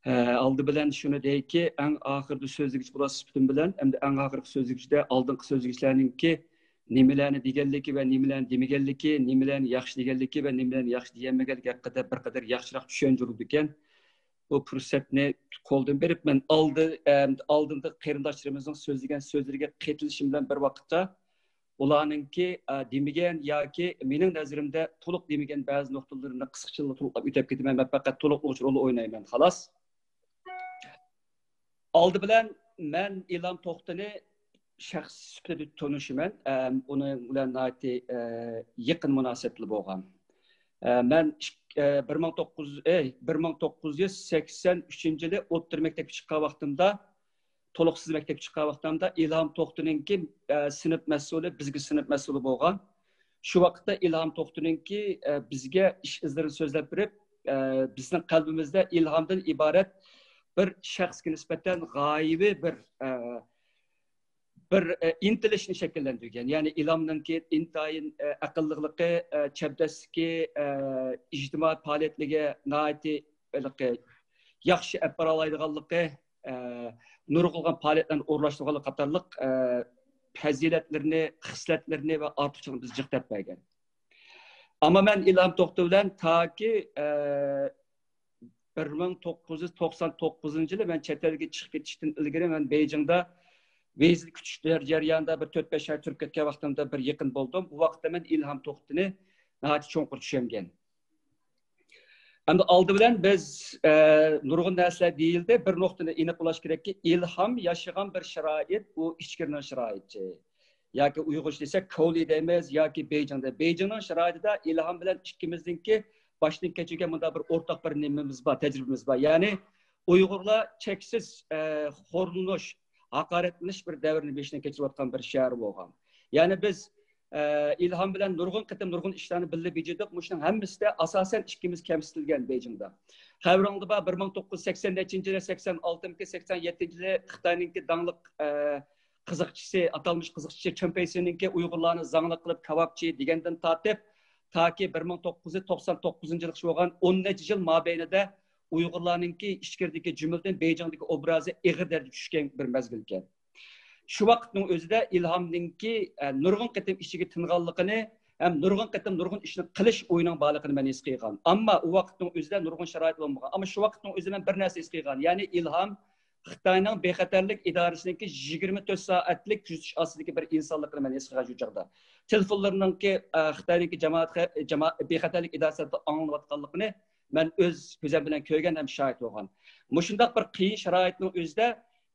ئالدى بىلەن شۇنى دەيكى، ئەڭ ئاخىرىدا سۆزلىگۈچى بولۇش سۈپىتىم بىلەن، ئەمدى ئەڭ ئاخىرقى سۆزلىگۈچىدە ئالدىنقى سۆزلىگۈچىلەرنىڭكى نېمىلەرنى دېگەنلىكى ۋە نېمىلەرنى دېمىگەنلىكى، نېمىلەرنى ياخشى دېگەنلىكى ۋە نېمىلەرنى ياخشى دېيەلمىگەنلىكى ھەققىدە بىر قەدەر ياخشىراق چۈشەنچە بولىدىكەن. بۇ پۇرسەتنى قولدىن بېرىپ، مەن ئالدى، ئالدىنقى قېرىنداشلىرىمىزنىڭ سۆزلىگەن سۆزلىرىگە قېتىلىشىم بىلەن بىر ۋاقىتتا، ئۇلارنىڭكى دېمىگەن ياكى مېنىڭ نەزىرىمدە تولۇق دېمىگەن بەزى نۇقتىلىرىنى قىسقىچىلا تولۇقلاپ ئۆتۈپ كېتىمەن. مەن پەقەت تولۇقلىغۇچى رولى ئوينايمەن، خالاس. ئالدى بىلەن مەن ئىلھام توختىنى شەخس سۈپىتىدە تونۇشىمەن. ئۇنىڭ بىلەن ناھايىتى يېقىن مۇناسىۋەتلىك بولغان. مەن بىر مىڭ توققۇز، بىر مىڭ توققۇز يۈز سەكسەن ئۈچىنچى يىلى ئوتتۇرا مەكتەپكە چىققان ۋاقتىمدا، تولۇقسىز مەكتەپكە چىققان ۋاقتىمدا ئىلھام توختىنىڭكى سىنىپ مەسئۇلى، بىزگە سىنىپ مەسئۇلى بولغان. شۇ ۋاقىتتا ئىلھام توختىنىڭكى بىزگە ئىش ئىزلىرىنى سۆزلەپ بېرىپ، بىزنىڭ قەلبىمىزدە ئىلھامدىن ئىبارەت بىر شەخسكە نىسبەتەن غايىۋى بىر، ئە، بىر، ئە، ئىنتىلىشنى شەكىللەندۈرگەن. يەنى ئىلھامنىڭكى ئىنتايىن، ئە، ئەقىللىقلىقى، ئە، چەبدەسلىكى، ئە، ئىجتىمائىي پائالىيەتلىرىگە ناھايىتى ھېلىقى ياخشى ئەپ بارالايدىغانلىقى، ئە، نۇرغۇنلىغان پائالىيەتلەرنى ئورۇنلاشتۇرغانلىقى قاتارلىق، ئە، پەزىلەتلىرىنى، خىسلەتلىرىنى ۋە ئارتۇقچىلىقىنى بىز جىق دەپ بەرگەن. ئەمما مەن ئىلھام توختى بىلەن تاكى، ئە، بىر مىڭ توققۇز يۈز توقسان توققۇزىنچى يىلى مەن چەت ئەلگە چىقىپ كېتىشتىن ئىلگىرى مەن بېيجىڭدا ۋىزا كۈتۈش جەريانىدا بىر تۆت-بەش ئاي تۇرۇپ كەتكەن ۋاقتىمدا بىر يېقىن بولدۇم. بۇ ۋاقىتتا مەن ئىلھام توختىنى ناھايىتى چوڭقۇر چۈشەنگەن. ئەمدى ئالدى بىلەن بىز، ئە، نۇرغۇن نەرسىلەر دېيىلدى. بىر نۇقتىنى ئېنىق بولاش كېرەككى، ئىلھام ياشىغان بىر شارائىت، ئۇ ئىچكىرىنىڭ شارائىتى. ياكى ئۇيغۇرچە دېسەك، كولى دەيمىز ياكى بېيجىڭدا. بېيجىڭنىڭ شارائىتىدا ئىلھام بىلەن ئىككىمىزنىڭكى باشتىن كەچۈرگەن مۇنداق بىر ئورتاق بىر نېمىمىز بار، تەجرىبىمىز بار. يەنى ئۇيغۇرلار چەكسىز، ئە، خورلىنىش، ھاقارەتلىنىش بىر دەۋرىنى بېشىدىن كەچۈرۈۋاتقان بىر شەھەر بولغان. يەنى بىز، ئە، ئىلھام بىلەن نۇرغۇن قېتىم نۇرغۇن ئىشلارنى بىللە بېجىردۇق. مۇشۇنىڭ ھەممىسىدە ئاساسەن ئىككىمىز كەمسىتىلگەن بېيجىڭدا. خەۋىرىڭدە بار، بىر مىڭ توققۇز يۈز سەكسەن نەچچىنچى يىلى، سەكسەن ئالتىمىكى، سەكسەن يەتتىنچى يىلى خىتاينىڭكى داڭلىق، ئە، قىزىقچىسى، ئاتالمىش قىزىقچىسى چېن پېيسىنىڭكى ئۇيغۇرلارنى زاڭلىق قىلىپ كاۋاپچى دېگەندىن تارتىپ، تاكى بىر مىڭ توققۇز يۈز توقسان توققۇزىنچى يىلغىچە بولغان ئون نەچچە يىل مابەينىدە ئۇيغۇرلارنىڭكى ئىچكىرىدىكى جۈملىدىن بېيجىڭدىكى ئوبرازى ئېغىر دەرىجىدە چۈشكەن بىر مەزگىل ئىكەن. شۇ ۋاقىتنىڭ ئۆزىدە ئىلھامنىڭكى، ئە، نۇرغۇن قېتىم ئىچىگە تىنغانلىقىنى ھەم نۇرغۇن قېتىم نۇرغۇن ئىشنى قىلىش ئويىنىڭ بارلىقىنى مەن ھېس قىلغان. ئەمما ئۇ ۋاقىتنىڭ ئۆزىدە نۇرغۇن شارائىت بولمىغان. ئەمما شۇ ۋاقىتنىڭ ئۆزىدە مەن بىر نەرسە ھېس قىلغان. يەنى ئىلھام خىتاينىڭ بىخەتەرلىك ئىدارىسىنىڭكى يىگىرمە تۆت سائەتلىك كۆزىتىش ئاستىدىكى بىر ئىنسانلىقىنى مەن ھېس قىلغان شۇ چاغدا. تېلېفونلىرىنىڭكى، ئە، خىتاينىڭكى جامائەت، جامائەت، بىخەتەرلىك ئىدارىسى تەرىپىدىن ئاڭلىنىۋاتقانلىقىنى مەن ئۆز كۆزۈم بىلەن كۆرگەن ھەم شاھىت بولغان. مۇشۇنداق بىر قىيىن شارائىتنىڭ ئۆزىدە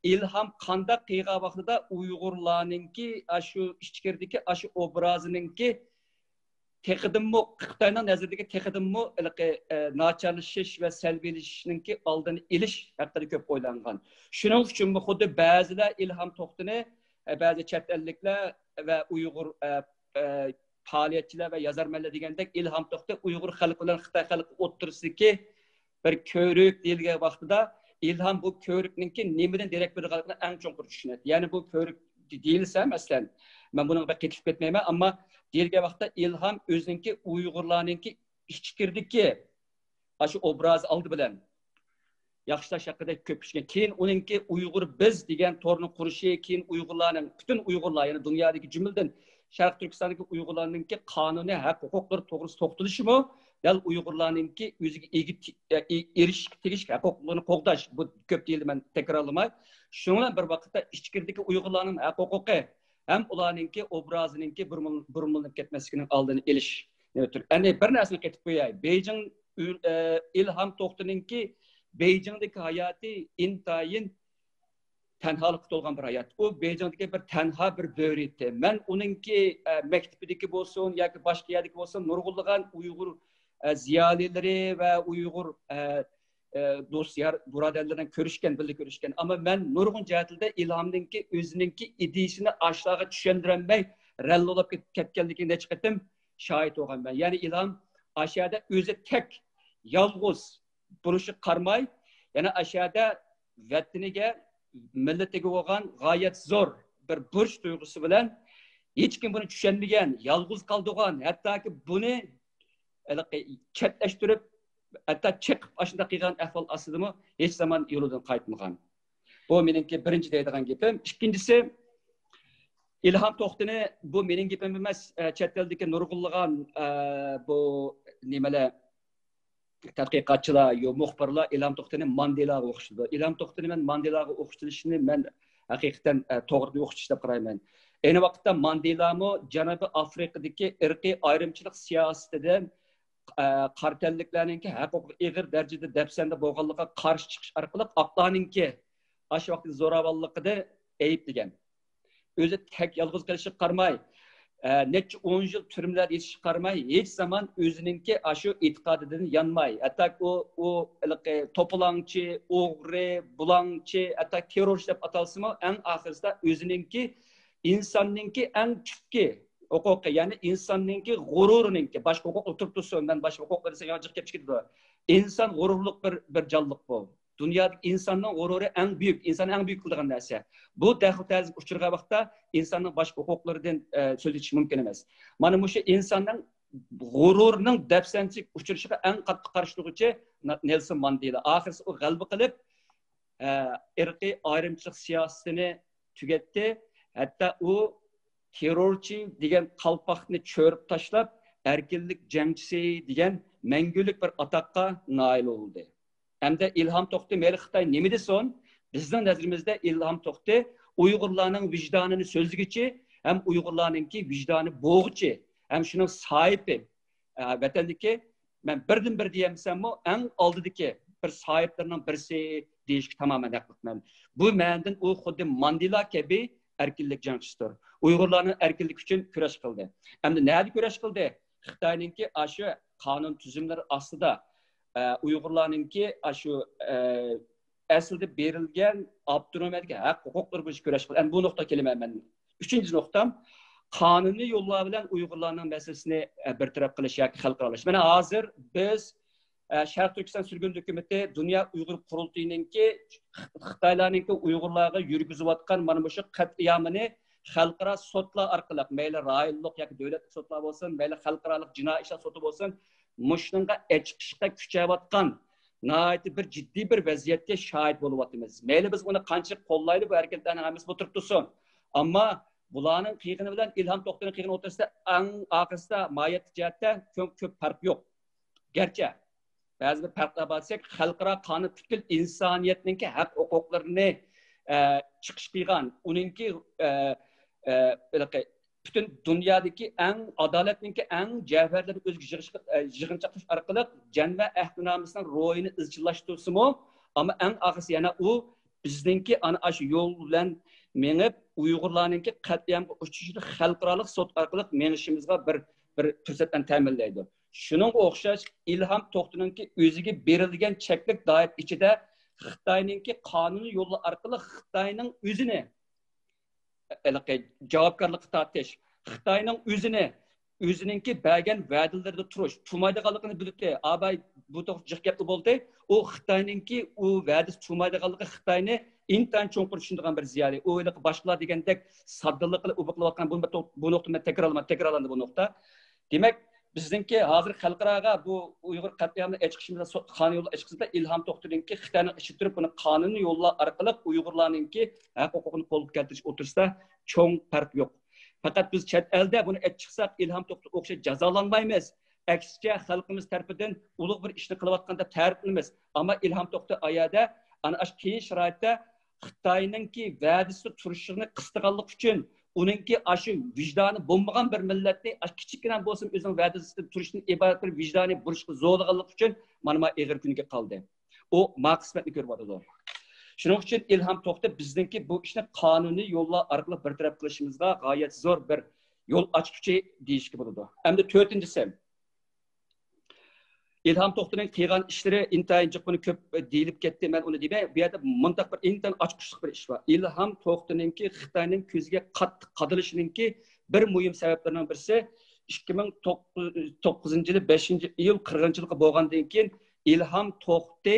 ئىلھام قانداق قىلغان ۋاقتىدا ئۇيغۇرلارنىڭكى ئاشۇ ئىچكىرىدىكى ئاشۇ ئوبرازىنىڭكى تېخىدىنمۇ، خىتاينىڭ نەزىرىدىكى تېخىدىنمۇ ھېلىقى، ئە، ناچارلىشىش ۋە سەلبىيلىشىشنىڭكى ئالدىنى ئېلىش ھەققىدە كۆپ ئويلانغان. شۇنىڭ ئۈچۈنمۇ خۇددى بەزىلەر ئىلھام توختىنى، ئە، بەزى چەت ئەللىكلەر ۋە ئۇيغۇر، ئە، ئە، پائالىيەتچىلەر ۋە يازارمەنلەر دېگەندەك ئىلھام توختى ئۇيغۇر خەلقى بىلەن خىتاي خەلقى ئوتتۇرىسىدىكى بىر كۆۋرۈك دېيىلگەن ۋاقتىدا ئىلھام بۇ كۆۋرۈكنىڭكى نېمىدىن دېرەك بېرىدىغانلىقىنى ئەڭ چوڭقۇر چۈشىنەتتى. يەنى بۇ كۆۋرۈك دېيىلسە، مەسىلەن، مەن بۇنىڭغا بەك قېتىلىپ كەتمەيمەن، ئەمما دېيىلگەن ۋاقىتتا ئىلھام ئۆزىنىڭكى ئۇيغۇرلارنىڭكى ئىچكىرىدىكى ئاشۇ ئوبرازى ئالدى بىلەن ياخشىلاش ھەققىدە كۆپ ئىشلىگەن. كېيىن ئۇنىڭكى ئۇيغۇر بىز دېگەن تورنىڭ قۇرۇشى، كېيىن ئۇيغۇرلارنىڭ، پۈتۈن ئۇيغۇرلار، يەنى دۇنيادىكى جۈملىدىن شەرقىي تۈركىستاندىكى ئۇيغۇرلارنىڭكى قانۇنىي ھەق ھوقۇقلىرى توغرىسىدا توختىلىشىمۇ دەل ئۇيغۇرلارنىڭكى ئۆزىگە ئىگە تى-، ئە، ئېرىشىشكە تېگىشلىك ھەق ھوقۇقلىرىنى قوغداش. بۇ كۆپ دېيىلدى، مەن تەكرارلىماي. شۇنىڭ بىلەن بىر ۋاقىتتا ئىچكىرىدىكى ئۇيغۇرلارنىڭ ھەق ھوقۇقى ھەم ئۇلارنىڭكى ئوبرازىنىڭكى بۇرمىل-، بۇرمىلىنىپ كەتمەسلىكىنىڭ ئالدىنى ئېلىش. ئەمدى بىر نەرسىنى قېتىپ قوياي. بېيجىڭ ئۈ-، ئە، ئىلھام توختىنىڭكى بېيجىڭدىكى ھاياتى ئىنتايىن تەنھالىققا تولغان بىر ھايات. ئۇ بېيجىڭدىكى بىر تەنھا بىر بۆرە ئىدى. مەن ئۇنىڭكى، ئە، مەكتىپىدىكى بولسۇن ياكى باشقا يەردىكى بولسۇن، نۇرغۇنلىغان ئۇيغۇر، ئە، زىيالىيلىرى ۋە ئۇيغۇر، ئە، ئە، دوست يار بۇرادەرلىرىنى كۆرۈشكەن، بىللە كۆرۈشكەن. ئەمما مەن نۇرغۇن جەھەتلەردە ئىلھامنىڭكى ئۆزىنىڭكى ئىدىيىسىنى ئاشۇلارغا چۈشەندۈرەلمەي، رەللە بولۇپ كەت-، كەتكەنلىكىگە نەچچە قېتىم شاھىت بولغان مەن. يەنى ئىلھام ئاشۇ يەردە ئۆزى تەك، يالغۇز بولۇشىغا قارىماي، يەنە ئاشۇ يەردە ۋەتىنىگە، مىللىتىگە بولغان غايەت زور بىر بۇرچ تۇيغۇسى بىلەن، ھېچكىم بۇنى چۈشەنمىگەن، يالغۇز قالىدىغان، ھەتتاكى بۇنى ھېلىقى چەتلەشتۈرۈپ، ھەتتا چېقىپ ئاشۇنداق قىلغان ئەھۋال ئاستىدىمۇ ھېچ زامان يولىدىن قايتمىغان. بۇ مېنىڭكى بىرىنچى دەيدىغان گېپىم. ئىككىنچىسى، ئىلھام توختىنى، بۇ مېنىڭ گېپىم ئەمەس، ئە، چەت ئەلدىكى نۇرغۇنلىغان، ئە، بۇ نېمىلەر، تەتقىقاتچىلار، يو، مۇخبىرلار ئىلھام توختىنى ماندېلاغا ئوخشىتىدۇ. ئىلھام توختىنى مەن ماندېلاغا ئوخشىتىلىشىنى مەن ھەقىقەتەن، ئە، توغرا ئوخشىتىش دەپ قارايمەن. ئەينى ۋاقىتتا ماندېلامۇ جەنۇبىي ئافرىقىدىكى ئىرقىي ئايرىمچىلىق سىياسىتىدىن، ئە، قارا تەنلىكلەرنىڭكى ھەق ھوقۇقى ئېغىر دەرىجىدە دەپسەندە بولغانلىقىغا قارشى چىقىش ئارقىلىق ئاقلارنىڭكى ئاشۇ ۋاقىتتىكى زوراۋانلىقىدا ئەيىبلىگەن. ئۆزى تەك يالغۇز قېلىشىغا قارىماي، ئە، نەچچە ئون يىل تۈرمىلەردە يېتىشىغا قارىماي، ھېچ زامان ئۆزىنىڭكى ئاشۇ ئېتىقادىدىن يانماي، ھەتتا ئۇ، ئۇ ھېلىقى توپىلاڭچى، ئوغرى، بۇلاڭچى، ھەتتا تېررورچى دەپ ئاتالسىمۇ، ئەڭ ئاخىرسىدا ئۆزىنىڭكى ئىنساننىڭكى ئەڭ تۈپكى ھوقۇقى، يەنى ئىنساننىڭكى غۇرۇرىنىڭكى، باشقا ھوقۇقلار تۇرۇپ تۇرسۇن، مەن باشقا ھوقۇقلار دېسەم ياڭ جىق گەپ چىقىدۇ. ئىنسان غۇرۇرلۇق بىر، بىر جانلىق بۇ. دۇنيادىكى ئىنساننىڭ غۇرۇرى ئەڭ بۈيۈك، ئىنساننى ئەڭ بۈيۈك قىلىدىغان نەرسە. بۇ دەخلى تەزىگە ئۇچرىغان ۋاقىتتا ئىنساننىڭ باشقا ھوقۇقلىرىدىن، ئە، سۆزلىشىش مۇمكىن ئەمەس. مانا مۇشۇ ئىنساننىڭ غۇرۇرىنىڭ دەپسەندىچىلىككە ئۇچرىشىغا ئەڭ قاتتىق قارشى تۇرغۇچى نا-، نېلسون ماندېلا. ئاخىرسى ئۇ غەلىبە قىلىپ، ئە، ئىرقىي ئايرىمچىلىق سىياسىتىنى تۈگەتتى. ھەتتا ئۇ تېررورچى دېگەن قالپاقنى چۆرۈپ تاشلاپ، ئەركىنلىك جەڭچىسى دېگەن مەڭگۈلۈك بىر ئاتاققا نائىل بولدى. ئەمدى ئىلھام توختى مەيلى خىتاي نېمە دېسۇن، بىزنىڭ نەزىرىمىزدە ئىلھام توختى ئۇيغۇرلارنىڭ ۋىجدانىنى سۆزلىگۈچى ھەم ئۇيغۇرلارنىڭكى ۋىجدانى بوغۇچى ھەم شۇنىڭ ساھىبى، ئە، ۋەتەندىكى، مەن بىردىن بىر دېيەلمىسەممۇ، ئەڭ ئالدىدىكى بىر ساھىبلىرىنىڭ بىرسى دېيىشكە تامامەن ھەقلىقمەن. بۇ مەنىدىن ئۇ خۇددى ماندېلا كەبى ئەركىنلىك جەڭچىسىدۇر. ئۇيغۇرلارنىڭ ئەركىنلىكى ئۈچۈن كۈرەش قىلدى. ئەمدى نەدە كۈرەش قىلدى؟ خىتاينىڭكى ئاشۇ قانۇن تۈزۈملىرى ئاستىدا، ئە، ئۇيغۇرلارنىڭكى ئاشۇ، ئە، ئەسلىدە بېرىلگەن ئاپتونومىيەدىكى ھەق ھوقۇقلىرى بويىچە كۈرەش قىلدى. ئەمدى بۇ نۇقتىغا كېلىمەن مەن. ئۈچىنچى نۇقتام، قانۇنىي يوللار بىلەن ئۇيغۇرلارنىڭ مەسىلىسىنى، ئە، بىر تەرەپ قىلىش ياكى خەلقئارالاشتۇرۇش. مانا ھازىر بىز، ئە، شەرقىي تۈركىستان سۈرگۈندە ھۆكۈمىتى دۇنيا ئۇيغۇر قۇرۇلتىيىنىڭكى، خىتايلارنىڭكى ئۇيغۇرلارغا يۈرگۈزۈۋاتقان مانا مۇشۇ قەتئىيامىنى خەلقئارا سوتلار ئارقىلىق، مەيلى رايونلۇق ياكى دۆلەتلىك سوتلار بولسۇن، مەيلى خەلقئارالىق جىنايى ئىشلار سوتى بولسۇن، مۇشۇنىڭغا ئەچىقىشقا كۈچەۋاتقان ناھايىتى بىر جىددىي بىر ۋەزىيەتكە شاھىت بولۇۋاتىمىز. مەيلى بىز ئۇنى قانچىلىك قوللايلى، بۇ ھەرىكەتلەرنىڭ ھەممىسى بولۇپ تۇرسۇن. ئەمما بۇلارنىڭ قىلغىنى بىلەن ئىلھام توختىنىڭ قىلغىنى ئوتتۇرىسىدا ئەڭ ئاخىرسىدا ماھىيەتتە جەھەتتە كۆپ، كۆپ پەرق يوق. گەرچە بەزى بىر پەرقلەر بار دېسەك، خەلقئارا قانۇن پۈتكۈل ئىنسانىيەتنىڭكى ھەق ھوقۇقلىرىنى، ئە، چىقىش قىلغان، ئۇنىڭكى، ئە، ئە، ھېلىقى پۈتۈن دۇنيادىكى ئەڭ ئادالەتنىڭكى ئەڭ جەۋھەرلىرىنى ئۆزىگە يىغىش-، ئە، يىغىنچاقلاش ئارقىلىق جەنۋە ئەھدىنامىسىنىڭ روھىنى ئىزچىللاشتۇرسىمۇ، ئەمما ئەڭ ئاخىرسى يەنە ئۇ بىزنىڭكى ئانا ئاشۇ يول بىلەن مېڭىپ، ئۇيغۇرلارنىڭكى قەتلىئامغا ئۇچرىشىدا خەلقئارالىق سوت ئارقىلىق مېڭىشىمىزغا بىر، بىر پۇرسەتلەرنى تەمىنلەيدۇ. شۇنىڭغا ئوخشاش ئىلھام توختىنىڭكى ئۆزىگە بېرىلگەن چەكلىك دائىرە ئىچىدە خىتاينىڭكى قانۇنىي يوللار ئارقىلىق خىتاينىڭ ئۆزىنى، ھېلىقى جاۋابكارلىققا تارتىش، خىتاينىڭ ئۆزىنى، ئۆزىنىڭكى بەرگەن ۋەدىلىرىدە تۇرۇش، تۇرمايدىغانلىقىنى بىلدى. ئاباي بۇ توغرا جىق گەپلا بولدى. ئۇ خىتاينىڭكى ئۇ ۋەدىسى تۇرمايدىغانلىقى خىتاينى ئىنتايىن چوڭقۇر چۈشىنىدىغان بىر زىيالىي. ئۇ ھېلىقى باشقىلار دېگەندەك ساددىلىق قىلىپ ئوبۇق قىلىۋاتقان بۇ، بۇ نۇقتا مەن تەكرارلىما-، تەكرارلاندى بۇ نۇقتا. دېمەك، بىزنىڭكى ھازىر خەلقئاراغا بۇ ئۇيغۇر قەتلىئامىنى ئېچىقىشىمىزدا، سو-، قانۇن يولى ئېچىقىشىمىزدا ئىلھام توختىنىڭكى خىتاينىڭ ئىچىدە تۇرۇپ، بۇنى قانۇنىي يوللار ئارقىلىق ئۇيغۇرلارنىڭكى ھەق ھوقۇقىنى قولغا كەلتۈرۈش ئوتتۇرىسىدا چوڭ پەرق يوق. پەقەت بىز چەت ئەلدە بۇنى ئېچىقساق، ئىلھام توختىغا ئوخشاش جازالانمايمىز. ئەكسىچە، خەلقىمىز تەرىپىدىن ئۇلۇغ بىر ئىشنى قىلىۋاتقان دەپ تەرىپلىنىمىز. ئەمما ئىلھام توختى ئايەدە ئەنە ئاشۇ قىيىن شارائىتتا خىتاينىڭكى ۋەدىسىدە تۇرۇشىنى قىستىغانلىقى ئۈچۈن، ئۇنىڭكى ئاشۇ ۋىجدانى بولمىغان بىر مىللەتنى ئاشۇ كىچىككىنە بولسىمۇ ئۆزىنىڭ ۋەدىسىدە تۇرۇشتىن ئىبارەت بىر ۋىجدانىي بۇرچقا زورلىغانلىقى ئۈچۈن مانا ما ئېغىر كۈنگە قالدى. ئۇ ما قىسمەتنى كۆرۈۋاتىدۇ. شۇنىڭ ئۈچۈن ئىلھام توختى بىزنىڭكى بۇ ئىشنى قانۇنىي يوللار ئارقىلىق بىر تەرەپ قىلىشىمىزغا غايەت زور بىر يول ئاچقۇچى دېيىشكە بولىدۇ. ئەمدى تۆتىنچىسى، ئىلھام توختىنىڭ قىلغان ئىشلىرى ئىنتايىن جىق، بۇنى كۆپ دېيىلىپ كەتتى، مەن ئۇنى دېمەي. بۇ يەردە مۇنداق بىر ئىنتايىن ئاچقۇچلۇق بىر ئىش بار. ئىلھام توختىنىڭكى خىتاينىڭ كۆزىگە قاتتىق قادىلىشىنىڭكى بىر مۇھىم سەۋەبلىرىنىڭ بىرسى، ئىككى مىڭ توققۇزىنچى يىلى بەشىنچى ئىيۇل قىرغىنچىلىقى بولغاندىن كېيىن، ئىلھام توختى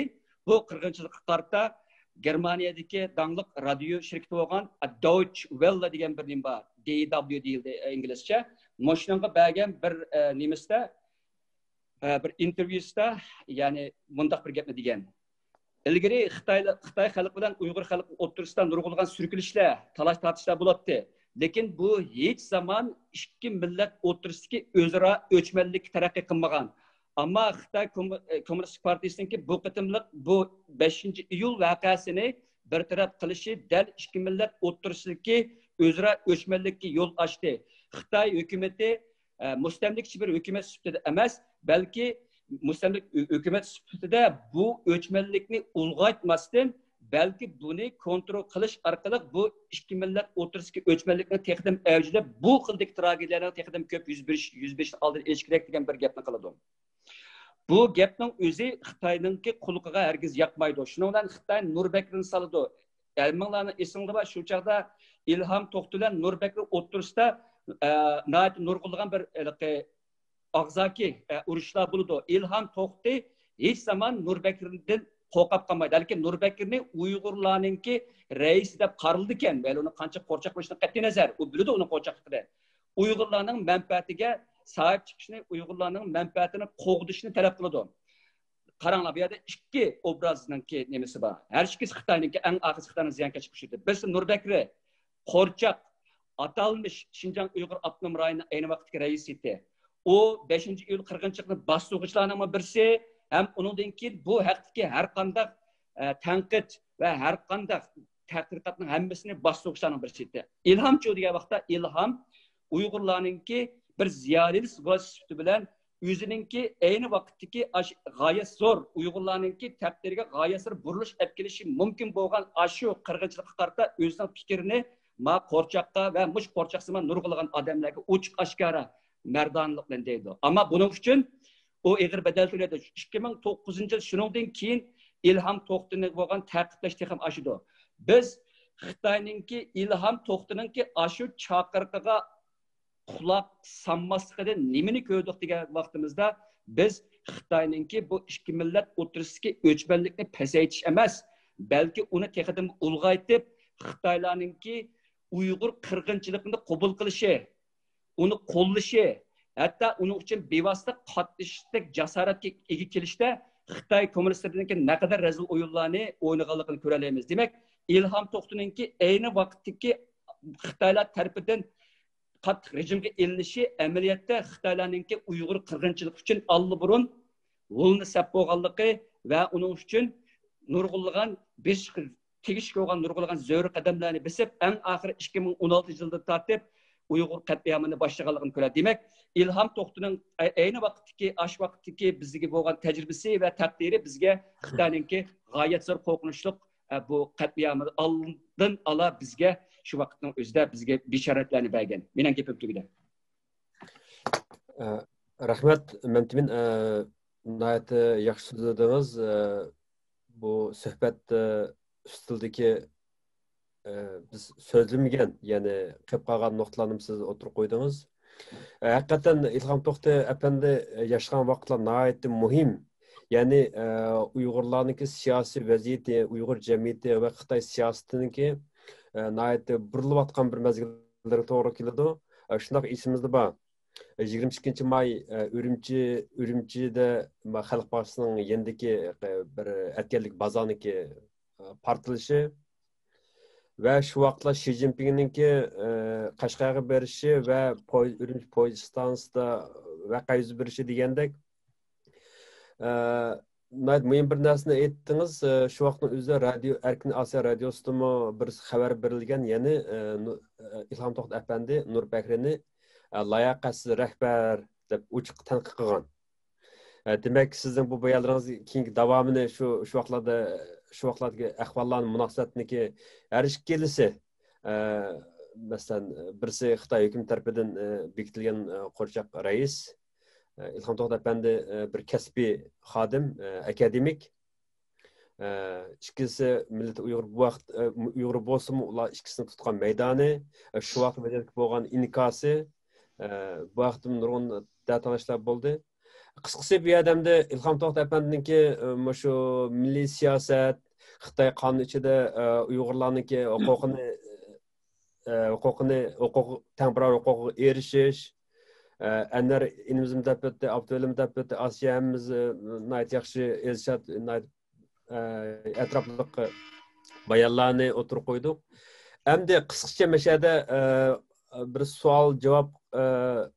بۇ قىرغىنچىلىققا قارىتا گېرمانىيەدىكى داڭلىق رادىيو شىركىتى بولغان دويچ ۋېللە دېگەن بىر نېمە بار، دى دابليۇ دېيىلدى ئىنگلىزچە. مۇشۇنىڭغا بەرگەن بىر، ئە، نېمىسىدە، ئە، بىر ئىنتېرۋيۇسىدا، يەنى مۇنداق بىر گەپنى دېگەن. ئىلگىرى خىتاي، خىتاي خەلقى بىلەن ئۇيغۇر خەلقى ئوتتۇرىسىدا نۇرغۇنلىغان سۈركىلىشلەر، تالاش-تارتىشلار بولاتتى. لېكىن بۇ ھېچ زامان ئىككى مىللەت ئوتتۇرىسىدىكى ئۆزئارا ئۆچمەنلىككە تەرەققىي قىلمىغان. ئەمما خىتاي كوم-، كوممۇنىستىك پارتىيىسىنىڭكى بۇ قېتىملىق بۇ بەشىنچى ئىيۇل ۋەقەسىنى بىر تەرەپ قىلىشى دەل ئىككى مىللەت ئوتتۇرىسىدىكى ئۆزئارا ئۆچمەنلىككە يول ئاچتى. خىتاي ھۆكۈمىتى، ئە، مۇستەملىكىچى بىر ھۆكۈمەت سۈپىتىدە ئەمەس، بەلكى مۇستەملىكە ھۆ-، ھۆكۈمەت سۈپىتىدە بۇ ئۆچمەنلىكنى ئۇلغايتماستىن، بەلكى بۇنى كونترول قىلىش ئارقىلىق بۇ ئىككى مىللەت ئوتتۇرىسىدىكى ئۆچمەنلىكنىڭ تېخىدىن ئەۋجىدە، بۇ خىلدىكى تراگېدىيەلەرنىڭ تېخىدىن كۆپ يۈز بېرىش، يۈز بېرىشىنىڭ ئالدىنى ئېلىش كېرەك دېگەن بىر گەپنى قىلىدۇ. بۇ گەپنىڭ ئۆزى خىتاينىڭكى قۇلىقىغا ھەرگىز ياقمايدۇ. شۇنىڭ بىلەن خىتاي نۇر بەكرىنى سالىدۇ. ھەممىڭلارنىڭ ئېسىڭلاردا بار، شۇ چاغدا ئىلھام توختى بىلەن نۇر بەكرى ئوتتۇرىسىدا، ئە، ناھايىتى نۇرغۇنلىغان بىر ھېلىقى ئاغزاكى، ئە، ئۇرۇشلار بولىدۇ. ئىلھام توختى ھېچ زامان نۇر بەكرىدىن قورقۇپ قالمايدۇ. بەلكى نۇربەكرىنى ئۇيغۇرلارنىڭكى رەئىسى دەپ قارىلىدىكەن. مەيلى ئۇنىڭ قانچە قورچاق بولۇشىدىن قەتئىينەزەر، ئۇ بىلىدۇ ئۇنىڭ قورچاقلىقىنى. ئۇيغۇرلارنىڭ مەنپەئەتىگە ساھىب چىقىشنى، ئۇيغۇرلارنىڭ مەنپەئەتىنى قوغدىشىنى تەلەپ قىلىدۇ. قاراڭلار، بۇ يەردە ئىككى ئوبرازنىڭكى نېمىسى بار. ھەر ئىككىسى خىتاينىڭكى، ئەڭ ئاخىرسى خىتاينىڭ زىيانكەشلىك كۈچى. بىرسى نۇربەكرى، قورچاق، ئاتالمىش شىنجاڭ ئۇيغۇر ئاپتونوم رايونىنىڭ ئەينى ۋاقىتتىكى رەئىسى. ئۇ بەشىنچى ئىيۇل قىرغىنچىلىقىنى باشلىغۇچىلارنىڭ بىرسى ھەم ئۇنىڭدىن كېيىن بۇ ھەقتىكى ھەر قانداق، ئە، تەنقىد ۋە ھەر قانداق تەتقىقاتنىڭ ھەممىسىنى باشلىغۇچىلارنىڭ بىرسى ئىدى. ئىلھامچۇ دېگەن ۋاقىتتا ئىلھام ئۇيغۇرلارنىڭكى بىر زىيالىيلىس سۈپىتى بىلەن ئۆزىنىڭكى ئەينى ۋاقىتتىكى ئاش-، غايەت زور، ئۇيغۇرلارنىڭكى تەقدىرىگە غايەت زور بۇرۇلۇش ئەپ كېلىشى مۇمكىن بولغان ئاشۇ قىرغىنچىلىققا قارىتا ئۆزىنىڭ پىكرىنى ما قورچاققا ۋە مۇش قورچاقسىمان نۇرغۇنلىغان ئادەملەرگە ئوچۇق ئاشكارا مەردانىلىق بىلەن دەيدۇ. ئەمما بۇنىڭ ئۈچۈن ئۇ ئېغىر بەدەل تۆلەيدۇ. ئىككى مىڭ توققۇزىنچى يىل، شۇنىڭدىن كېيىن ئىلھام توختىنى بولغان تەقىبلەش تېخىمۇ ئاشىدۇ. بىز خىتاينىڭكى ئىلھام توختىنىڭكى ئاشۇ چاقىرىقىغا قۇلاق سالماسلىقىدىن نېمىنى كۆردۇق دېگەن ۋاقتىمىزدا، بىز خىتاينىڭكى بۇ ئىككى مىللەت ئوتتۇرىسىدىكى ئۆچمەنلىكنى پەسەيتىش ئەمەس، بەلكى ئۇنى تېخىدىن ئۇلغايتىپ، خىتايلارنىڭكى ئۇيغۇر قىرغىنچىلىقىنى قوبۇل قىلىشى، ئۇنى قوللىشى، ھەتتا ئۇنىڭ ئۈچۈن بىۋاسىتە قاتنىشىشتەك جاسارەتكە ئىگە كېلىشتە خىتاي كوممۇنىستلىرىنىڭكى نەقەدەر رەزىل ئويۇنلارنى ئوينىغانلىقىنى كۆرەلەيمىز. دېمەك، ئىلھام توختىنىڭكى ئەينى ۋاقىتتىكى خىتايلار تەرىپىدىن قاتتىق رېجىمغا ئېلىنىشى ئەمەلىيەتتە خىتايلارنىڭكى ئۇيغۇر قىرغىنچىلىقى ئۈچۈن ئاللىبۇرۇن ھۇلنى سەپ بولغانلىقى ۋە ئۇنىڭ ئۈچۈن نۇرغۇنلىغان بېسىشقا تېگىشلىك بولغان نۇرغۇنلىغان زۆرۈر قەدەملەرنى بېسىپ، ئەڭ ئاخىرى ئىككى مىڭ ئون ئالتىنچى يىلدىن تارتىپ ئۇيغۇر قەتلىئامىنى باشلىغانلىقىنى كۆرەلەيمىز. دېمەك، ئىلھام توختىنىڭ ئەينى ۋاقىتتىكى، ئاشۇ ۋاقىتتىكى بىزگە بولغان تەجرىبىسى ۋە تەقدىرى بىزگە خىتاينىڭكى غايەت زور قورقۇنچلۇق، ئە، بۇ قەتلىئامى ئالدىن ئالا بىزگە شۇ ۋاقىتنىڭ ئۆزىدە بىزگە بېشارەتلەرنى بەرگەن. مېنىڭ گېپىم تۈگىدى. ئە، رەھمەت، مەمتىمىن، ئە، ناھايىتى ياخشى سۆزلىدىڭىز. ئە، بۇ سۆھبەت، ئە، ئۈستىلىدىكى، ئە، بىز سۆزلىمىگەن، يەنى قېلىپ قالغان نۇقتىلارنى سىز ئوتتۇرىغا قويدىڭىز. ئە، ھەقىقەتەن ئىلھام توختى ئەپەندى، ئە، ياشىغان ۋاقىتلار ناھايىتى مۇھىم. يەنى، ئە، ئۇيغۇرلارنىڭكى سىياسىي ۋەزىيىتى، ئۇيغۇر جەمئىيىتى ۋە خىتاي سىياسىتىنىڭكى، ئە، ناھايىتى بۇرۇلۇۋاتقان بىر مەزگىللەرگە توغرا كېلىدۇ. ئە، شۇنداق ئېسىمىزدە بار. يىگىرمە ئىككىنچى ماي، ئە، ئۈرۈمچى، ئۈرۈمچىدە ما-، خەلق باغچىسىنىڭ يېنىدىكى، ئە، بىر ئەتكەنلىك بازارنىڭكى، ئە، پارتلىشى ۋە شۇ ۋاقىتلار شى جىنپىڭنىڭكى، ئە، قەشقەرگە بېرىشى ۋە پوي-، ئۈرۈمچى پويىز ئىستانسىسىدا ۋەقە يۈز بېرىشى دېگەندەك، ئە، ناھايىتى مۇھىم بىر نەرسىنى ئېيتتىڭىز. ئە، شۇ ۋاقىتنىڭ ئۆزىدە رادىيو، ئەركىن ئاسىيا رادىيوسىدىمۇ بىر خەۋەر بېرىلگەن، يەنى، ئە، نۇ-، ئە، ئىلھام توختى ئەپەندى نۇر بەكرىنى، ئە، لاياقەتسىز رەھبەر دەپ ئوچۇق تەنقىد قىلغان. ئە، دېمەك، سىزنىڭ بۇ بايانلىرىڭىز كېيىنكى داۋامىنى شۇ، شۇ ۋاقىتلاردا، شۇ ۋاقىتلاردىكى ئەھۋاللارنى، مۇناسىۋەتنىكى ھەر ئىككىلىسى، ئە، مەسىلەن، بىرسى خىتاي ھۆكۈمىتى تەرىپىدىن، ئە، بېكىتىلگەن، ئە، قورچاق رەئىس، ئە، ئىلھام توختى ئەپەندى، ئە، بىر كەسپىي خادىم، ئە، ئاكادېمىك. ئە، ئىككىلىسى مىللىتى ئۇيغۇر، بۇ ۋاقىت، ئە، ئۇيغۇر بولسىمۇ، ئۇلار ئىككىسىنىڭ تۇتقان مەيدانى، ئە، شۇ ۋاقىت ۋەزىيەتكە بولغان ئىنكاسى، ئە، بۇ ھەقتە نۇرغۇن دەتالاشلار بولدى. قىسقىسى، بۇ يەردە ئەمدى ئىلھام توختى ئەپەندىنىڭكى، ئە، مۇشۇ مىللىي سىياسەت، خىتاي قانۇنى ئىچىدە، ئە، ئۇيغۇرلارنىڭكى ھوقۇقىنى، ئە، ھوقۇقىنى، ھوقۇق، تەڭ باراۋەر ھوقۇقىغا ئېرىشىش، ئە، ئەنۋەر ئىنىمىزمۇ دەپ ئۆتتى، ئابدۇۋەلىمۇ دەپ ئۆتتى، ئاسىيە ھەممىمىز، ئە، ناھايىتى ياخشى، ئىرشاد، ناھايىتى، ئە، ئەتراپلىق بايانلارنى ئوتتۇرىغا قويدۇق. ئەمدى قىسقىچە مەشەدە، ئە، بىر سوئال جاۋاب، ئە،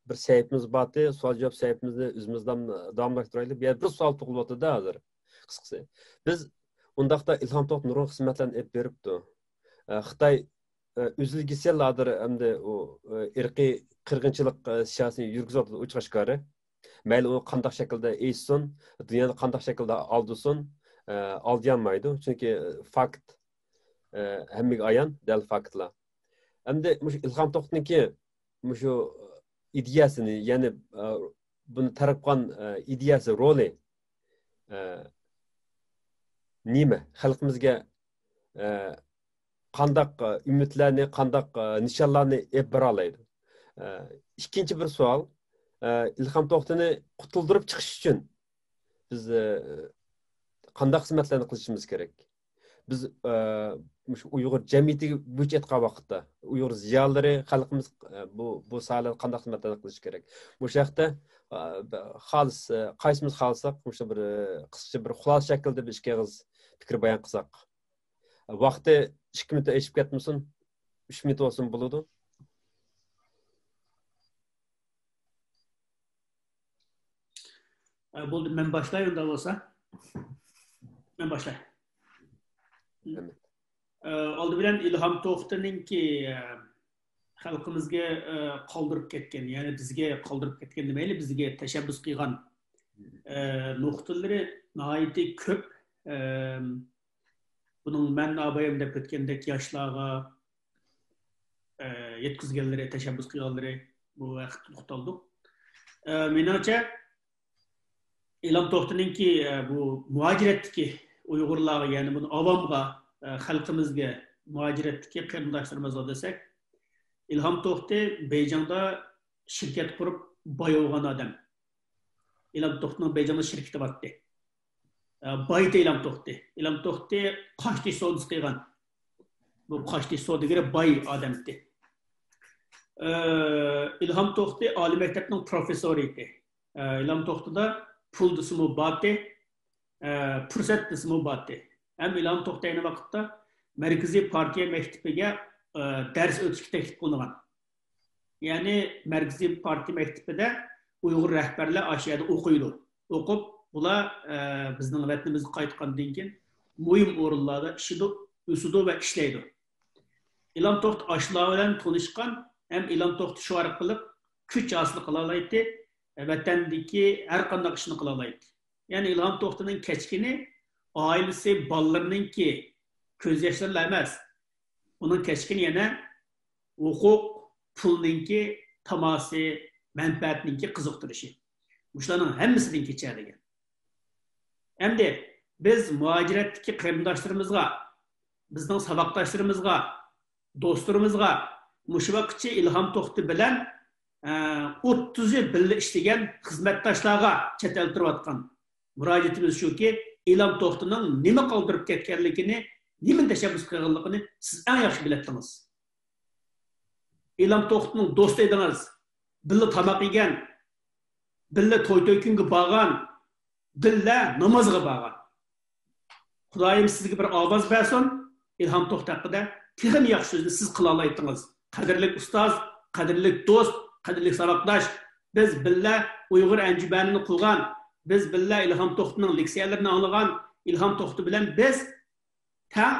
بىر سەھىپىمىز بارتى. سوئال جاۋاب سەھىپىمىزنى ئۆزىمىز دام-، داۋاملاشتۇرايلى. بۇ يەردە بىر سوئال تۇغۇلۇۋاتىدۇ ھازىر، قىسقىسى. بىز ئۇنداقتا ئىلھام توختى نۇرغۇن خىزمەتلەرنى ئېلىپ بېرىپتۇ. ئە، خىتاي، ئە، ئۈزۈل-كېسىل ھازىر ئەمدى ئۇ، ئە، ئىرقىي قىرغىنچىلىق، ئە، سىياسىتىنى يۈرگۈزۈۋاتىدۇ ئوچۇق-ئاشكارا. مەيلى ئۇ قانداق شەكىلدە ئېچىشسۇن، دۇنيانى قانداق شەكىلدە ئالدىسۇن، ئە، ئالدىيالمايدۇ. چۈنكى، ئە، فاكت، ئە، ھەممىگە ئايان، دەل فاكتلار. ئەمدى مۇشۇ ئىلھام توختىنىڭكى مۇشۇ ئىدىيەسىنى، يەنى، ئە، بۇنى تەرغىب قىلغان، ئە، ئىدىيەسى، رولى، ئە، نېمە؟ خەلقىمىزگە، ئە، قانداق، ئە، ئۈمىدلەرنى، قانداق، ئە، نىشانلارنى ئېلىپ بارالايدۇ؟ ئە، ئىككىنچى بىر سوئال، ئە، ئىلھام توختىنى قۇتۇلدۇرۇپ چىقىش ئۈچۈن بىز، ئە، قانداق خىزمەتلەرنى قىلىشىمىز كېرەك؟ بىز، ئە، مۇشۇ ئۇيغۇر جەمئىيىتىگە بويىچە ئېيتقان ۋاقىتتا، ئۇيغۇر زىيالىيلىرى، خەلقىمىز، ئە، بۇ، بۇ ساھەلەردە قانداق خىزمەتلەرنى قىلىشى كېرەك؟ مۇشۇ ھەقتە، ئە، خالىس، ئە، قايسىمىز خالىساق، مۇشۇ بىر، ئە، قىسقىچە بىر خۇلاسە شەكلىدە بىر ئىككى ئېغىز پىكىر بايان قىلساق. ۋاقتى ئىككى مىنۇت ئېشىپ كەتمىسۇن، ئۈچ مىنۇت بولسۇن بولىدۇ. ئە، بولدى، مەن باشلاي ئۇنداق بولسا. مەن باشلاي. ئە، ئالدى بىلەن ئىلھام توختىنىڭكى، ئە، خەلقىمىزگە، ئە، قالدۇرۇپ كەتكەن، يەنى بىزگە قالدۇرۇپ كەتكەن دېمەيلى، بىزگە تەشەببۇس قىلغان، ئە، نۇقتىلىرى ناھايىتى كۆپ. ئە، بۇنىڭ مەن ئابايام دەپ ئۆتكەندەك ياشلارغا، ئە، يەتكۈزگەنلىرى، تەشەببۇس قىلغانلىرى بۇ ھەقتە توختالدۇق. ئە، مېنىڭچە، ئىلھام توختىنىڭكى، ئە، بۇ مۇھاجىرەتتىكى ئۇيغۇرلارغا، يەنى بۇنى ئاۋامغا، ئە، خەلقىمىزگە، مۇھاجىرەتتىكى قېرىنداشلىرىمىزغا دېسەك، ئىلھام توختى بېيجىڭدا شىركەت قۇرۇپ باي بولغان ئادەم. ئىلھام توختىنىڭ بېيجىڭدا شىركىتى بارتتى. ئە، بايتى ئىلھام توختى. ئىلھام توختى قاشتېشى سودىسى قىلغان. بۇ قاشتېشى سودىگىرى باي ئادەمتى. ئە، ئىلھام توختى ئالىي مەكتەپنىڭ پروفېسسورى ئىدى. ئە، ئىلھام توختىدا پۇل دېسىمۇ بارتى، ئە، پۇرسەت دېسىمۇ بارتى. ھەم ئىلھام توختى ئەينى ۋاقىتتا مەركىزىي پارتىيە مەكتىپىگە، ئە، دەرس ئۆتۈشكە تەكلىپ قىلىنغان. يەنى مەركىزىي پارتىيە مەكتىپىدە ئۇيغۇر رەھبەرلەر ئاشۇ يەردە ئوقۇيدۇ. ئوقۇپ، بۇلار، ئە، بىزنىڭ ۋەتىنىمىزگە قايتقاندىن كېيىن مۇھىم ئورۇنلاردا ئىشىدۇ، ئۆسىدۇ ۋە ئىشلەيدۇ. ئىلھام توختى ئاشۇلار بىلەن تونۇشقان ھەم ئىلھام توختى شۇ ئارقىلىق كۈچ ھاسىل قىلالايتتى، ۋەتەندىكى ھەر قانداق ئىشنى قىلالايتتى. يەنى ئىلھام توختىنىڭ كەچكىنى ئائىلىسى، بالىلىرىنىڭكى كۆز ياشلىرىلا ئەمەس، ئۇنىڭ كەچكىنى يەنە ھوقۇق، پۇلنىڭكى تاماسى، مەنپەئەتنىڭكى قىزىقتۇرۇشى. مۇشۇلارنىڭ ھەممىسىدىن كېچە دېگەن. ئەمدى بىز مۇھاجىرەتتىكى قېرىنداشلىرىمىزغا، بىزنىڭ ساۋاقداشلىرىمىزغا، دوستلىرىمىزغا، مۇشۇ ۋاقىتچە ئىلھام توختى بىلەن، ئە، ئوتتۇز يىل بىللە ئىشلىگەن خىزمەتداشلارغا، چەت ئەلدە تۇرۇۋاتقان مۇراجىئىتىمىز شۇكى، ئىلھام توختىنىڭ نېمە قالدۇرۇپ كەتكەنلىكىنى، نېمىنى تەشەببۇس قىلغانلىقىنى سىز ئەڭ ياخشى بىلەتتىڭىز. ئىلھام توختىنىڭ دوستى ئىدىڭىز، بىللە تاماق يېگەن، بىللە توي-توي كۈنگە بارغان، بىللە نامازغا بارغان. خۇدايىم سىزگە بىر ئاۋاز بەرسۇن، ئىلھام توختى ھەققىدە تېخىمۇ ياخشى سۆزنى سىز قىلالايتتىڭىز. قەدىرلىك ئۇستاز، قەدىرلىك دوست، قەدىرلىك ساۋاقداش، بىز بىللە ئۇيغۇر ئەنجۈمەنىنى قۇرغان، بىز بىللە ئىلھام توختىنىڭ لېكسىيەلىرىنى ئاڭلىغان، ئىلھام توختى بىلەن بىز تەڭ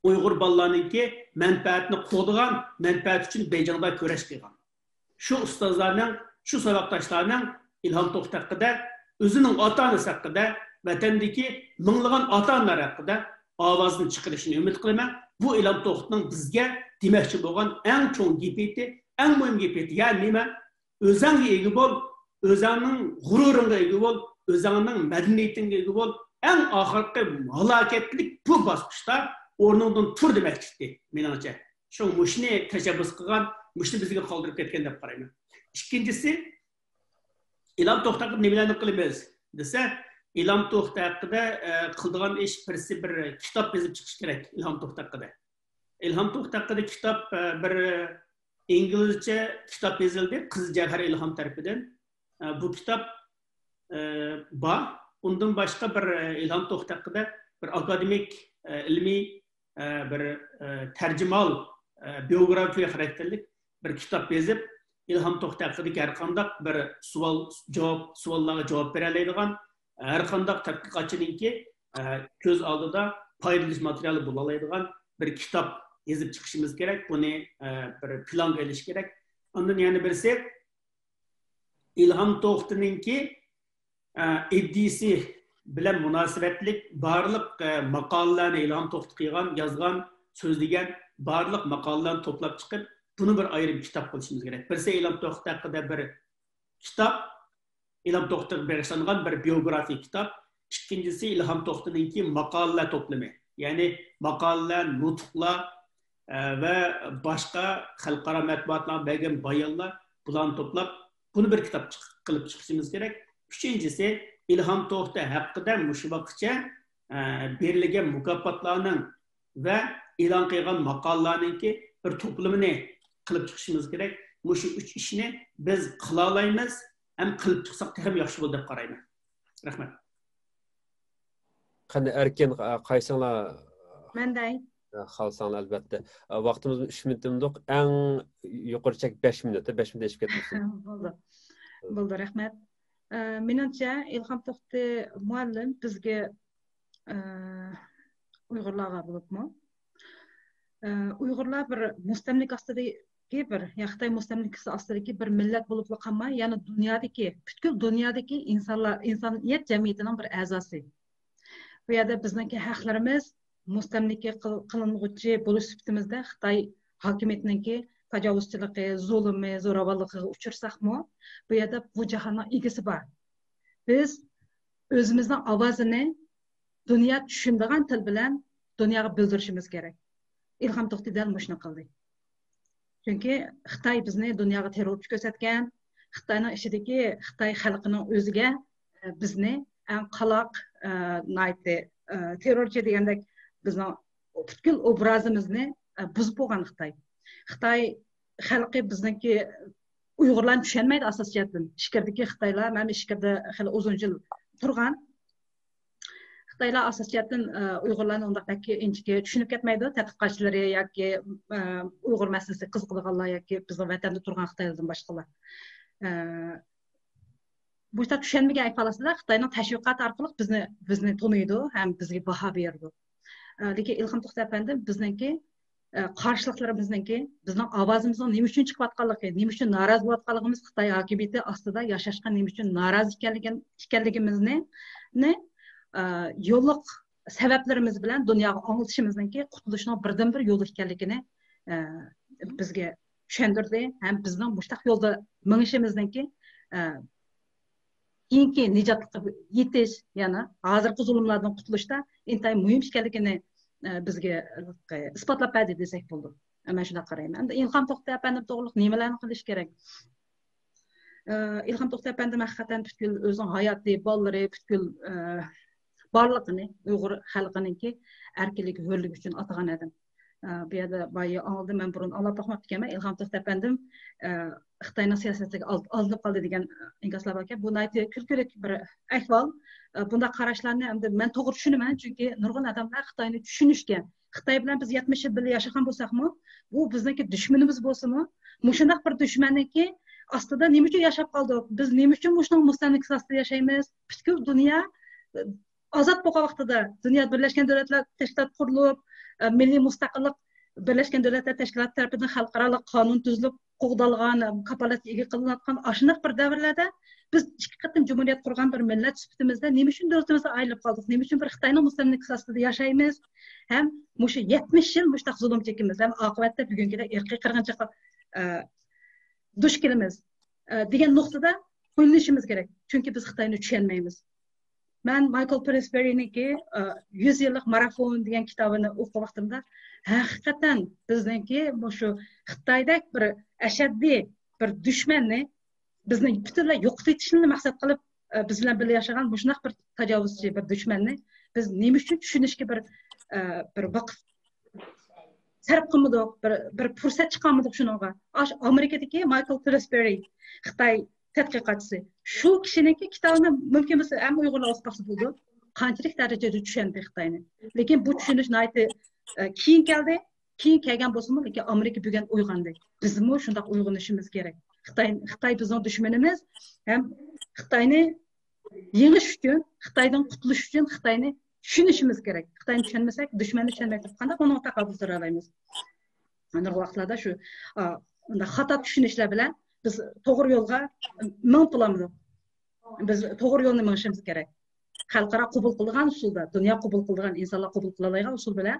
ئۇيغۇر بالىلارنىڭكى مەنپەئەتىنى قوغدىغان، مەنپەئەت ئۈچۈن بېيجىڭدا كۈرەش قىلغان. شۇ ئۇستازلارنىڭ، شۇ ساۋاقداشلارنىڭ ئىلھام توختى ھەققىدە، ئۆزىنىڭ ئاتا-ئانىسى ھەققىدە، ۋەتەندىكى مىڭلىغان ئاتا-ئانىلار ھەققىدە ئاۋازىنى چىقىرىشىنى ئۈمىد قىلىمەن. بۇ ئىلھام توختىنىڭ بىزگە دېمەكچى بولغان ئەڭ چوڭ گېپى، ئەڭ مۇھىم گېپى، يا نېمە؟ ئۆزۈڭگە ئىگە بول، ئۆزۈڭنىڭ غۇرۇرۇڭغا ئىگە بول، ئۆزۈڭنىڭ مەدەنىيىتىڭگە ئىگە بول. ئەڭ ئاخىرقى ھالاكەتلىك بۇ باسقۇچتا ئورنۇڭدىن تۇر دېمەكچىكتى، مېنىڭچە. شۇ مۇشۇنى تەشەببۇس قىلغان، مۇشۇنى بىزگە قالدۇرۇپ كەتكەن دەپ قارايمەن. ئىككىنچىسى، ئىلھام توختى ھەققىدە نېمىلەرنى قىلىمىز دېسە، ئىلھام توختى ھەققىدە، ئە، قىلىدىغان ئىش بىرسى بىر كىتاب يېزىپ چىقىش كېرەك ئىلھام توختى ھەققىدە. ئىلھام توختى ھەققىدە كىتاب، ئە، بىر ئىنگلىزچە كىتاب يېزىلدى، قىز جەۋھەر ئىلھام تەرىپىدىن. ئە، بۇ كىتاب، ئە، بار. ئۇندىن باشقا بىر، ئە، ئىلھام توختى ھەققىدە بىر ئاكادېمىك، ئە، ئىلمىي، ئە، بىر، ئە، تەرجىمىھال، ئە، بىيوگرافىيە خاراكتېرلىك بىر كىتاب يېزىپ، ئىلھام توختى ھەققىدىكى ھەر قانداق بىر سوئال، جاۋاب، سوئاللارغا جاۋاب بېرەلەيدىغان، ھەر قانداق تەتقىقاتچىنىڭكى، ئە، كۆز ئالدىدا پايدىلىنىش ماتېرىيالى بولالايدىغان بىر كىتاب يېزىپ چىقىشىمىز كېرەك. بۇنى، ئە، بىر پىلانغا ئېلىش كېرەك. ئاندىن يەنە بىرسى، ئىلھام توختىنىڭكى، ئە، ئىدىيىسى بىلەن مۇناسىۋەتلىك بارلىق، ئە، ماقالىلەرنى، ئىلھام توختى قىلغان، يازغان، سۆزلىگەن بارلىق ماقالىلەرنى توپلاپ چىقىپ، بۇنى بىر ئايرىم كىتاب قىلىشىمىز كېرەك. بىرسى ئىلھام توختى ھەققىدە بىر كىتاب، ئىلھام توختىغا بېغىشلانغان بىر بىيوگرافىيە كىتاب. ئىككىنچىسى ئىلھام توختىنىڭكى ماقالىلەر توپلىمى. يەنى ماقالىلەر، نۇتۇقلار، ئە، ۋە باشقا خەلقئارا مەتبۇئاتلارغا بەرگەن بايانلار، بۇلارنى توپلاپ، بۇنى بىر كىتاب چىق-، قىلىپ چىقىشىمىز كېرەك. ئۈچىنچىسى، ئىلھام توختى ھەققىدە مۇشۇ ۋاقىتقىچە، ئە، بېرىلگەن مۇكاپاتلارنىڭ ۋە ئېلان قىلغان ماقالىلەرنىڭكى بىر توپلىمىنى قىلىپ چىقىشىمىز كېرەك. مۇشۇ ئۈچ ئىشنى بىز قىلالايمىز ھەم قىلىپ چىقساق تېخىمۇ ياخشى بولىدۇ دەپ قارايمەن. رەھمەت. قېنى، ئەركىن، قايسىڭلار؟ مەن دەي. خالىساڭلار، ئەلۋەتتە. ۋاقتىمىز ئۈچ مىنۇتتىن، ئەڭ يۇقىرى چەك بەش مىنۇت، بەش مىنۇت ئېشىپ كەتمىسۇن. بولدى. بولدى، رەھمەت. ئە، مېنىڭچە، ئىلھام توختى مۇئەللىم بىزگە، ئە، ئۇيغۇرلارغا بولۇپمۇ، ئە، ئۇيغۇرلار بىر مۇستەملىكە ئاستىدىكى بىر، يا خىتاي مۇستەملىكىسى ئاستىدىكى بىر مىللەت بولۇپلا قالماي، يەنە دۇنيادىكى، پۈتكۈل دۇنيادىكى ئىنسانلار، ئىنسانىيەت جەمئىيىتىنىڭ بىر ئەزاسى. بۇ يەردە بىزنىڭكى ھەقلىرىمىز مۇستەملىكە قىل-، قىلىنغۇچى بولۇش سۈپىتىمىزدە خىتاي ھاكىمىيىتىنىڭكى تاجاۋۇزچىلىقى، زۇلۇمى، زوراۋانلىقىغا ئۇچرىساقمۇ، بۇ يەردە بۇ جاھاننىڭ ئىگىسى بار. بىز ئۆزىمىزنىڭ ئاۋازىنى دۇنيا چۈشىنىدىغان تىل بىلەن دۇنياغا بىلدۈرۈشىمىز كېرەك. ئىلھام توختى دەل مۇشۇنى قىلدى. چۈنكى خىتاي بىزنى دۇنياغا تېررورچى كۆرسەتكەن، خىتاينىڭ ئىچىدىكى خىتاي خەلقىنىڭ ئۆزىگە، ئە، بىزنى ئەڭ قالاق، ئە، ناھايىتى، ئە، تېررورچى دېگەندەك بىزنىڭ پۈتكۈل ئوبرازىمىزنى، ئە، بۇزۇپ بولغان خىتاي. خىتاي خەلقى بىزنىڭكى ئۇيغۇرلارنى چۈشەنمەيدۇ ئاساسىي جەھەتتىن. ئىچكىرىدىكى خىتايلار، مەن ئىچكىرىدە خېلى ئۇزۇن يىل تۇرغان. خىتايلار ئاساسىي جەھەتتىن، ئە، ئۇيغۇرلارنى ئۇنداق بەك ئىنچىكە چۈشىنىپ كەتمەيدۇ. تەتقىقاتچىلىرى ياكى، ئە، ئۇيغۇر مەسىلىسىگە قىزىقىدىغانلار ياكى بىزنىڭ ۋەتەندە تۇرغان خىتايلاردىن باشقىلار. ئە، بۇ چۈشەنمىگەن ئەھۋال ئاستىدا خىتاينىڭ تەشۋىقاتى ئارقىلىق بىزنى، بىزنى تونۇيدۇ ھەم بىزگە باھا بېرىدۇ. ئە، لېكىن ئىلھام توختى ئەپەندىم بىزنىڭكى، ئە، قارشىلىقلىرىمىزنىڭكى، بىزنىڭ ئاۋازىمىزنىڭ نېمە ئۈچۈن چىقىۋاتقانلىقى، نېمە ئۈچۈن نارازى بولۇۋاتقانلىقىمىز، خىتاي ھاكىمىيىتى ئاستىدا ياشاشقا نېمە ئۈچۈن نارازى ئىكەنلىكىن-، ئىكەنلىكىمىزنى، نى، ئە، يوللۇق سەۋەبلىرىمىز بىلەن دۇنياغا ئاڭلىتىشىمىزنىڭكى قۇتۇلۇشنىڭ بىردىنبىر يولى ئىكەنلىكىنى، ئە، بىزگە چۈشەندۈردى ھەم بىزنىڭ مۇشۇنداق يولدا مېڭىشىمىزنىڭكى، ئە، كېيىنكى نىجاتلىققا يېتىش، يەنى ھازىرقى زۇلۇملاردىن قۇتۇلۇشتا ئىنتايىن مۇھىم ئىكەنلىكىنى، ئە، بىزگە، ئە، ئىسپاتلاپ بەردى دېسەك بولىدۇ. مەن شۇنداق قارايمەن. ئەمدى ئىلھام توختى ئەپەندىم توغرۇلۇق نېمىلەرنى قىلىش كېرەك؟ ئە، ئىلھام توختى ئەپەندىم ھەقىقەتەن پۈتكۈل ئۆزىنىڭ ھاياتى، بالىلىرى، پۈتكۈل، ئە، بارلىقىنى ئۇيغۇر خەلقىنىڭكى ئەركىنلىكى، ھۆرلۈكى ئۈچۈن ئاتىغان ئادەم. ئە، بۇ يەردە بايا ئاڭلىدىم، مەن بۇرۇن ئاڭلاپ باقماپتىكەنمەن. ئىلھام توختى ئەپەندىم، ئە، خىتاينىڭ سىياسىتىگە ئال-، ئالدىنىپ قالدى دېگەن ئىنكاسلار باركەن. بۇ ناھايىتى كۈلكىلىك بىر ئەھۋال. ئە، بۇنداق قاراشلارنى ئەمدى مەن توغرا چۈشىنىمەن، چۈنكى نۇرغۇن ئادەملەر خىتاينى چۈشىنىشكە، خىتاي بىلەن بىز يەتمىش يىل بىللە ياشىغان بولساقمۇ، بۇ بىزنىڭكى دۈشمىنىمىز بولسىمۇ، مۇشۇنداق بىر دۈشمەننىڭكى ئاستىدا نېمە ئۈچۈن ياشاپ قالدۇق؟ بىز نېمە ئۈچۈن مۇشۇنىڭ مۇستەملىكىسى ئاستىدا ياشايمىز؟ پۈتكۈل دۇنيا، ئە، ئازاد بولغان ۋاقتىدا دۇنيا بىرلەشكەن دۆلەتلەر تەشكىلاتى قۇرۇلۇپ، ئە، مىللىي مۇستەقىللىق بىرلەشكەن دۆلەتلەر تەشكىلاتى تەرىپىدىن خەلقئارالىق قانۇن تۈزۈلۈپ قوغدالغان، ئە، كاپالەتكە ئىگە قىلىنىۋاتقان ئاشۇنداق بىر دەۋرلەردە بىز ئىككى قېتىم جۇمھۇرىيەت قۇرغان بىر مىللەت سۈپىتىمىزدە نېمە ئۈچۈن دۆلىتىمىزدىن ئايرىلىپ قالدۇق؟ نېمە ئۈچۈن بىر خىتاينىڭ مۇستەملىكىسى ئاستىدا ياشايمىز؟ ھەم مۇشۇ يەتمىش يىل مۇشۇنداق زۇلۇم چېكىمىز ھەم ئاقىۋەتتە بۈگۈنكىدەك ئىرقىي قىرغىنچىلىققا، ئە، دۇچ كېلىمىز، ئە، دېگەن نۇقتىدا ئويلىنىشىمىز كېرەك. چۈنكى بىز خىتاينى چۈشەنمەيمىز. مەن مايكل پىرسبېرىنىڭكى، ئە، يۈز يىللىق مارافون دېگەن كىتابىنى ئوقۇغان ۋاقتىمدا، ھەقىقەتەن بىزنىڭكى مۇشۇ خىتايدەك بىر ئەشەددىي بىر دۈشمەننى، بىزنى پۈتۈنلەي يوقىتىۋېتىشنى مەقسەت قىلىپ، ئە، بىز بىلەن بىللە ياشىغان مۇشۇنداق بىر تاجاۋۇزچى، بىر دۈشمەننى بىز نېمە ئۈچۈن چۈشىنىشكە بىر، ئە، بىر ۋاقىت سەرپ قىلمىدۇق، بىر، بىر پۇرسەت چىقارمىدۇق شۇنىڭغا. ئاشۇ ئامېرىكىدىكى مايكل پىرسبېرى، خىتاي تەتقىقاتچىسى. شۇ كىشىنىڭكى كىتابىنى مۇمكىن بولسا ھەممە ئۇيغۇرلار ئوقۇپ باقسا بولىدۇ. قانچىلىك دەرىجىدە چۈشەندى خىتاينى. لېكىن بۇ چۈشىنىش ناھايىتى، ئە، كېيىن كەلدى. كېيىن كەلگەن بولسىمۇ، لېكىن ئامېرىكا بۈگۈن ئويغاندى. بىزمۇ شۇنداق ئويغىنىشىمىز كېرەك. خىتاي، خىتاي بىزنىڭ دۈشمىنىمىز ھەم خىتاينى يېڭىش ئۈچۈن، خىتايدىن قۇتۇلۇش ئۈچۈن خىتاينى چۈشىنىشىمىز كېرەك. خىتاينى چۈشەنمىسەك، دۈشمەننى چۈشەنمەيدۇ. قانداق ئۇنىڭغا تاقابىل تۇرالايمىز؟ نۇرغۇن ۋاقىتلاردا شۇ، ئا، ئۇنداق خاتا چۈشىنىشلەر بىلەن بىز توغرا يولغا مېڭىپ بولالمىدۇق. بىز توغرا يولنى مېڭىشىمىز كېرەك. خەلقئارا قوبۇل قىلىدىغان ئۇسۇلدا، دۇنيا قوبۇل قىلىدىغان، ئىنسانلار قوبۇل قىلالايدىغان ئۇسۇل بىلەن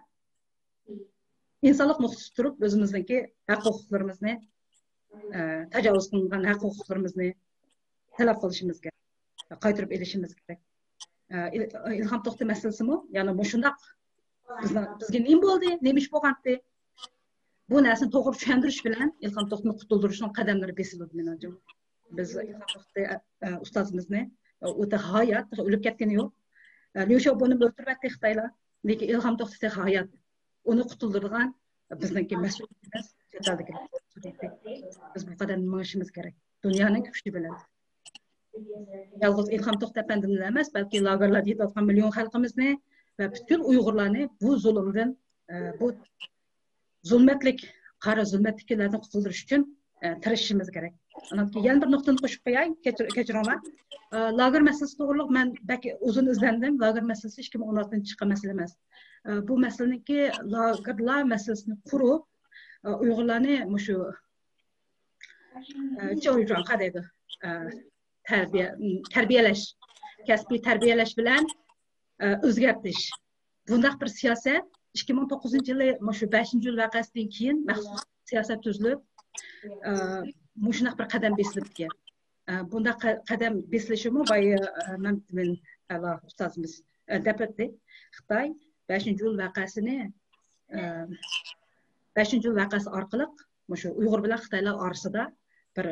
ئىنسانلىق نۇقتىسىدا تۇرۇپ، ئۆزىمىزنىڭكى ھەق ھوقۇقلىرىمىزنى، ئە، تاجاۋۇز قىلىنغان ھەق ھوقۇقلىرىمىزنى تەلەپ قىلىشىمىز كېرەك، قايتۇرۇپ ئېلىشىمىز كېرەك. ئە، ئىل-، ئىلھام توختى مەسىلىسىمۇ، يەنى مۇشۇنداق بىزنىڭ، بىزگە نېمە بولدى، نېمە ئىش بولغانتى؟ بۇ نەرسىنى توغرا چۈشەندۈرۈش بىلەن ئىلھام توختىنى قۇتۇلدۇرۇشنىڭ قەدەملىرى بېسىلىدۇ، مېنىڭچە. بىز ئىلھام توختى، ئە، ئە، ئۇستازىمىزنى ئۇ تېخى ھايات، تېخى ئۆلۈپ كەتكىنى يوق. ليۇ شياۋبوننى ئۆلتۈرۈۋەتتى خىتايلار، لېكىن ئىلھام توختى تېخى ھايات. ئۇنى قۇتۇلدۇرىدىغان بىزنىڭكى مەسئۇل ئەمەس، چەت ئەلدىكى مەسئۇل. بىز بۇ قەدەمدە مېڭىشىمىز كېرەك دۇنيانىڭ كۈچى بىلەن. يالغۇز ئىلھام توختى ئەپەندىمنى ئەمەس، بەلكى لاگېرلاردا يېتىۋاتقان مىليون خەلقىمىزنى ۋە پۈتكۈل ئۇيغۇرلارنى بۇ زۇلۇمدىن، ئە، بۇ زۇلمەتلىك، قارا زۇلمەتتىكىلەردىن قۇتۇلدۇرۇش ئۈچۈن، ئە، تىرىشىشىمىز كېرەك. ئاندىن كېيىن يەنە بىر نۇقتىنى قوشۇپ قوياي، كەچۈر-، كەچۈرۈڭلار. ئە، لاگېر مەسىلىسى توغرۇلۇق مەن بەك ئۇزۇن ئىزدەندىم. لاگېر مەسىلىسى ئىككى مىڭ ئون ئالتىنچى يىلدا چىققان مەسىلە ئەمەس. ئە، بۇ مەسىلىنىڭكى لاگېرلار مەسىلىسىنى قۇرۇپ، ئە، ئۇيغۇرلارنى مۇشۇ، ئە، چوڭ قانداق دەيدۇ؟ ئە، تەربىيە، تەربىيەلەش، كەسپىي تەربىيەلەش بىلەن، ئە، ئۆزگەرتىش. بۇنداق بىر سىياسەت ئىككى مىڭ توققۇزىنچى يىلى مۇشۇ بەشىنچى ئىيۇل ۋەقەسىدىن كېيىن مەخسۇس سىياسەت تۈزۈلۈپ، ئە، مۇشۇنداق بىر قەدەم بېسىلىپتىكەن. ئە، بۇنداق قە-، قەدەم بېسىلىشىمۇ بايا، ئە، مەمتىمىن ئەلا ئۇستازىمىز، ئە، دەپ ئۆتتى. خىتاي بەشىنچى ئىيۇل ۋەقەسىنى، ئە، بەشىنچى ئىيۇل ۋەقەسى ئارقىلىق مۇشۇ ئۇيغۇر بىلەن خىتايلار ئارىسىدا بىر،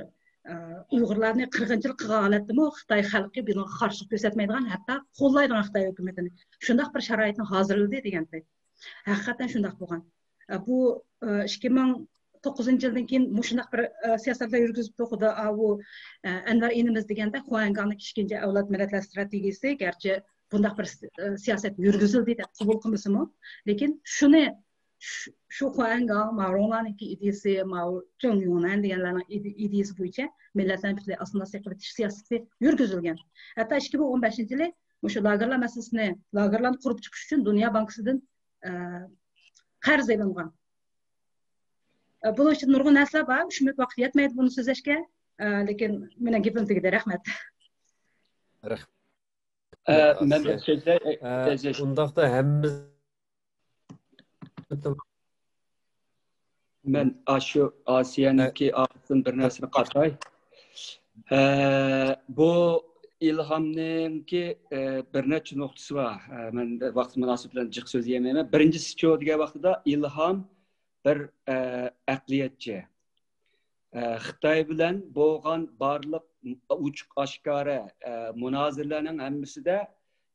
ئە، ئۇيغۇرلارنى قىرغىنچىلىق قىلغان ھالەتتىمۇ خىتاي خەلقى بۇنىڭغا قارشىلىق كۆرسەتمەيدىغان، ھەتتا قوللايدىغان خىتاي ھۆكۈمىتىنى شۇنداق بىر شارائىتنى ھازىرلىدى دېگەنتى. ھەقىقەتەن شۇنداق بولغان. ئە، بۇ، ئە، ئىككى مىڭ توققۇزىنچى يىلدىن كېيىن مۇشۇنداق بىر، ئە، سىياسەتلەر يۈرگۈزۈپتۇ خۇدا، ئە، ئۇ، ئە، ئەنۋەر ئىنىمىز دېگەندە خۇەنگاڭنىڭ كىچىكىنچە ئەۋلاد مىللەتلەر ئىستراتېگىيىسى گەرچە بۇنداق بىر، ئە، سىياسەت يۈرگۈزۈلدى دەپ قوبۇل قىلمىسىمۇ، لېكىن شۇنى، شۇ، شۇ خۇەنگاڭ، ماۋرۇڭلارنىڭكى ئىدىيىسى، ماۋ جۇڭ يۇنەن دېگەنلەرنىڭ ئىدى-، ئىدىيىسى بويىچە مىللەتلەرنى پۈتۈنلەي ئاسسىمىلياتسىيە قىلىۋېتىش سىياسىتى يۈرگۈزۈلگەن. ھەتتا ئىككى مىڭ ئون بەشىنچى يىلى مۇشۇ لاگېرلار مەسىلىسىنى، لاگېرلارنى قۇرۇپ چىقىش ئۈچۈن دۇنيا بانكىسىدىن، ئە، قەرز ئېلىنغان. ئە، بۇنىڭ ئىچىدە نۇرغۇن نەرسىلەر بار. ئۈچ مىنۇت ۋاقىت يەتمەيدۇ بۇنى سۆزلەشكە. ئە، لېكىن مېنىڭ گېپىم تۈگىدى. رەھمەت. رەھمەت. ئە، مەن بىر سۆزلەي، ئە، ئە، ئەزىز. ئۇنداقتا ھەممىمىز مەن ئاشۇ ئاسىيەنىڭكى ئارىسىدىن بىر نەرسىنى قاتاي. ئە، بۇ ئىلھامنىڭكى، ئە، بىر نەچچە نۇقتىسى بار. ئە، مەن ۋاقىت مۇناسىۋىتى بىلەن جىق سۆزلىيەلمەيمەن. بىرىنچىسى چۇ دېگەن ۋاقتىدا ئىلھام بىر، ئە، ئەقلىيەتچى. ئە، خىتاي بىلەن بولغان بارلىق ئوچۇق ئاشكارا، ئە، مۇنازىرىلەرنىڭ ھەممىسىدە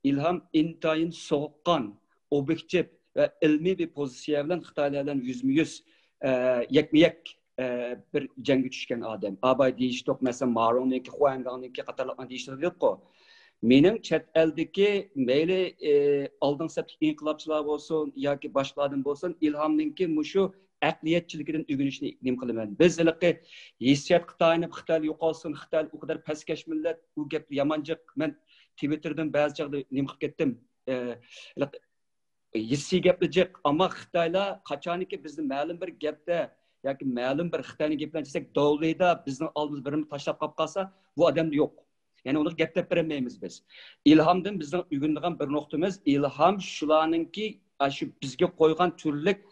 ئىلھام ئىنتايىن سوغۇققان، ئوبيېكتىپ ۋە ئىلمىي بىر پوزىتسىيە بىلەن خىتايلار بىلەن يۈزمۇ يۈز، ئە، يەكمۇ يەك، ئە، بىر جەڭگە چۈشكەن ئادەم. ئاباي دېيىشتۇق، مەسىلەن، مارۇڭنىڭكى، خۇەنگاڭنىڭكى قاتارلىقلارنى دېيىشتۇق دېدۇققۇ. مېنىڭ چەت ئەلدىكى مەيلى، ئى، ئالدىنقى سەپتىكى ئىنقىلابچىلار بولسۇن ياكى باشقىلاردىن بولسۇن، ئىلھامنىڭكى مۇشۇ ئەقلىيەتچىلىكىدىن ئۆگىنىشنى نېمە قىلىمەن؟ بىز ھېلىقى ھېسسىياتقا تايىنىپ، خىتايلار يوقالسۇن، خىتايلار ئۇ قەدەر پەسكەش مىللەت، ئۇ گەپ يامان جىق. مەن تىۋىتتېردىن بەزى چاغدا نېمە قىلىپ كەتتىم، ئى، ھېلىقى ھېسسىي گەپلا جىق. ئەمما خىتايلار قاچانكى بىزنى مەلۇم بىر گەپتە ياكى مەلۇم بىر خىتاينىڭ گېپى بىلەن دېسەك، داۋلىدا بىزنىڭ ئالدىمىزدا بىرىنى تاشلاپ قاپ قالسا، بۇ ئادەمدە يوق. يەنى ئۇنىڭغا گەپ دەپ بېرەلمەيمىز بىز. ئىلھامدىن بىزنىڭ ئۆگىنىدىغان بىر نۇقتىمىز، ئىلھام شۇلارنىڭكى، ئاشۇ بىزگە قويغان تۈرلۈك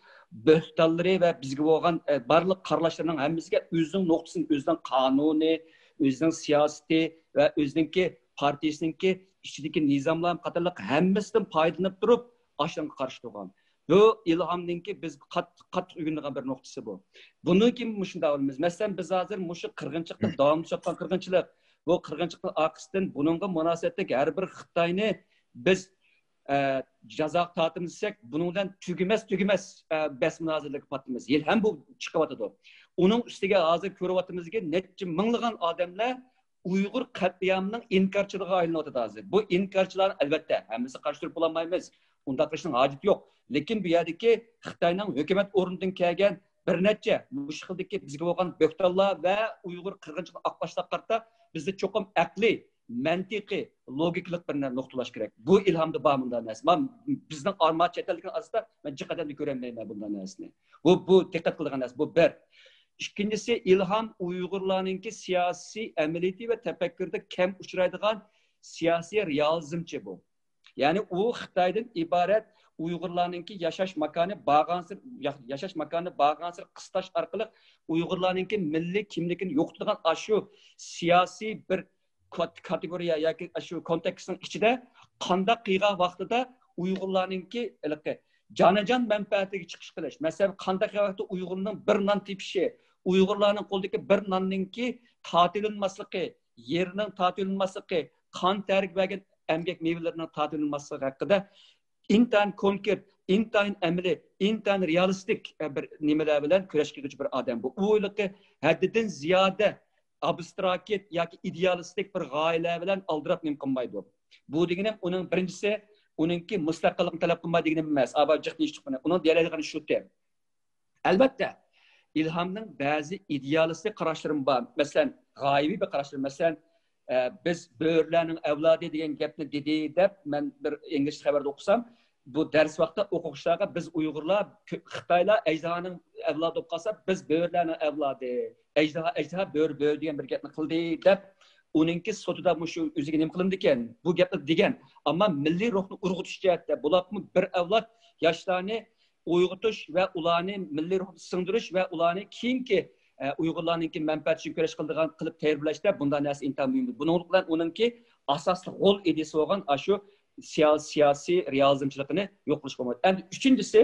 بۆھتانلىرى ۋە بىزگە بولغان، ئە، بارلىق قارىلاشلىرىنىڭ ھەممىسىگە ئۆزىنىڭ نۇقتىسىنى، ئۆزىنىڭ قانۇنى، ئۆزىنىڭ سىياسىتى ۋە ئۆزىنىڭكى پارتىيىسىنىڭكى ئىچىدىكى نىزاملار قاتارلىق ھەممىسىدىن پايدىلىنىپ تۇرۇپ، ئاشۇنىڭغا قارشى تۇرغان. بۇ ئىلھامنىڭكى بىز قات-، قاتتىق ئۆگىنىدىغان بىر نۇقتىسى بۇ. بۇنىڭ كېيىن مۇشۇنداق ئالىمىز. مەسىلەن، بىز ھازىر مۇشۇ قىرغىنچىلىقتا داۋاملىشىۋاتقان قىرغىنچىلىق، بۇ قىرغىنچىلىقنىڭ ئارقىسىدىن بۇنىڭغا مۇناسىۋەتلىك ھەر بىر خىتاينى بىز، ئە، جازاغا تارتىمىز دېسەك، بۇنىڭ بىلەن تۈگىمەس، تۈگىمەس، ئە، بەس مۇنازىرىلەرگە پاتىمىز. ھېلىھەم بۇ چىقىۋاتىدۇ. ئۇنىڭ ئۈستىگە ھازىر كۆرۈۋاتىمىزكى، نەچچە مىڭلىغان ئادەملەر ئۇيغۇر قەتلىئامىنىڭ ئىنكارچىلىرىغا ئايلىنىۋاتىدۇ ھازىر. بۇ ئىنكارچىلارنى، ئەلۋەتتە، ھەممىسىگە قارشى تۇرۇپ بولالمايمىز. ئۇنداق قىلىشنىڭ ھاجىتى يوق. لېكىن بۇ يەردىكى خىتاينىڭ ھۆكۈمەت ئورنىدىن كەلگەن بىر نەچچە مۇشۇ خىلدىكى بىزگە بولغان بۆھتانلار ۋە ئۇيغۇر قىرغىنچىلىقىنى ئاقلاشلارغا قارىتا بىزدە چوقۇم ئەقلىي، مەنتىقىي، لوگىكىلىق بىر نە-، نۇقتىلاشى كېرەك. بۇ ئىلھامدا بار مۇنداق نەرسە. ما-، بىزنىڭ ئارما چەت ئەلدىكىنىڭ ئارىسىدا مەن جىق ئادەمدە كۆرەلمەيمەن بۇنداق نەرسىنى. بۇ، بۇ دىققەت قىلىدىغان نەرسە. بۇ بىر. ئىككىنچىسى، ئىلھام ئۇيغۇرلارنىڭكى سىياسىي ئەمەلىيىتى ۋە تەپەككۇرىدا كەم ئۇچرايدىغان سىياسىي رېئالىزمچى بۇ. يەنى ئۇ خىتايدىن ئىبارەت ئۇيغۇرلارنىڭكى ياشاش ماكانى بارغانسېرى، يا-، ياشاش ماكانىنى بارغانسېرى قىستاش ئارقىلىق ئۇيغۇرلارنىڭكى مىللىي كىملىكىنى يوقىتىدىغان ئاشۇ سىياسىي بىر كات-، كاتېگورىيە ياكى شۇ كونتېكستنىڭ ئىچىدە قانداق قىلغان ۋاقتىدا ئۇيغۇرلارنىڭكى ھېلىقى جانىجان مەنپەئەتىگە چىقىش قىلىش. مەسىلەن، قانداق قىلغان ۋاقىتتا ئۇيغۇرنىڭ بىر نان تېپىشى، ئۇيغۇرلارنىڭ قولىدىكى بىر ناننىڭكى تارتىۋېلىنماسلىقى، يېرىنىڭ تارتىۋېلىنماسلىقى، قان تەرگە بەرگەن ئەمگەك مېۋىلىرىنىڭ تارتىۋېلىنماسلىقى ھەققىدە ئىنتايىن كونكرېت، ئىنتايىن ئەمەلىي، ئىنتايىن رېئالىستىك، ئە، بىر نېمىلەر بىلەن كۈرەش قىلغۇچى بىر ئادەم بۇ. ئۇ ھېلىقى ھەددىدىن زىيادە ئابستراكت ياكى ئىدېئالىستىك بىر غايىلەر بىلەن ئالدىراپ نېمە قىلمايدۇ. بۇ دېگىنىم ئۇنىڭ بىرىنچىسى، ئۇنىڭكى مۇستەقىللىقنى تەلەپ قىلماي دېگىنىم ئەمەس. ئابا جىق دېيىشتۇق بۇنى. ئۇنىڭ دېيەلەيدىغىنى شۇ تېم. ئەلۋەتتە، ئىلھامنىڭ بەزى ئىدېئالىستىك قاراشلىرىمۇ بار. مەسىلەن، غايىۋى بىر قاراشلىرى. مەسىلەن، ئە، بىز بۆرىلەرنىڭ ئەۋلادى دېگەن گەپنى دېدى دەپ، مەن بىر ئىنگلىزچە خەۋەردە ئوقۇسام، بۇ دەرس ۋاقتىدا ئوقۇغۇچىلارغا بىز ئۇيغۇرلار، كۆ-، خىتايلار ئەجدىھانىڭ ئەۋلادى بولۇپ قالسا، بىز بۆرىلەرنىڭ ئەۋلادى، ئەجدىھا، ئەجدىھا بۆرە، بۆرە دېگەن بىر گەپنى قىلدى دەپ، ئۇنىڭكى سوتىدا مۇشۇ ئۆزىگە نېمە قىلىنىدىكەن؟ بۇ گەپنى دېگەن. ئەمما مىللىي روھنى ئۇرغۇتۇش جەھەتتە بولۇپمۇ بىر ئەۋلاد ياشلارنى ئويغىتىش ۋە ئۇلارنى مىللىي روھنى سىڭدۈرۈش ۋە ئۇلارنى كېيىنكى، ئە، ئۇيغۇرلارنىڭكى مەنپەئەتى ئۈچۈن كۈرەش قىلىدىغان قىلىپ تەييارلاشتا بۇنداق نەرسە ئىنتايىن مۇھىم. بۇنىڭ بىلەن ئۇنىڭكى ئاساسلىق غول ئىدىيىسى بولغان ئاشۇ سىيا-، سىياسىي رېئالىزمچىلىقىنى يوق قىلىشقا بولمايدۇ. ئەمدى ئۈچىنچىسى،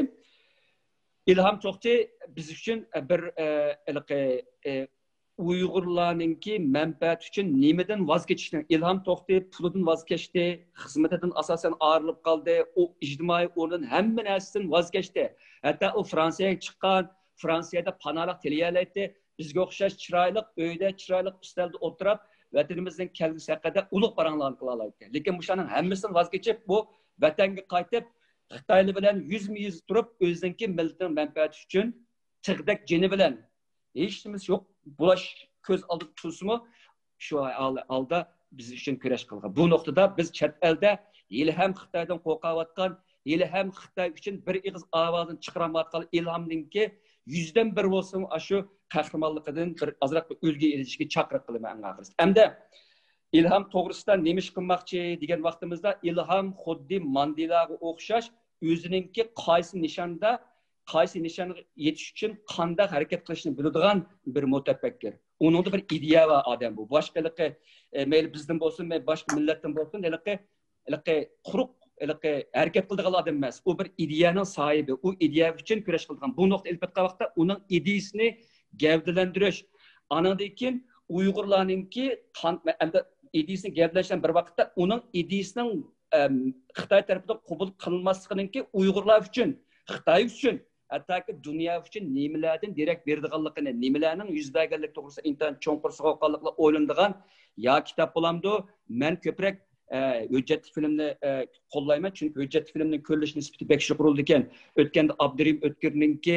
ئىلھام توختى بىز ئۈچۈن بىر، ئە، ھېلىقى، ئە، ئۇيغۇرلارنىڭكى مەنپەئەتى ئۈچۈن نېمىدىن ۋاز كېچىشنىڭ، ئىلھام توختى پۇلىدىن ۋاز كەچتى، خىزمىتىدىن ئاساسەن ئايرىلىپ قالدى، ئۇ ئىجتىمائىي ئورنىدىن ھەممە نەرسىدىن ۋاز كەچتى. ھەتتا ئۇ فرانسىيەگە چىققان، فرانسىيەدە پاناھلىق تىلىيەلەيتتى. بىزگە ئوخشاش چىرايلىق ئۆيدە، چىرايلىق ئۈستەلدە ئولتۇرۇپ، ۋەتىنىمىزنىڭ كەلگۈسى ھەققىدە ئۇلۇغ پاراڭلارنى قىلالايتتى. لېكىن مۇشۇلارنىڭ ھەممىسىدىن ۋاز كېچىپ، بۇ ۋەتەنگە قايتىپ، خىتايلار بىلەن يۈزمۇ يۈز تۇرۇپ، ئۆزىنىڭكى مىللىتىنىڭ مەنپەئەتى ئۈچۈن تىغدەك جېنى بىلەن، ھېچ نېمىسى يوق، بۇلاش كۆز ئالدىدا تۇرسىمۇ، شۇ ھال-، ھالدا بىز ئۈچۈن كۈرەش قىلغان. بۇ نۇقتىدا بىز چەت ئەلدە ھېلىھەم خىتايدىن قورقۇۋاتقان، ھېلىھەم خىتاي ئۈچۈن بىر ئېغىز ئاۋازىنى چىقىرالمايۋاتقان ئىلھامنىڭكى يۈزدىن بىر بولسىمۇ ئاشۇ قەھرىمانلىقىدىن بىر ئازراق بىر ئۈلگە ئېلىشىگە چاقىرىق قىلىمەن ئەڭ ئاخىرسىدا. ئەمدى ئىلھام توغرىسىدا نېمە ئىش قىلماقچى دېگەن ۋاقتىمىزدا، ئىلھام خۇددى ماندېلاغا ئوخشاش ئۆزىنىڭكى قايسى نىشاندا، قايسى نىشانغا يېتىش ئۈچۈن قانداق ھەرىكەت قىلىشنى بىلىدىغان بىر مۇتەپەككۇر. ئۇنىڭدا بىر ئىدىيە بار ئادەم بۇ. باشقا ھېلىقى، ئە، مەيلى بىزدىن بولسۇن، مەيلى باشقا مىللەتتىن بولسۇن، ھېلىقى، ھېلىقى قۇرۇق، ھېلىقى ھەرىكەت قىلىدىغان ئادەم ئەمەس. ئۇ بىر ئىدىيەنىڭ ساھىبى، ئۇ ئىدىيە ئۈچۈن كۈرەش قىلىدىغان. بۇ نۇقتا ئېلىپ ئېيتقان ۋاقىتتا ئۇنىڭ ئىدىيىسىنى گەۋدىلەندۈرۈش، ئانىڭدىن كېيىن ئۇيغۇرلارنىڭكى قان-، ئەمدى ئىدىيىسىنى گەۋدىلەندۈرۈش بىلەن بىر ۋاقىتتا ئۇنىڭ ئىدىيىسىنىڭ، ئەم، خىتاي تەرىپىدىن قوبۇل قىلىنماسلىقىنىڭكى ئۇيغۇرلار ئۈچۈن، خىتاي ئۈچۈن، ھەتتاكى دۇنيا ئۈچۈن نېمىلەردىن دېرەك بېرىدىغانلىقىنى، نېمىلەرنىڭ يۈز بەرگەنلىكى توغرىسىدا ئىنتايىن چوڭقۇر سوغۇق قانلىقلا ئويلىنىدىغان يا كىتاب بولامدۇ؟ مەن كۆپرەك، ئە، ھۆججەتلىك فىلىمنى، ئە، قوللايمەن، چۈنكى ھۆججەتلىك فىلىمنىڭ كۆرۈلۈش نىسبىتى بەك يۇقىرى بولىدىكەن. ئۆتكەندە ئابدۇرېھىم ئۆتكۈرنىڭكى،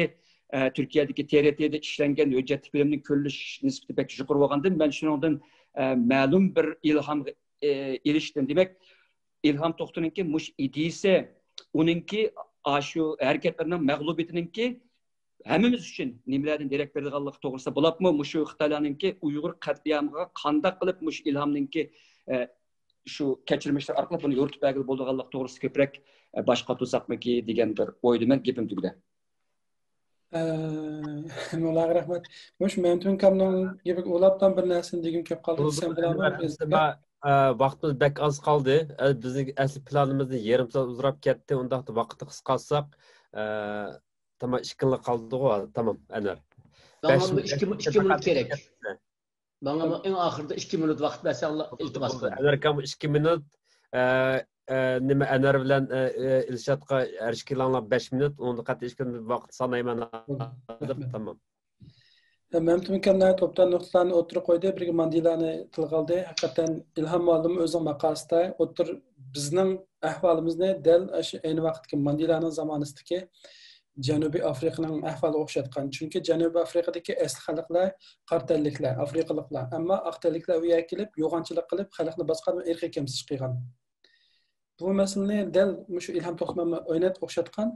ئە، تۈركىيەدىكى تې رې تېدا ئىشلەنگەن ھۆججەتلىك فىلىمنىڭ كۆرۈلۈش نىسبىتى بەك يۇقىرى بولغاندىن، مەن شۇنىڭدىن، ئە، مەلۇم بىر ئىلھام، ئە، ئېلىشتىم. دېمەك، ئىلھام توختىنىڭكى مۇشۇ ئىدىيىسى، ئۇنىڭكى ئاشۇ ھەرىكەتلىرىنىڭ مەغلۇبىيىتىنىڭكى ھەممىمىز ئۈچۈن نېمىلەردىن دېرەك بېرىدىغانلىقى توغرىسىدا بولۇپمۇ، مۇشۇ خىتايلارنىڭكى ئۇيغۇر قەتلىئامىغا قانداق قىلىپ مۇشۇ ئىلھامنىڭكى، ئە، شۇ كەچۈرمىشلىرى ئارقىلىق بۇنى يورۇتۇپ بەرگىلى بولىدىغانلىقى توغرىسىدا كۆپرەك، ئە، باش قاتۇرساقمىكى دېگەن بىر ئويدىمەن. گېپىم تۈگىدى. ئە، موللاغا رەھمەت. مۇشۇ مەمتىمىن ئاكامنىڭ گېپىگە ئۇلاپتان بىر نەرسىنى دېگۈم كېلىپ قالدى دېسەم بولامدۇ؟ ئە، ۋاقتىمىز بەك ئاز قالدى. ئە، بىزنىڭ ئەسلى پىلانىمىزدىن يېرىم سائەت ئۇزىراپ كەتتى. ئۇنداقتا ۋاقىتنى قىسقارتساق، ئە، تامام، ئىككى مىنۇت قالدىغۇ، تامام، ئەنۋەر. ماڭا بەش مىنۇت، ئىككى مىنۇت، ئىككى مىنۇت كېرەك. ماڭا ئەڭ ئاخىرىدا ئىككى مىنۇت ۋاقىت بەرسەڭلار، بولدى، ئىلتىماس بولدى، قىلىمەن. ئەنۋەر ئاكام ئىككى مىنۇت، ئە، ئە، نېمە، ئەنۋەر بىلەن، ئە، ئە، ئىلشاتقا ھەر ئىككىلەڭلار بەش مىنۇت، ئۇنىڭدىن قەتئىي ئىككى مىنۇت ۋاقىت سانايمەن. ھازىر، تامام. مەمتىمىن ئاكام ناھايىتى ئوبدان نۇقتىلارنى ئوتتۇرىغا قويدى. بىرگە ماندېلانى تىلغا ئالدى. ھەقىقەتەن ئىلھام مۇئەللىم ئۆزىنىڭ ماقالىسىدا ئوتتۇر-، بىزنىڭ ئەھۋالىمىزنى دەل ئاشۇ ئەينى ۋاقىتتىكى ماندېلانىڭ زامانىسىدىكى جەنۇبىي ئافرىقىنىڭ ئەھۋالىغا ئوخشاتقان. چۈنكى جەنۇبىي ئافرىقىدىكى ئەسلى خەلقلەر قارا تەنلىكلەر، ئافرىقىلىقلار. ئەمما ئاق تەنلىكلەر ئۇ يەرگە كېلىپ يوغانچىلىق قىلىپ خەلقنى باسقان ۋە ئىرقىي كەمسىتىش قىلغان. بۇ مەسىلىنى دەل مۇشۇ ئىلھام توختىمۇ ئويناپ ئوخشاتقان.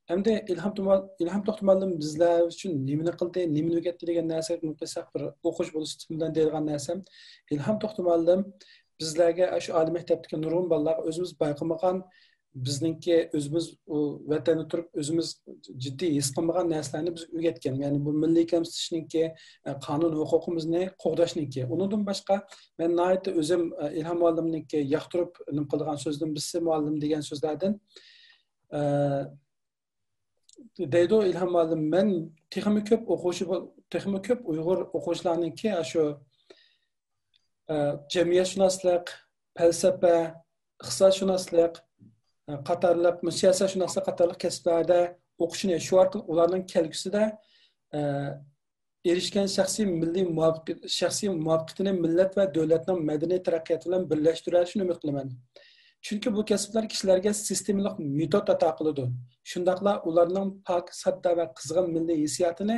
ئەمدى ئىلھام توما-، ئىلھام توختى مۇئەللىم بىزلەر ئۈچۈن نېمىنى قىلدى، نېمىنى ئۆگەتتى دېگەن نەرسىگە قىسقا بىر ئوقۇش بولۇش ئۈستۈن بىلەن دەيدىغان نەرسەم، ئىلھام توختى مۇئەللىم بىزلەرگە ئاشۇ ئالىي مەكتەپتىكى نۇرغۇن بالىلارغا ئۆزىمىز بايقىمىغان، بىزنىڭكى ئۆزىمىز ئۇ ۋەتەندە تۇرۇپ ئۆزىمىز جىددىي ھېس قىلمىغان نەرسىلەرنى بىزگە ئۆگەتكەن. يەنى بۇ مىللىي كەمسىتىشنىڭكى، ئە، قانۇن ھوقۇقىمىزنى قوغداشنىڭكى. ئۇنىڭدىن باشقا مەن ناھايىتى ئۆزۈم، ئە، ئىلھام مۇئەللىمنىڭكى ياقتۇرۇپ نېمە قىلىدىغان سۆزىدىن بىرسى مۇئەللىم دېگەن سۆزلەردىن، ئە، دەيدۇ ئىلھام مۇئەللىم، مەن تېخىمۇ كۆپ ئوقۇغۇچى بول-، تېخىمۇ كۆپ ئۇيغۇر ئوقۇغۇچىلارنىڭكى ئاشۇ، ئە، جەمئىيەتشۇناسلىق، پەلسەپە، ئىقتىسادشۇناسلىق، ئە، قاتارلىق، سىياسەتشۇناسلىق قاتارلىق كەسىپلەردە ئوقۇشىنى، شۇ ئارقىلىق ئۇلارنىڭ كەلگۈسىدە، ئە، ئېرىشكەن شەخسىي مىللىي مۇۋەپپەقىيەت، شەخسىي مۇۋەپپەقىيىتىنى مىللەت ۋە دۆلەتنىڭ مەدەنىي تەرەققىياتى بىلەن بىرلەشتۈرەلىشىنى ئۈمىد قىلىمەن. چۈنكى بۇ كەسىپلەر كىشىلەرگە سىستېمىلىق مېتود ئاتا قىلىدۇ. شۇنداقلا ئۇلارنىڭ پاك، ساددا ۋە قىزغىن مىللىي ھېسسىياتىنى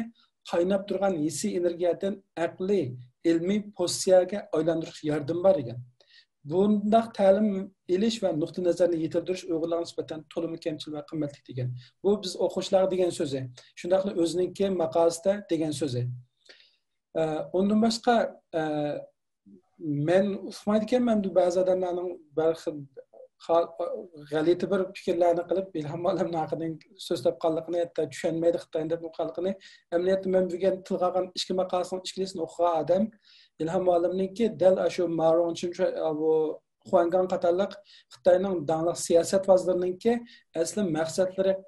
قايناپ تۇرغان ھېسسىي ئېنېرگىيەدىن ئەقلىي، ئىلمىي پوزىتسىيەگە ئايلاندۇرۇشقا ياردىمى بار دېگەن. بۇنداق تەلىم ئېلىش ۋە نۇقتىئى نەزەرنى يېتىلدۈرۈش ئۇيغۇرلارغا نىسبەتەن تولىمۇ كەمچىل ۋە قىممەتلىك دېگەن. بۇ بىز ئوقۇغۇچىلارغا دېگەن سۆزى. شۇنداقلا ئۆزىنىڭكى ماقالىسىدە دېگەن سۆزى. ئە، ئۇندىن باشقا، ئە، مەن ئۇقمايدىكەنمەن، بۇ بەزى ئادەملەرنىڭ بىر خىل خا-، غەلىتە بىر پىكىرلەرنى قىلىپ، ئىلھام مۇئەللىمنىڭ ھەققىدىن سۆزلەپ قالغىنى، ھەتتا چۈشەنمەيدۇ خىتاينى دەپ قالغىنى. ئەمەلىيەتتە مەن بۈگۈن تىلغا ئالغان ئىككى ماقالىسىنىڭ ئىككىلىسىنى ئوقۇغان ئادەم ئىلھام مۇئەللىمنىڭكى دەل ئاشۇ مارۇڭ چىن، بۇ خۇەنگاڭ قاتارلىق خىتاينىڭ داڭلىق سىياسەتۋازلىرىنىڭكى ئەسلى مەقسەتلىرى،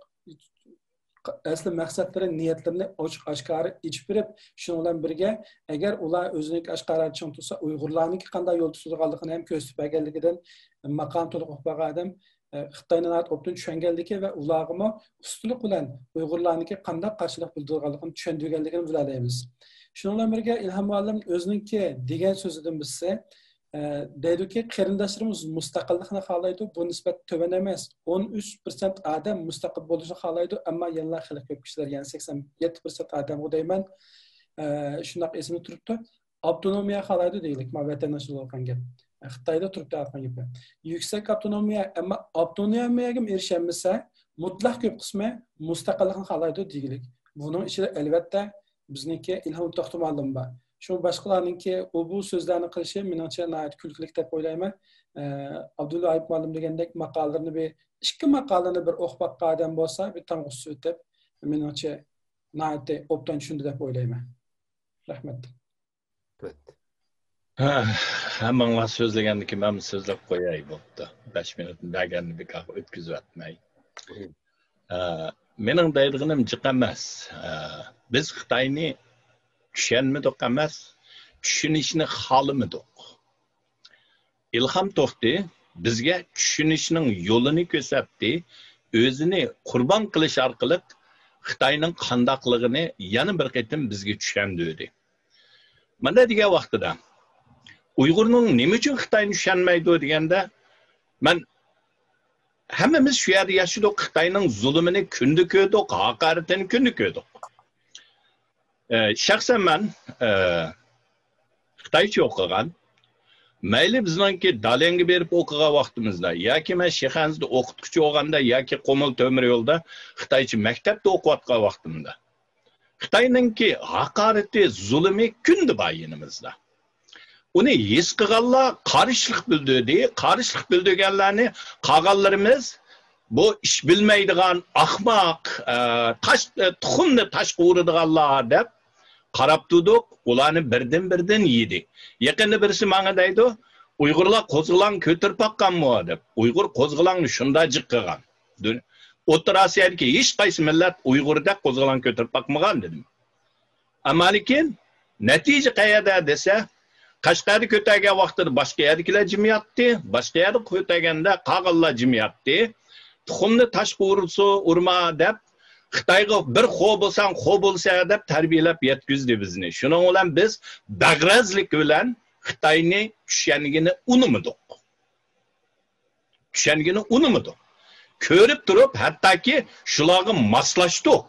ئەسلى مەقسەتلىرى، نىيەتلىرىنى ئوچۇق ئاشكارا ئېچىپ بېرىپ، شۇنىڭ بىلەن بىرگە، ئەگەر ئۇلار ئۆزىنىڭكى ئاشكارا چىڭ تۇرسا، ئۇيغۇرلارنىڭكى قانداق يول تۇتىدىغانلىقىنى ھەم كۆرسىتىپ بەرگەنلىكىدىن، ماقالىنى تولۇق ئوقۇپ باققان ئادەم، ئە، خىتاينى ناھايىتى ئوبدان چۈشەنگەنلىكى ۋە ئۇلارغىمۇ ئۇستىلىق بىلەن ئۇيغۇرلارنىڭكى قانداق قارشىلىق بىلدۈرىدىغانلىقىنى چۈشەندۈرگەنلىكىنى بىلەلەيمىز. شۇنىڭ بىلەن بىرگە، ئىلھام مۇئەللىم ئۆزىنىڭكى دېگەن سۆزىدىن بىرسى، ئە، دەيدۇكى، قېرىنداشلىرىمىز مۇستەقىللىقنى خالايدۇ، بۇ نىسبەت تۆۋەن ئەمەس، ئون ئۈچ پىرسەنت ئادەم مۇستەقىل بولۇشنى خالايدۇ، ئەمما يەنىلا خېلى كۆپ كىشىلەر، يەنى سەكسەن يەتتە پىرسەنت ئادەمغۇ دەيمەن، ئە، شۇنداق ئېسىمدە تۇرۇپتۇ. ئاپتونومىيە خالايدۇ دېگۈلۈك، ما ۋەتەنداشلار ئوقۇغان گەپ. خىتايدا تۇرۇپتۇ ئاتقان گېپى. يۈكسەك ئاپتونومىيە، ئەمما ئاپتونومىيەگىمۇ ئېرىشەلمىسە، مۇتلەق كۆپ قىسمى مۇستەقىللىقنى خالايدۇ دېگۈلۈك. بۇنىڭ ئىچىدە، ئەلۋەتتە، بىزنىڭكى ئىلھام توختى مۇئەللىم بار. شۇ باشقىلارنىڭكى ئۇ بۇ سۆزلەرنى قىلىشى مېنىڭچە ناھايىتى كۈلكىلىك دەپ ئويلايمەن. ئە، ئابدۇلۋاھىد مۇئەللىم دېگەندەك ماقالىلىرىنى بىر، ئىككى ماقالىنى بىر ئوقۇپ باققان ئادەم بولسا، بىر تامغا سۇ سېتىپ، مېنىڭچە ناھايىتى ئوبدان چۈشىنىدۇ دەپ ئويلايمەن. رەھمەت. ھە، ھەممىڭلار سۆزلىگەندىن كېيىن مەن سۆزلەپ قوياي، بوپتۇ. بەش مىنۇتنى بەرگەننى بىكارغا ئۆتكۈزۈۋەتمەي. ھە، مېنىڭ دەيدىغىنىم جىق ئەمەس. ھە، بىز خىتاينى چۈشەنمىدۇق ئەمەس، چۈشىنىشنى خالىمىدۇق. ئىلھام توختى بىزگە چۈشىنىشنىڭ يولىنى كۆرسەتتى، ئۆزىنى قۇربان قىلىش ئارقىلىق خىتاينىڭ قانداقلىقىنى يەنە بىر قېتىم بىزگە چۈشەندۈردى. مانا دېگەن ۋاقتىدا، ئۇيغۇرنىڭ نېمە ئۈچۈن خىتاينى چۈشەنمەيدۇ دېگەندە، مەن، ھەممىمىز شۇ يەردە ياشىدۇق، خىتاينىڭ زۇلۇمىنى كۈندە كۆردۇق، ھاقارىتىنى كۈندە كۆردۇق. ئە، شەخسەن مەن، ئە، خىتايچە ئوقۇغان. مەيلى بىزنىڭكى داليەنگە بېرىپ ئوقۇغان ۋاقتىمىزدا ياكى مەن شىخەنزىدە ئوقۇتقۇچى بولغاندا ياكى قۇمۇل تۆمۈر يولدا خىتايچە مەكتەپتە ئوقۇۋاتقان ۋاقتىمدا، خىتاينىڭكى ھاقارىتى، زۇلۇمى كۈندە بار يېنىمىزدا. ئۇنى ھېس قىلغانلار قارشىلىق بىلدۈردى. قارشىلىق بىلدۈرگەنلەرنى قالغانلىرىمىز، بۇ ئىش بىلمەيدىغان ئاخماق، ئە، تاش، ئە، تۇخۇمنى تاشقا ئۇرىدىغانلار دەپ قاراپ تۇردۇق. ئۇلارنى بىردىن-بىردىن يېدى. يېقىندا بىرسى ماڭا دەيدۇ، ئۇيغۇرلار قوزغىلاڭ كۆتۈرۈپ باققانمۇ دەپ. ئۇيغۇر قوزغىلاڭنى شۇنداق جىق قىلغان. دۇن-، ئوتتۇرا ئاسىيادىكى ھېچ قايسى مىللەت ئۇيغۇردەك قوزغىلاڭ كۆتۈرۈپ باقمىغان دېدىم. ئەمما لېكىن نەتىجە قەيەردە دېسە، قەشقەردە كۆتەرگەن ۋاقتىدا باشقا يەردىكىلەر جىم ياتتى، باشقا يەردە كۆتەرگەندە قالغانلار جىم ياتتى. تۇخۇمنى تاشقا ئۇرسا ئۇرما دەپ، خىتايغا بىر خو بولساڭ خو بولسا دەپ تەربىيەلەپ يەتكۈزدى بىزنى. شۇنىڭ بىلەن بىز بەغرەزلىك بىلەن خىتاينى چۈشەنگىنى ئۇنىمىدۇق. چۈشەنگىنى ئۇنىمىدۇق. كۆرۈپ تۇرۇپ، ھەتتاكى شۇلارغا ماسلاشتۇق.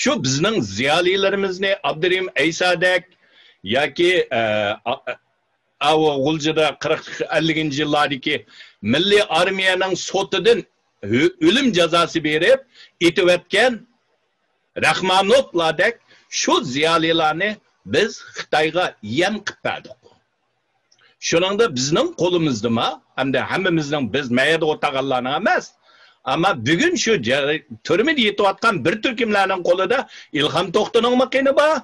شۇ بىزنىڭ زىيالىيلىرىمىزنى، ئابدۇرېھىم ئەيسادەك ياكى، ئە، ئا-، ئاۋۇ غۇلجىدا قىرىق، ئەللىكىنچى يىللاردىكى مىللىي ئارمىيەنىڭ سوتىدىن ئۆ-، ئۆلۈم جازاسى بېرىپ ئېتىۋەتكەن رەھمانوفلاردەك شۇ زىيالىيلارنى بىز خىتايغا يەم قىلىپ بەردۇق. شۇنىڭدا بىزنىڭ قولىمىزدىمۇ، ھەمدە ھەممىمىزنىڭ، بىز مەيەردە ئولتۇرغانلارنىڭ ئەمەس، ئەمما بۈگۈن شۇ جە-، تۈرمىدە يېتىۋاتقان بىر تۈركۈملەرنىڭ قولىدا ئىلھام توختىنىڭمۇ قېنى بار،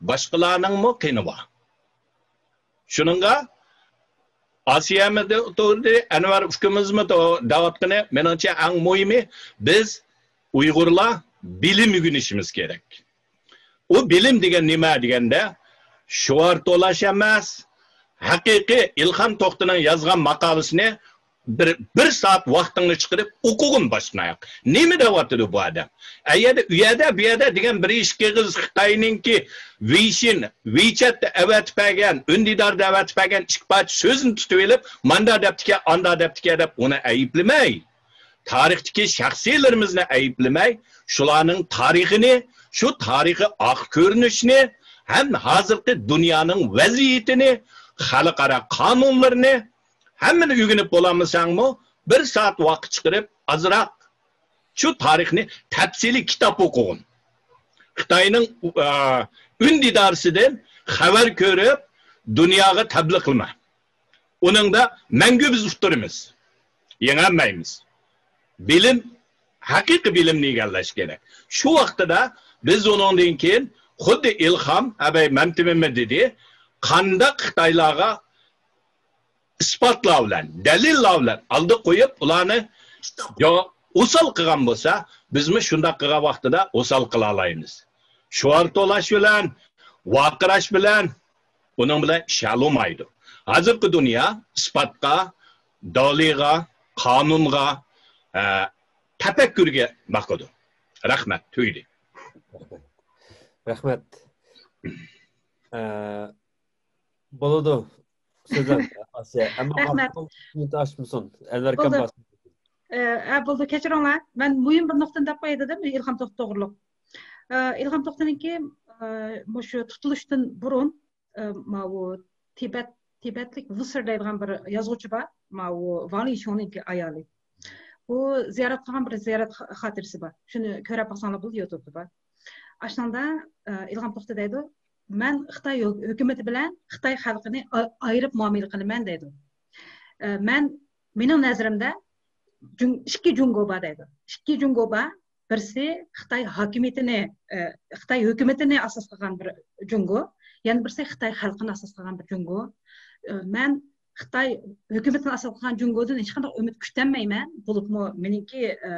باشقىلارنىڭمۇ قېنى بار. شۇنىڭغا ئاسىيەمۇ تۇردى، ئەنۋەر ئۇكىمىزمۇ تو-، دەۋاتقىنى، مېنىڭچە ئەڭ مۇھىمى، بىز ئۇيغۇرلار بىلىم ئۆگىنىشىمىز كېرەك. ئۇ بىلىم دېگەن نېمە دېگەندە، شوئار تولاش ئەمەس، ھەقىقىي ئىلھام توختىنىڭ يازغان ماقالىسىنى بىر، بىر سائەت ۋاقتىڭنى چىقىرىپ ئوقۇغىن باشتىن ئاياق. نېمە دەۋاتىدۇ بۇ ئادەم؟ ئەيەردە، ئۇ يەردە، بۇ يەردە دېگەن بىر ئىككى ئېغىز خىتاينىڭكى ۋېيشىن، ۋېيچەتتە ئەۋەتىپ بەرگەن، ئۈندىداردا ئەۋەتىپ بەرگەن ئىككى پارچە سۆزنى تۇتۇۋېلىپ، ماندا دەپتىكەن، ئاندا دەپتىكەن دەپ ئۇنى ئەيىبلىمەي، تارىختىكى شەخسىيلىرىمىزنى ئەيىبلىمەي، شۇلارنىڭ تارىخىنى، شۇ تارىخىي ئاق كۆرۈنۈشنى ھەم ھازىرقى دۇنيانىڭ ۋەزىيىتىنى، خەلقئارا قانۇنلىرىنى ھەممىنى ئۆگىنىپ بولالمىساڭمۇ، بىر سائەت ۋاقىت چىقىرىپ ئازراق شۇ تارىخنى تەپسىلىي كىتاب ئوقۇغىن. خىتاينىڭ، ئە، ئۈندىدارىسىدىن خەۋەر كۆرۈپ، دۇنياغا تەبلىغ قىلما. ئۇنىڭدا مەڭگۈ بىز ئۇتتۇرىمىز، يېڭەلمەيمىز. بىلىم، ھەقىقىي بىلىمنى ئىگىلەش كېرەك. شۇ ۋاقتىدا بىز ئۇنىڭدىن كېيىن خۇددى ئىلھام، ئەبەي مەمتىمىمە دېدى، قانداق خىتايلارغا ئىسپاتلار بىلەن، دەلىللار بىلەن ئالدى قويۇپ، ئۇلارنى جو-، ئوسال قىلغان بولسا، بىزمۇ شۇنداق قىلغان ۋاقتىدا ئوسال قىلالايمىز. شوئار تولاش بىلەن، ۋارقىراش بىلەن، ئۇنىڭ بىلەن ئىش ھەل بولمايدۇ. ھازىرقى دۇنيا ئىسپاتقا، دالىلغا، قانۇنغا، ئە، تەپەككۇرگە باقىدۇ. رەھمەت، تۈگىدى. رەھمەت. ئە، بولىدۇ. سۆزلەڭ، ئاسىيە. ئەمما رەھمەت. ۋاقتىڭ ئاشمىسۇن. ئەنۋەركان بولدى. باشلىسۇن. ئە، ئە، بولدى، كەچۈرۈڭلار. مەن مۇھىم بىر نۇقتىنى دەپ قوياي دېدىم، ئىلھام توختى توغرۇلۇق. ئە، ئىلھام توختىنىڭكى، ئە، مۇشۇ تۇتۇلۇشتىن بۇرۇن، ئە، ماۋۇ تىبەت، تىبەتلىك ۋۇسېر دەيدىغان بىر يازغۇچى بار. ماۋۇ ۋاڭ لىشۇڭنىڭكى ئايالى. ئۇ زىيارەت قىلغان بىر زىيارەت خا-، خاتىرىسى بار. شۇنى كۆرۈپ باقساڭلار بولىدۇ يۇتۇبتا بار. ئاشۇنىڭدا، ئە، ئىلھام توختى دەيدۇ، مەن خىتاي ھۆ-، ھۆكۈمىتى بىلەن خىتاي خەلقىنى ئا-، ئايرىپ مۇئامىلە قىلىمەن دەيدۇ. ئە، مەن، مېنىڭ نەزىرىمدە جۇڭ-، ئىككى جۇڭگو بار دەيدۇ. ئىككى جۇڭگو بار. بىرسى خىتاي ھاكىمىيىتىنى، ئە، خىتاي ھۆكۈمىتىنى ئاساس قىلغان بىر جۇڭگو، يەنە بىرسى خىتاي خەلقىنى ئاساس قىلغان بىر جۇڭگو. ئە، مەن خىتاي ھۆكۈمىتىنى ئاساس قىلغان جۇڭگودىن ھېچقانداق ئۈمىد كۈتەلمەيمەن. بولۇپمۇ مېنىڭكى، ئە،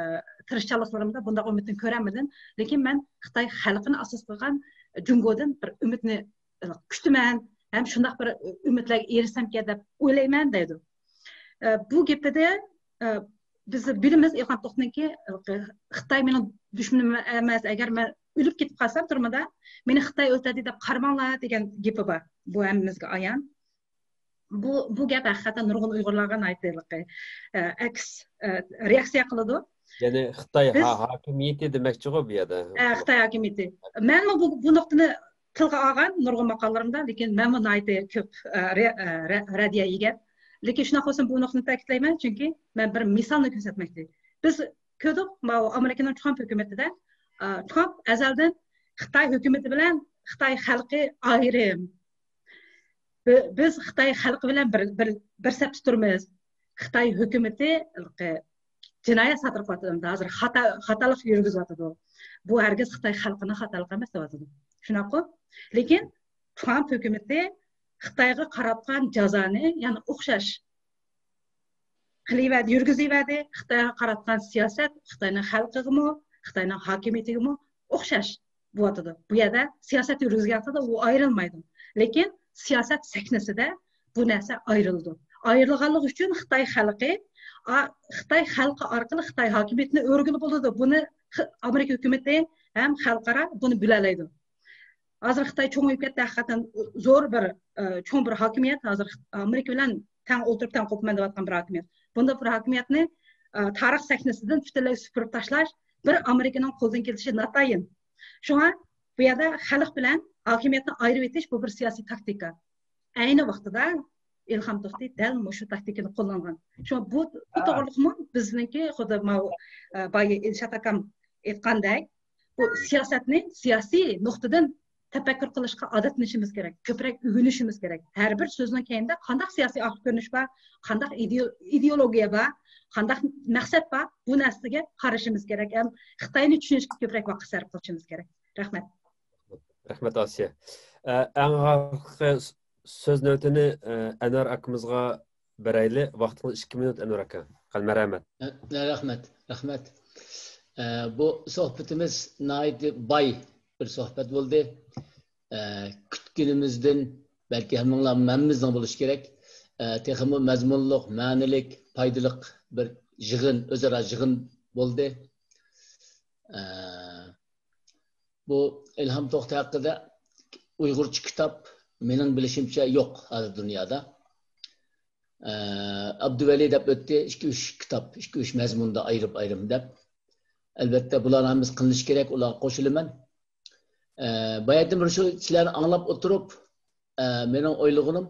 تىرىشچانلىقلىرىمدا بۇنداق ئۈمىدنى كۆرەلمىدىم. لېكىن مەن خىتاي خەلقىنى ئاساس قىلغان جۇڭگودىن بىر ئۈمىدنى كۈتىمەن ھەم شۇنداق بىر ئۈمىدلەرگە ئېرىشسەمكەن دەپ ئويلايمەن دەيدۇ. ئە، بۇ گېپىدە، ئە، بىز بىلىمىز ئىلھام توختىنىڭكى، خىتاي مېنىڭ دۈشمىنىم ئەمەس، ئەگەر مەن ئۆلۈپ كېتىپ قالسام تۈرمىدە، مېنى خىتاي ئۆلتۈردى دەپ قارىماڭلار دېگەن گېپى بار. بۇ ھەممىمىزگە ئايان. بۇ، بۇ گەپ ھەقىقەتەن نۇرغۇن ئۇيغۇرلارغا ناھايىتى ھېلىقى، ئە، ئەكس، ئە، رېئاكسىيە قىلىدۇ. يەنى خىتاي بىز ھا-، ھاكىمىيىتى دېمەكچىغۇ بۇ يەردە. ئە، خىتاي ھاكىمىيىتى. مەنمۇ بۇ، بۇ نۇقتىنى تىلغا ئالغان نۇرغۇن ماقالىلىرىمدا، لېكىن مەنمۇ ناھايىتى كۆپ، ئە، رە-، ئە، رە-، رەددىيە يېگەن. لېكىن شۇنداق بولسىمۇ بۇ نۇقتىنى تەكىتلەيمەن، چۈنكى مەن بىر مىسالنى كۆرسەتمەكچى. بىز كۆردۇق، ماۋۇ ئامېرىكىنىڭ ترامپ ھۆكۈمىتىدە، ئە، ترامپ ئەزەلدىن خىتاي ھۆكۈمىتى بىلەن خىتاي خەلقى ئايرىم. بى-، بىز خىتاي خەلقى بىلەن بىر، بىر، بىر سەپتە تۇرىمىز. خىتاي ھۆكۈمىتى جىنايەت سادىر قىلىۋاتىدۇ. ھازىر خاتا، خاتالىق يۈرگۈزۈۋاتىدۇ. بۇ ھەرگىز خىتاي خەلقىنىڭ خاتالىقى ئەمەس دەۋاتىدۇ. شۇنداققۇ؟ لېكىن ترامپ ھۆكۈمىتى خىتايغا قاراتقان جازانى يەنە ئوخشاش قىلىۋەردى، يۈرگۈزۈۋەردى. خىتايغا قاراتقان سىياسەت خىتاينىڭ خەلقىگىمۇ، خىتاينىڭ ھاكىمىيىتىگىمۇ ئوخشاش بولۇۋاتىدۇ. بۇ يەردە سىياسەت يۈرگۈزگەن ۋاقتىدا ئۇ ئايرىلمايدۇ. لېكىن سىياسەت سەھنىسىدە بۇ نەرسە ئايرىلىدۇ. ئايرىلغانلىقى ئۈچۈن خىتاي خەلقى، ئا-، خىتاي خەلقى ئارقىلىق خىتاي ھاكىمىيىتىنى ئۆرگىلى بولىدۇ. بۇنى خ-، ئامېرىكا ھۆكۈمىتى ھەم خەلقئارا بۇنى بىلەلەيدۇ. ھازىر خىتاي چوڭىيىپ كەتتى، ھەقىقەتەن زور بىر، ئە، چوڭ بىر ھاكىمىيەت، ھازىر ئامېرىكا بىلەن تەڭ ئولتۇرۇپ تەڭ قوپىمەن دەۋاتقان بىر ھاكىمىيەت. بۇنداق بىر ھاكىمىيەتنى، ئە، تارىخ سەھنىسىدىن پۈتۈنلەي سۈپۈرۈپ تاشلاش بىر ئامېرىكىنىڭ قولىدىن كېلىشى ناتايىن. شۇڭا بۇ يەردە خەلق بىلەن ھاكىمىيەتنى ئايرىۋېتىش بۇ بىر سىياسىي تاكتىكا. ئەينى ۋاقتىدا ئىلھام توختى دەل مۇشۇ تاكتىكىنى قوللانغان. شۇڭا بۇ، بۇ توغرىلىقمۇ بىزنىڭكى خۇددى ماۋۇ، ئە، بايا ئىلشات ئاكام ئېيتقاندەك، بۇ سىياسەتنى سىياسىي نۇقتىدىن تەپەككۇر قىلىشقا ئادەتلىنىشىمىز كېرەك، كۆپرەك ئۆگىنىشىمىز كېرەك. ھەر بىر سۆزنىڭ كەينىدە قانداق سىياسىي ئارقا كۆرۈنۈش بار، قانداق ئىدېئو-، ئىدېئولوگىيە بار، قانداق مەقسەت بار، بۇ نەرسىگە قارىشىمىز كېرەك. ھەم خىتاينى چۈشىنىشكە كۆپرەك ۋاقىت سەرپ قىلىشىمىز كېرەك. رەھمەت. رەھمەت، ئاسىيە. ئە، ئەڭ ئاخىرقى سۆز نۆۋىتىنى، ئە، ئەنۋەر ئاكىمىزغا بېرەيلى. ۋاقتىڭىز ئىككى مىنۇت، ئەنۋەر ئاكا. قەلبىدىن رەھمەت. ئە، رەھمەت، رەھمەت. ئە، بۇ سۆھبىتىمىز ناھايىتى باي بىر سۆھبەت بولدى. ئە، كۈتكىنىمىزدىن بەلكى ھەممىڭلار، ھەممىمىزنىڭ بولۇشى كېرەك. ئە، تېخىمۇ مەزمۇنلۇق، مەنىلىك، پايدىلىق بىر يىغىن، ئۆزئارا يىغىن بولدى. ئە، بۇ ئىلھام توختى ھەققىدە ئۇيغۇرچە كىتاب مېنىڭ بىلىشىمچە يوق ھازىر دۇنيادا. ئە، ئابدۇۋەلى دەپ ئۆتتى، ئىككى، ئۈچ كىتاب، ئىككى، ئۈچ مەزمۇندا ئايرىپ، ئايرىم دەپ. ئەلۋەتتە، بۇلارنىڭ ھەممىسى قىلىنىشى كېرەك، ئۇلارغا قوشۇلىمەن. ئە، باياتىن بىر شۇ سىلەرنى ئاڭلاپ ئولتۇرۇپ، ئە، مېنىڭ ئويلىغىنىم،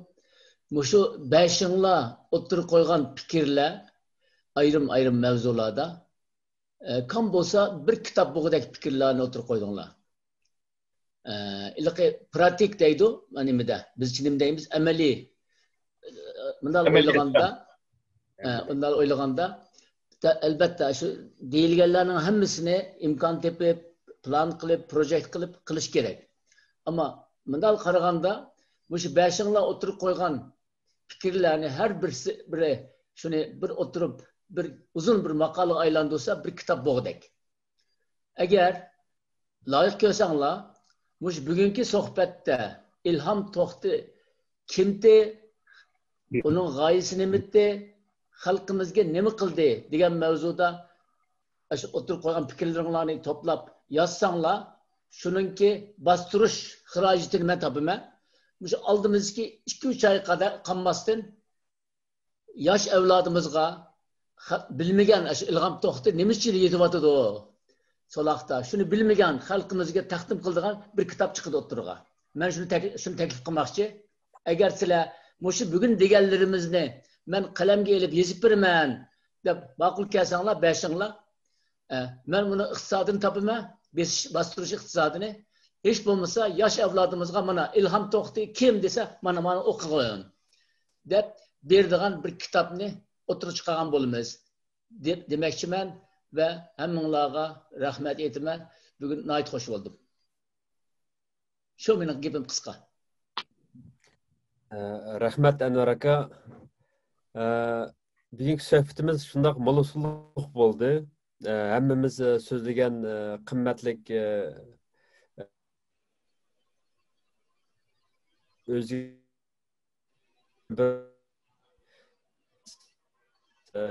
مۇشۇ بەشىڭلار ئوتتۇرىغا قويغان پىكىرلەر ئايرىم-ئايرىم مەۋزۇلاردا، ئە، كام بولسا بىر كىتاب بولغۇدەك پىكىرلەرنى ئوتتۇرىغا قويدۇڭلار. ئە، ھېلىقى پراتىك دەيدۇ، نېمىدە، بىزچە نېمە دەيمىز، ئەمەلىي. ئە، مۇنداق ئويلىغاندا، ئە، مۇنداق ئويلىغاندا، ئەلبەتتە، شۇ دېيىلگەنلەرنىڭ ھەممىسىنى ئىمكان تېپىپ، پىلان قىلىپ، پروژېكت قىلىپ قىلىش كېرەك. ئەمما مۇنداق قارىغاندا، مۇشۇ بەشىڭلار ئوتتۇرىغا قويغان پىكىرلەرنى ھەر بىرسى، بىرى شۇنى بىر ئوتتۇرۇپ، بىر ئۇزۇن بىر ماقالىغا ئايلاندۇرسا، بىر كىتاب بولغۇدەك. ئەگەر لايىق كۆرسەڭلار، مۇشۇ بۈگۈنكى سۆھبەتتە ئىلھام توختى كىمتى، ئۇنىڭ غايىسى نېمىتى، خەلقىمىزگە نېمە قىلدى دېگەن مەۋزۇدا ئاشۇ ئوتتۇرىغا قويغان پىكىرلىرىڭلارنى توپلاپ يازساڭلار، شۇنىڭكى باستۇرۇش خىراجىتىنى مەن تاپىمەن. مۇشۇ ئالدىمىزدىكى ئىككى، ئۈچ ئايغا قەدەر قالماستىن، ياش ئەۋلادىمىزغا خە-، بىلمىگەن ئاشۇ ئىلھام توختى نېمە ئۈچۈن يېتىۋاتىدۇ؟ سولاقتا شۇنى بىلمىگەن خەلقىمىزگە تەقدىم قىلىدىغان بىر كىتاب چىقىدۇ ئوتتۇرىغا. مەن شۇنى تەك-، شۇنى تەكلىپ قىلماقچى. ئەگەر سىلەر مۇشۇ بۈگۈن دېگەنلىرىمىزنى مەن قەلەمگە ئېلىپ يېزىپ بېرىمەن دەپ ماقۇل كەلسەڭلار، بەشىڭلار، ئە، مەن بۇنىڭ ئىقتىسادىنى تاپىمەن، بېسىش، باستۇرۇش ئىقتىسادىنى. ھېچ بولمىسا ياش ئەۋلادىمىزغا مانا ئىلھام توختى كىم دېسە، مانا، مانا ئوقۇغىن دەپ بېرىدىغان بىر كىتابنى ئوتتۇرىغا چىقارغان بولىمىز دەپ دېمەكچىمەن ۋە ھەممىڭلارغا رەھمەت ئېيتىمەن. بۈگۈن ناھايىتى خوش بولدۇم. شۇ مېنىڭ گېپىم قىسقا. ئە، رەھمەت، ئەنۋەر ئاكا. ئە، بۈگۈنكى سۆھبىتىمىز شۇنداق مول ئۇسۇللۇق بولدى. ئە، ھەممىمىز، ئە، سۆزلىگەن، ئە، قىممەتلىك، ئە، ئۆزى بىر، ئە،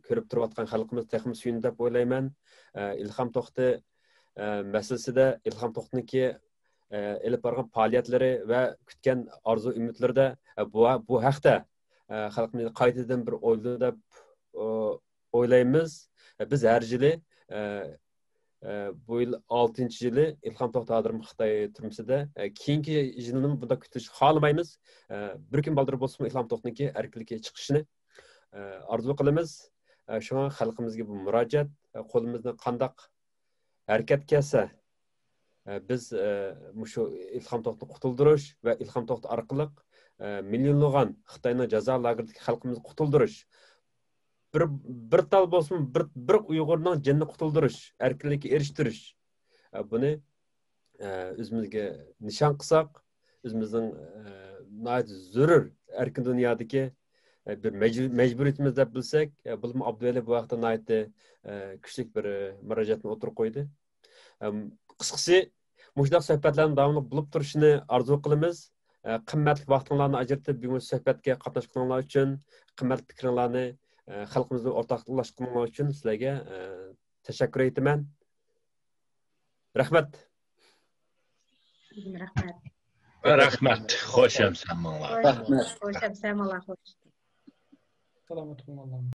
كۆرۈپ تۇرۇۋاتقان خەلقىمىز تېخىمۇ سۆيۈندى دەپ ئويلايمەن. ئە، ئىلھام توختى، ئە، مەسىلىسىدە ئىلھام توختىنىڭكى، ئە، ئېلىپ بارغان پائالىيەتلىرى ۋە كۈتكەن ئارزۇ ئۈمىدلىرىدە، ئە، بۇ، بۇ ھەقتە، ئە، خەلقىمىز قايتىدىن بىر ئويلىدى دەپ، ئو-، ئويلايمىز. ئە، بىز ھەر يىلى، ئە، ئە، بۇ يىل ئالتىنچى يىلى ئىلھام توختى ھازىر خىتاي تۈرمىسىدە. ئە، كېيىنكى يىلىنىمۇ بۇنداق كۈتۈش خالىمايمىز. ئە، بىر كۈن بالدۇر بولسىمۇ ئىلھام توختىنىڭكى ئەركىنلىككە چىقىشىنى، ئە، ئارزۇ قىلىمىز. ئە، شۇڭا خەلقىمىزگە بۇ مۇراجىئەت، ئە، قولىمىزدىن قانداق ھەرىكەت كەلسە، ئە، بىز، ئە، مۇشۇ ئىلھام توختىنى قۇتۇلدۇرۇش ۋە ئىلھام توختى ئارقىلىق، ئە، مىليونلىغان خىتاينىڭ جازا لاگېرىدىكى خەلقىمىزنى قۇتۇلدۇرۇش، بىر، بىر تال بولسىمۇ بىر، بىر ئۇيغۇرنىڭ جېنىنى قۇتۇلدۇرۇش، ئەركىنلىككە ئېرىشتۈرۈش، ئە، بۇنى، ئە، ئۆزىمىزگە نىشان قىلساق، ئۆزىمىزنىڭ، ئە، ناھايىتى زۆرۈر ئەركىن دۇنيادىكى، ئە، بىر مەجبۇ-، مەجبۇرىيىتىمىز دەپ بىلسەك، ئە، بولۇپمۇ ئابدۇۋەلى بۇ ھەقتە ناھايىتى، ئە، كۈچلۈك بىر، ئە، مۇراجىئەتنى ئوتتۇرىغا قويدى. ئەم، قىسقىسى، مۇشۇنداق سۆھبەتلەرنىڭ داۋاملىق بولۇپ تۇرۇشىنى ئارزۇ قىلىمىز. ئە، قىممەتلىك ۋاقتىڭلارنى ئاجرىتىپ، بۈگۈنكى سۆھبەتكە قاتناشقىنىڭلار ئۈچۈن، قىممەتلىك پىكرىڭلارنى، ئە، خەلقىمىز بىلەن ئورتاقلاشقىنىڭلار ئۈچۈن سىلەرگە، ئە، تەشەككۈر ئېيتىمەن. رەھمەت. رەھمەت. رەھمەت. خوش ئەمسەمىڭلار. رەھمەت. خوش ئەمسەمىڭلار. خوش. سالامەت بولۇڭلار.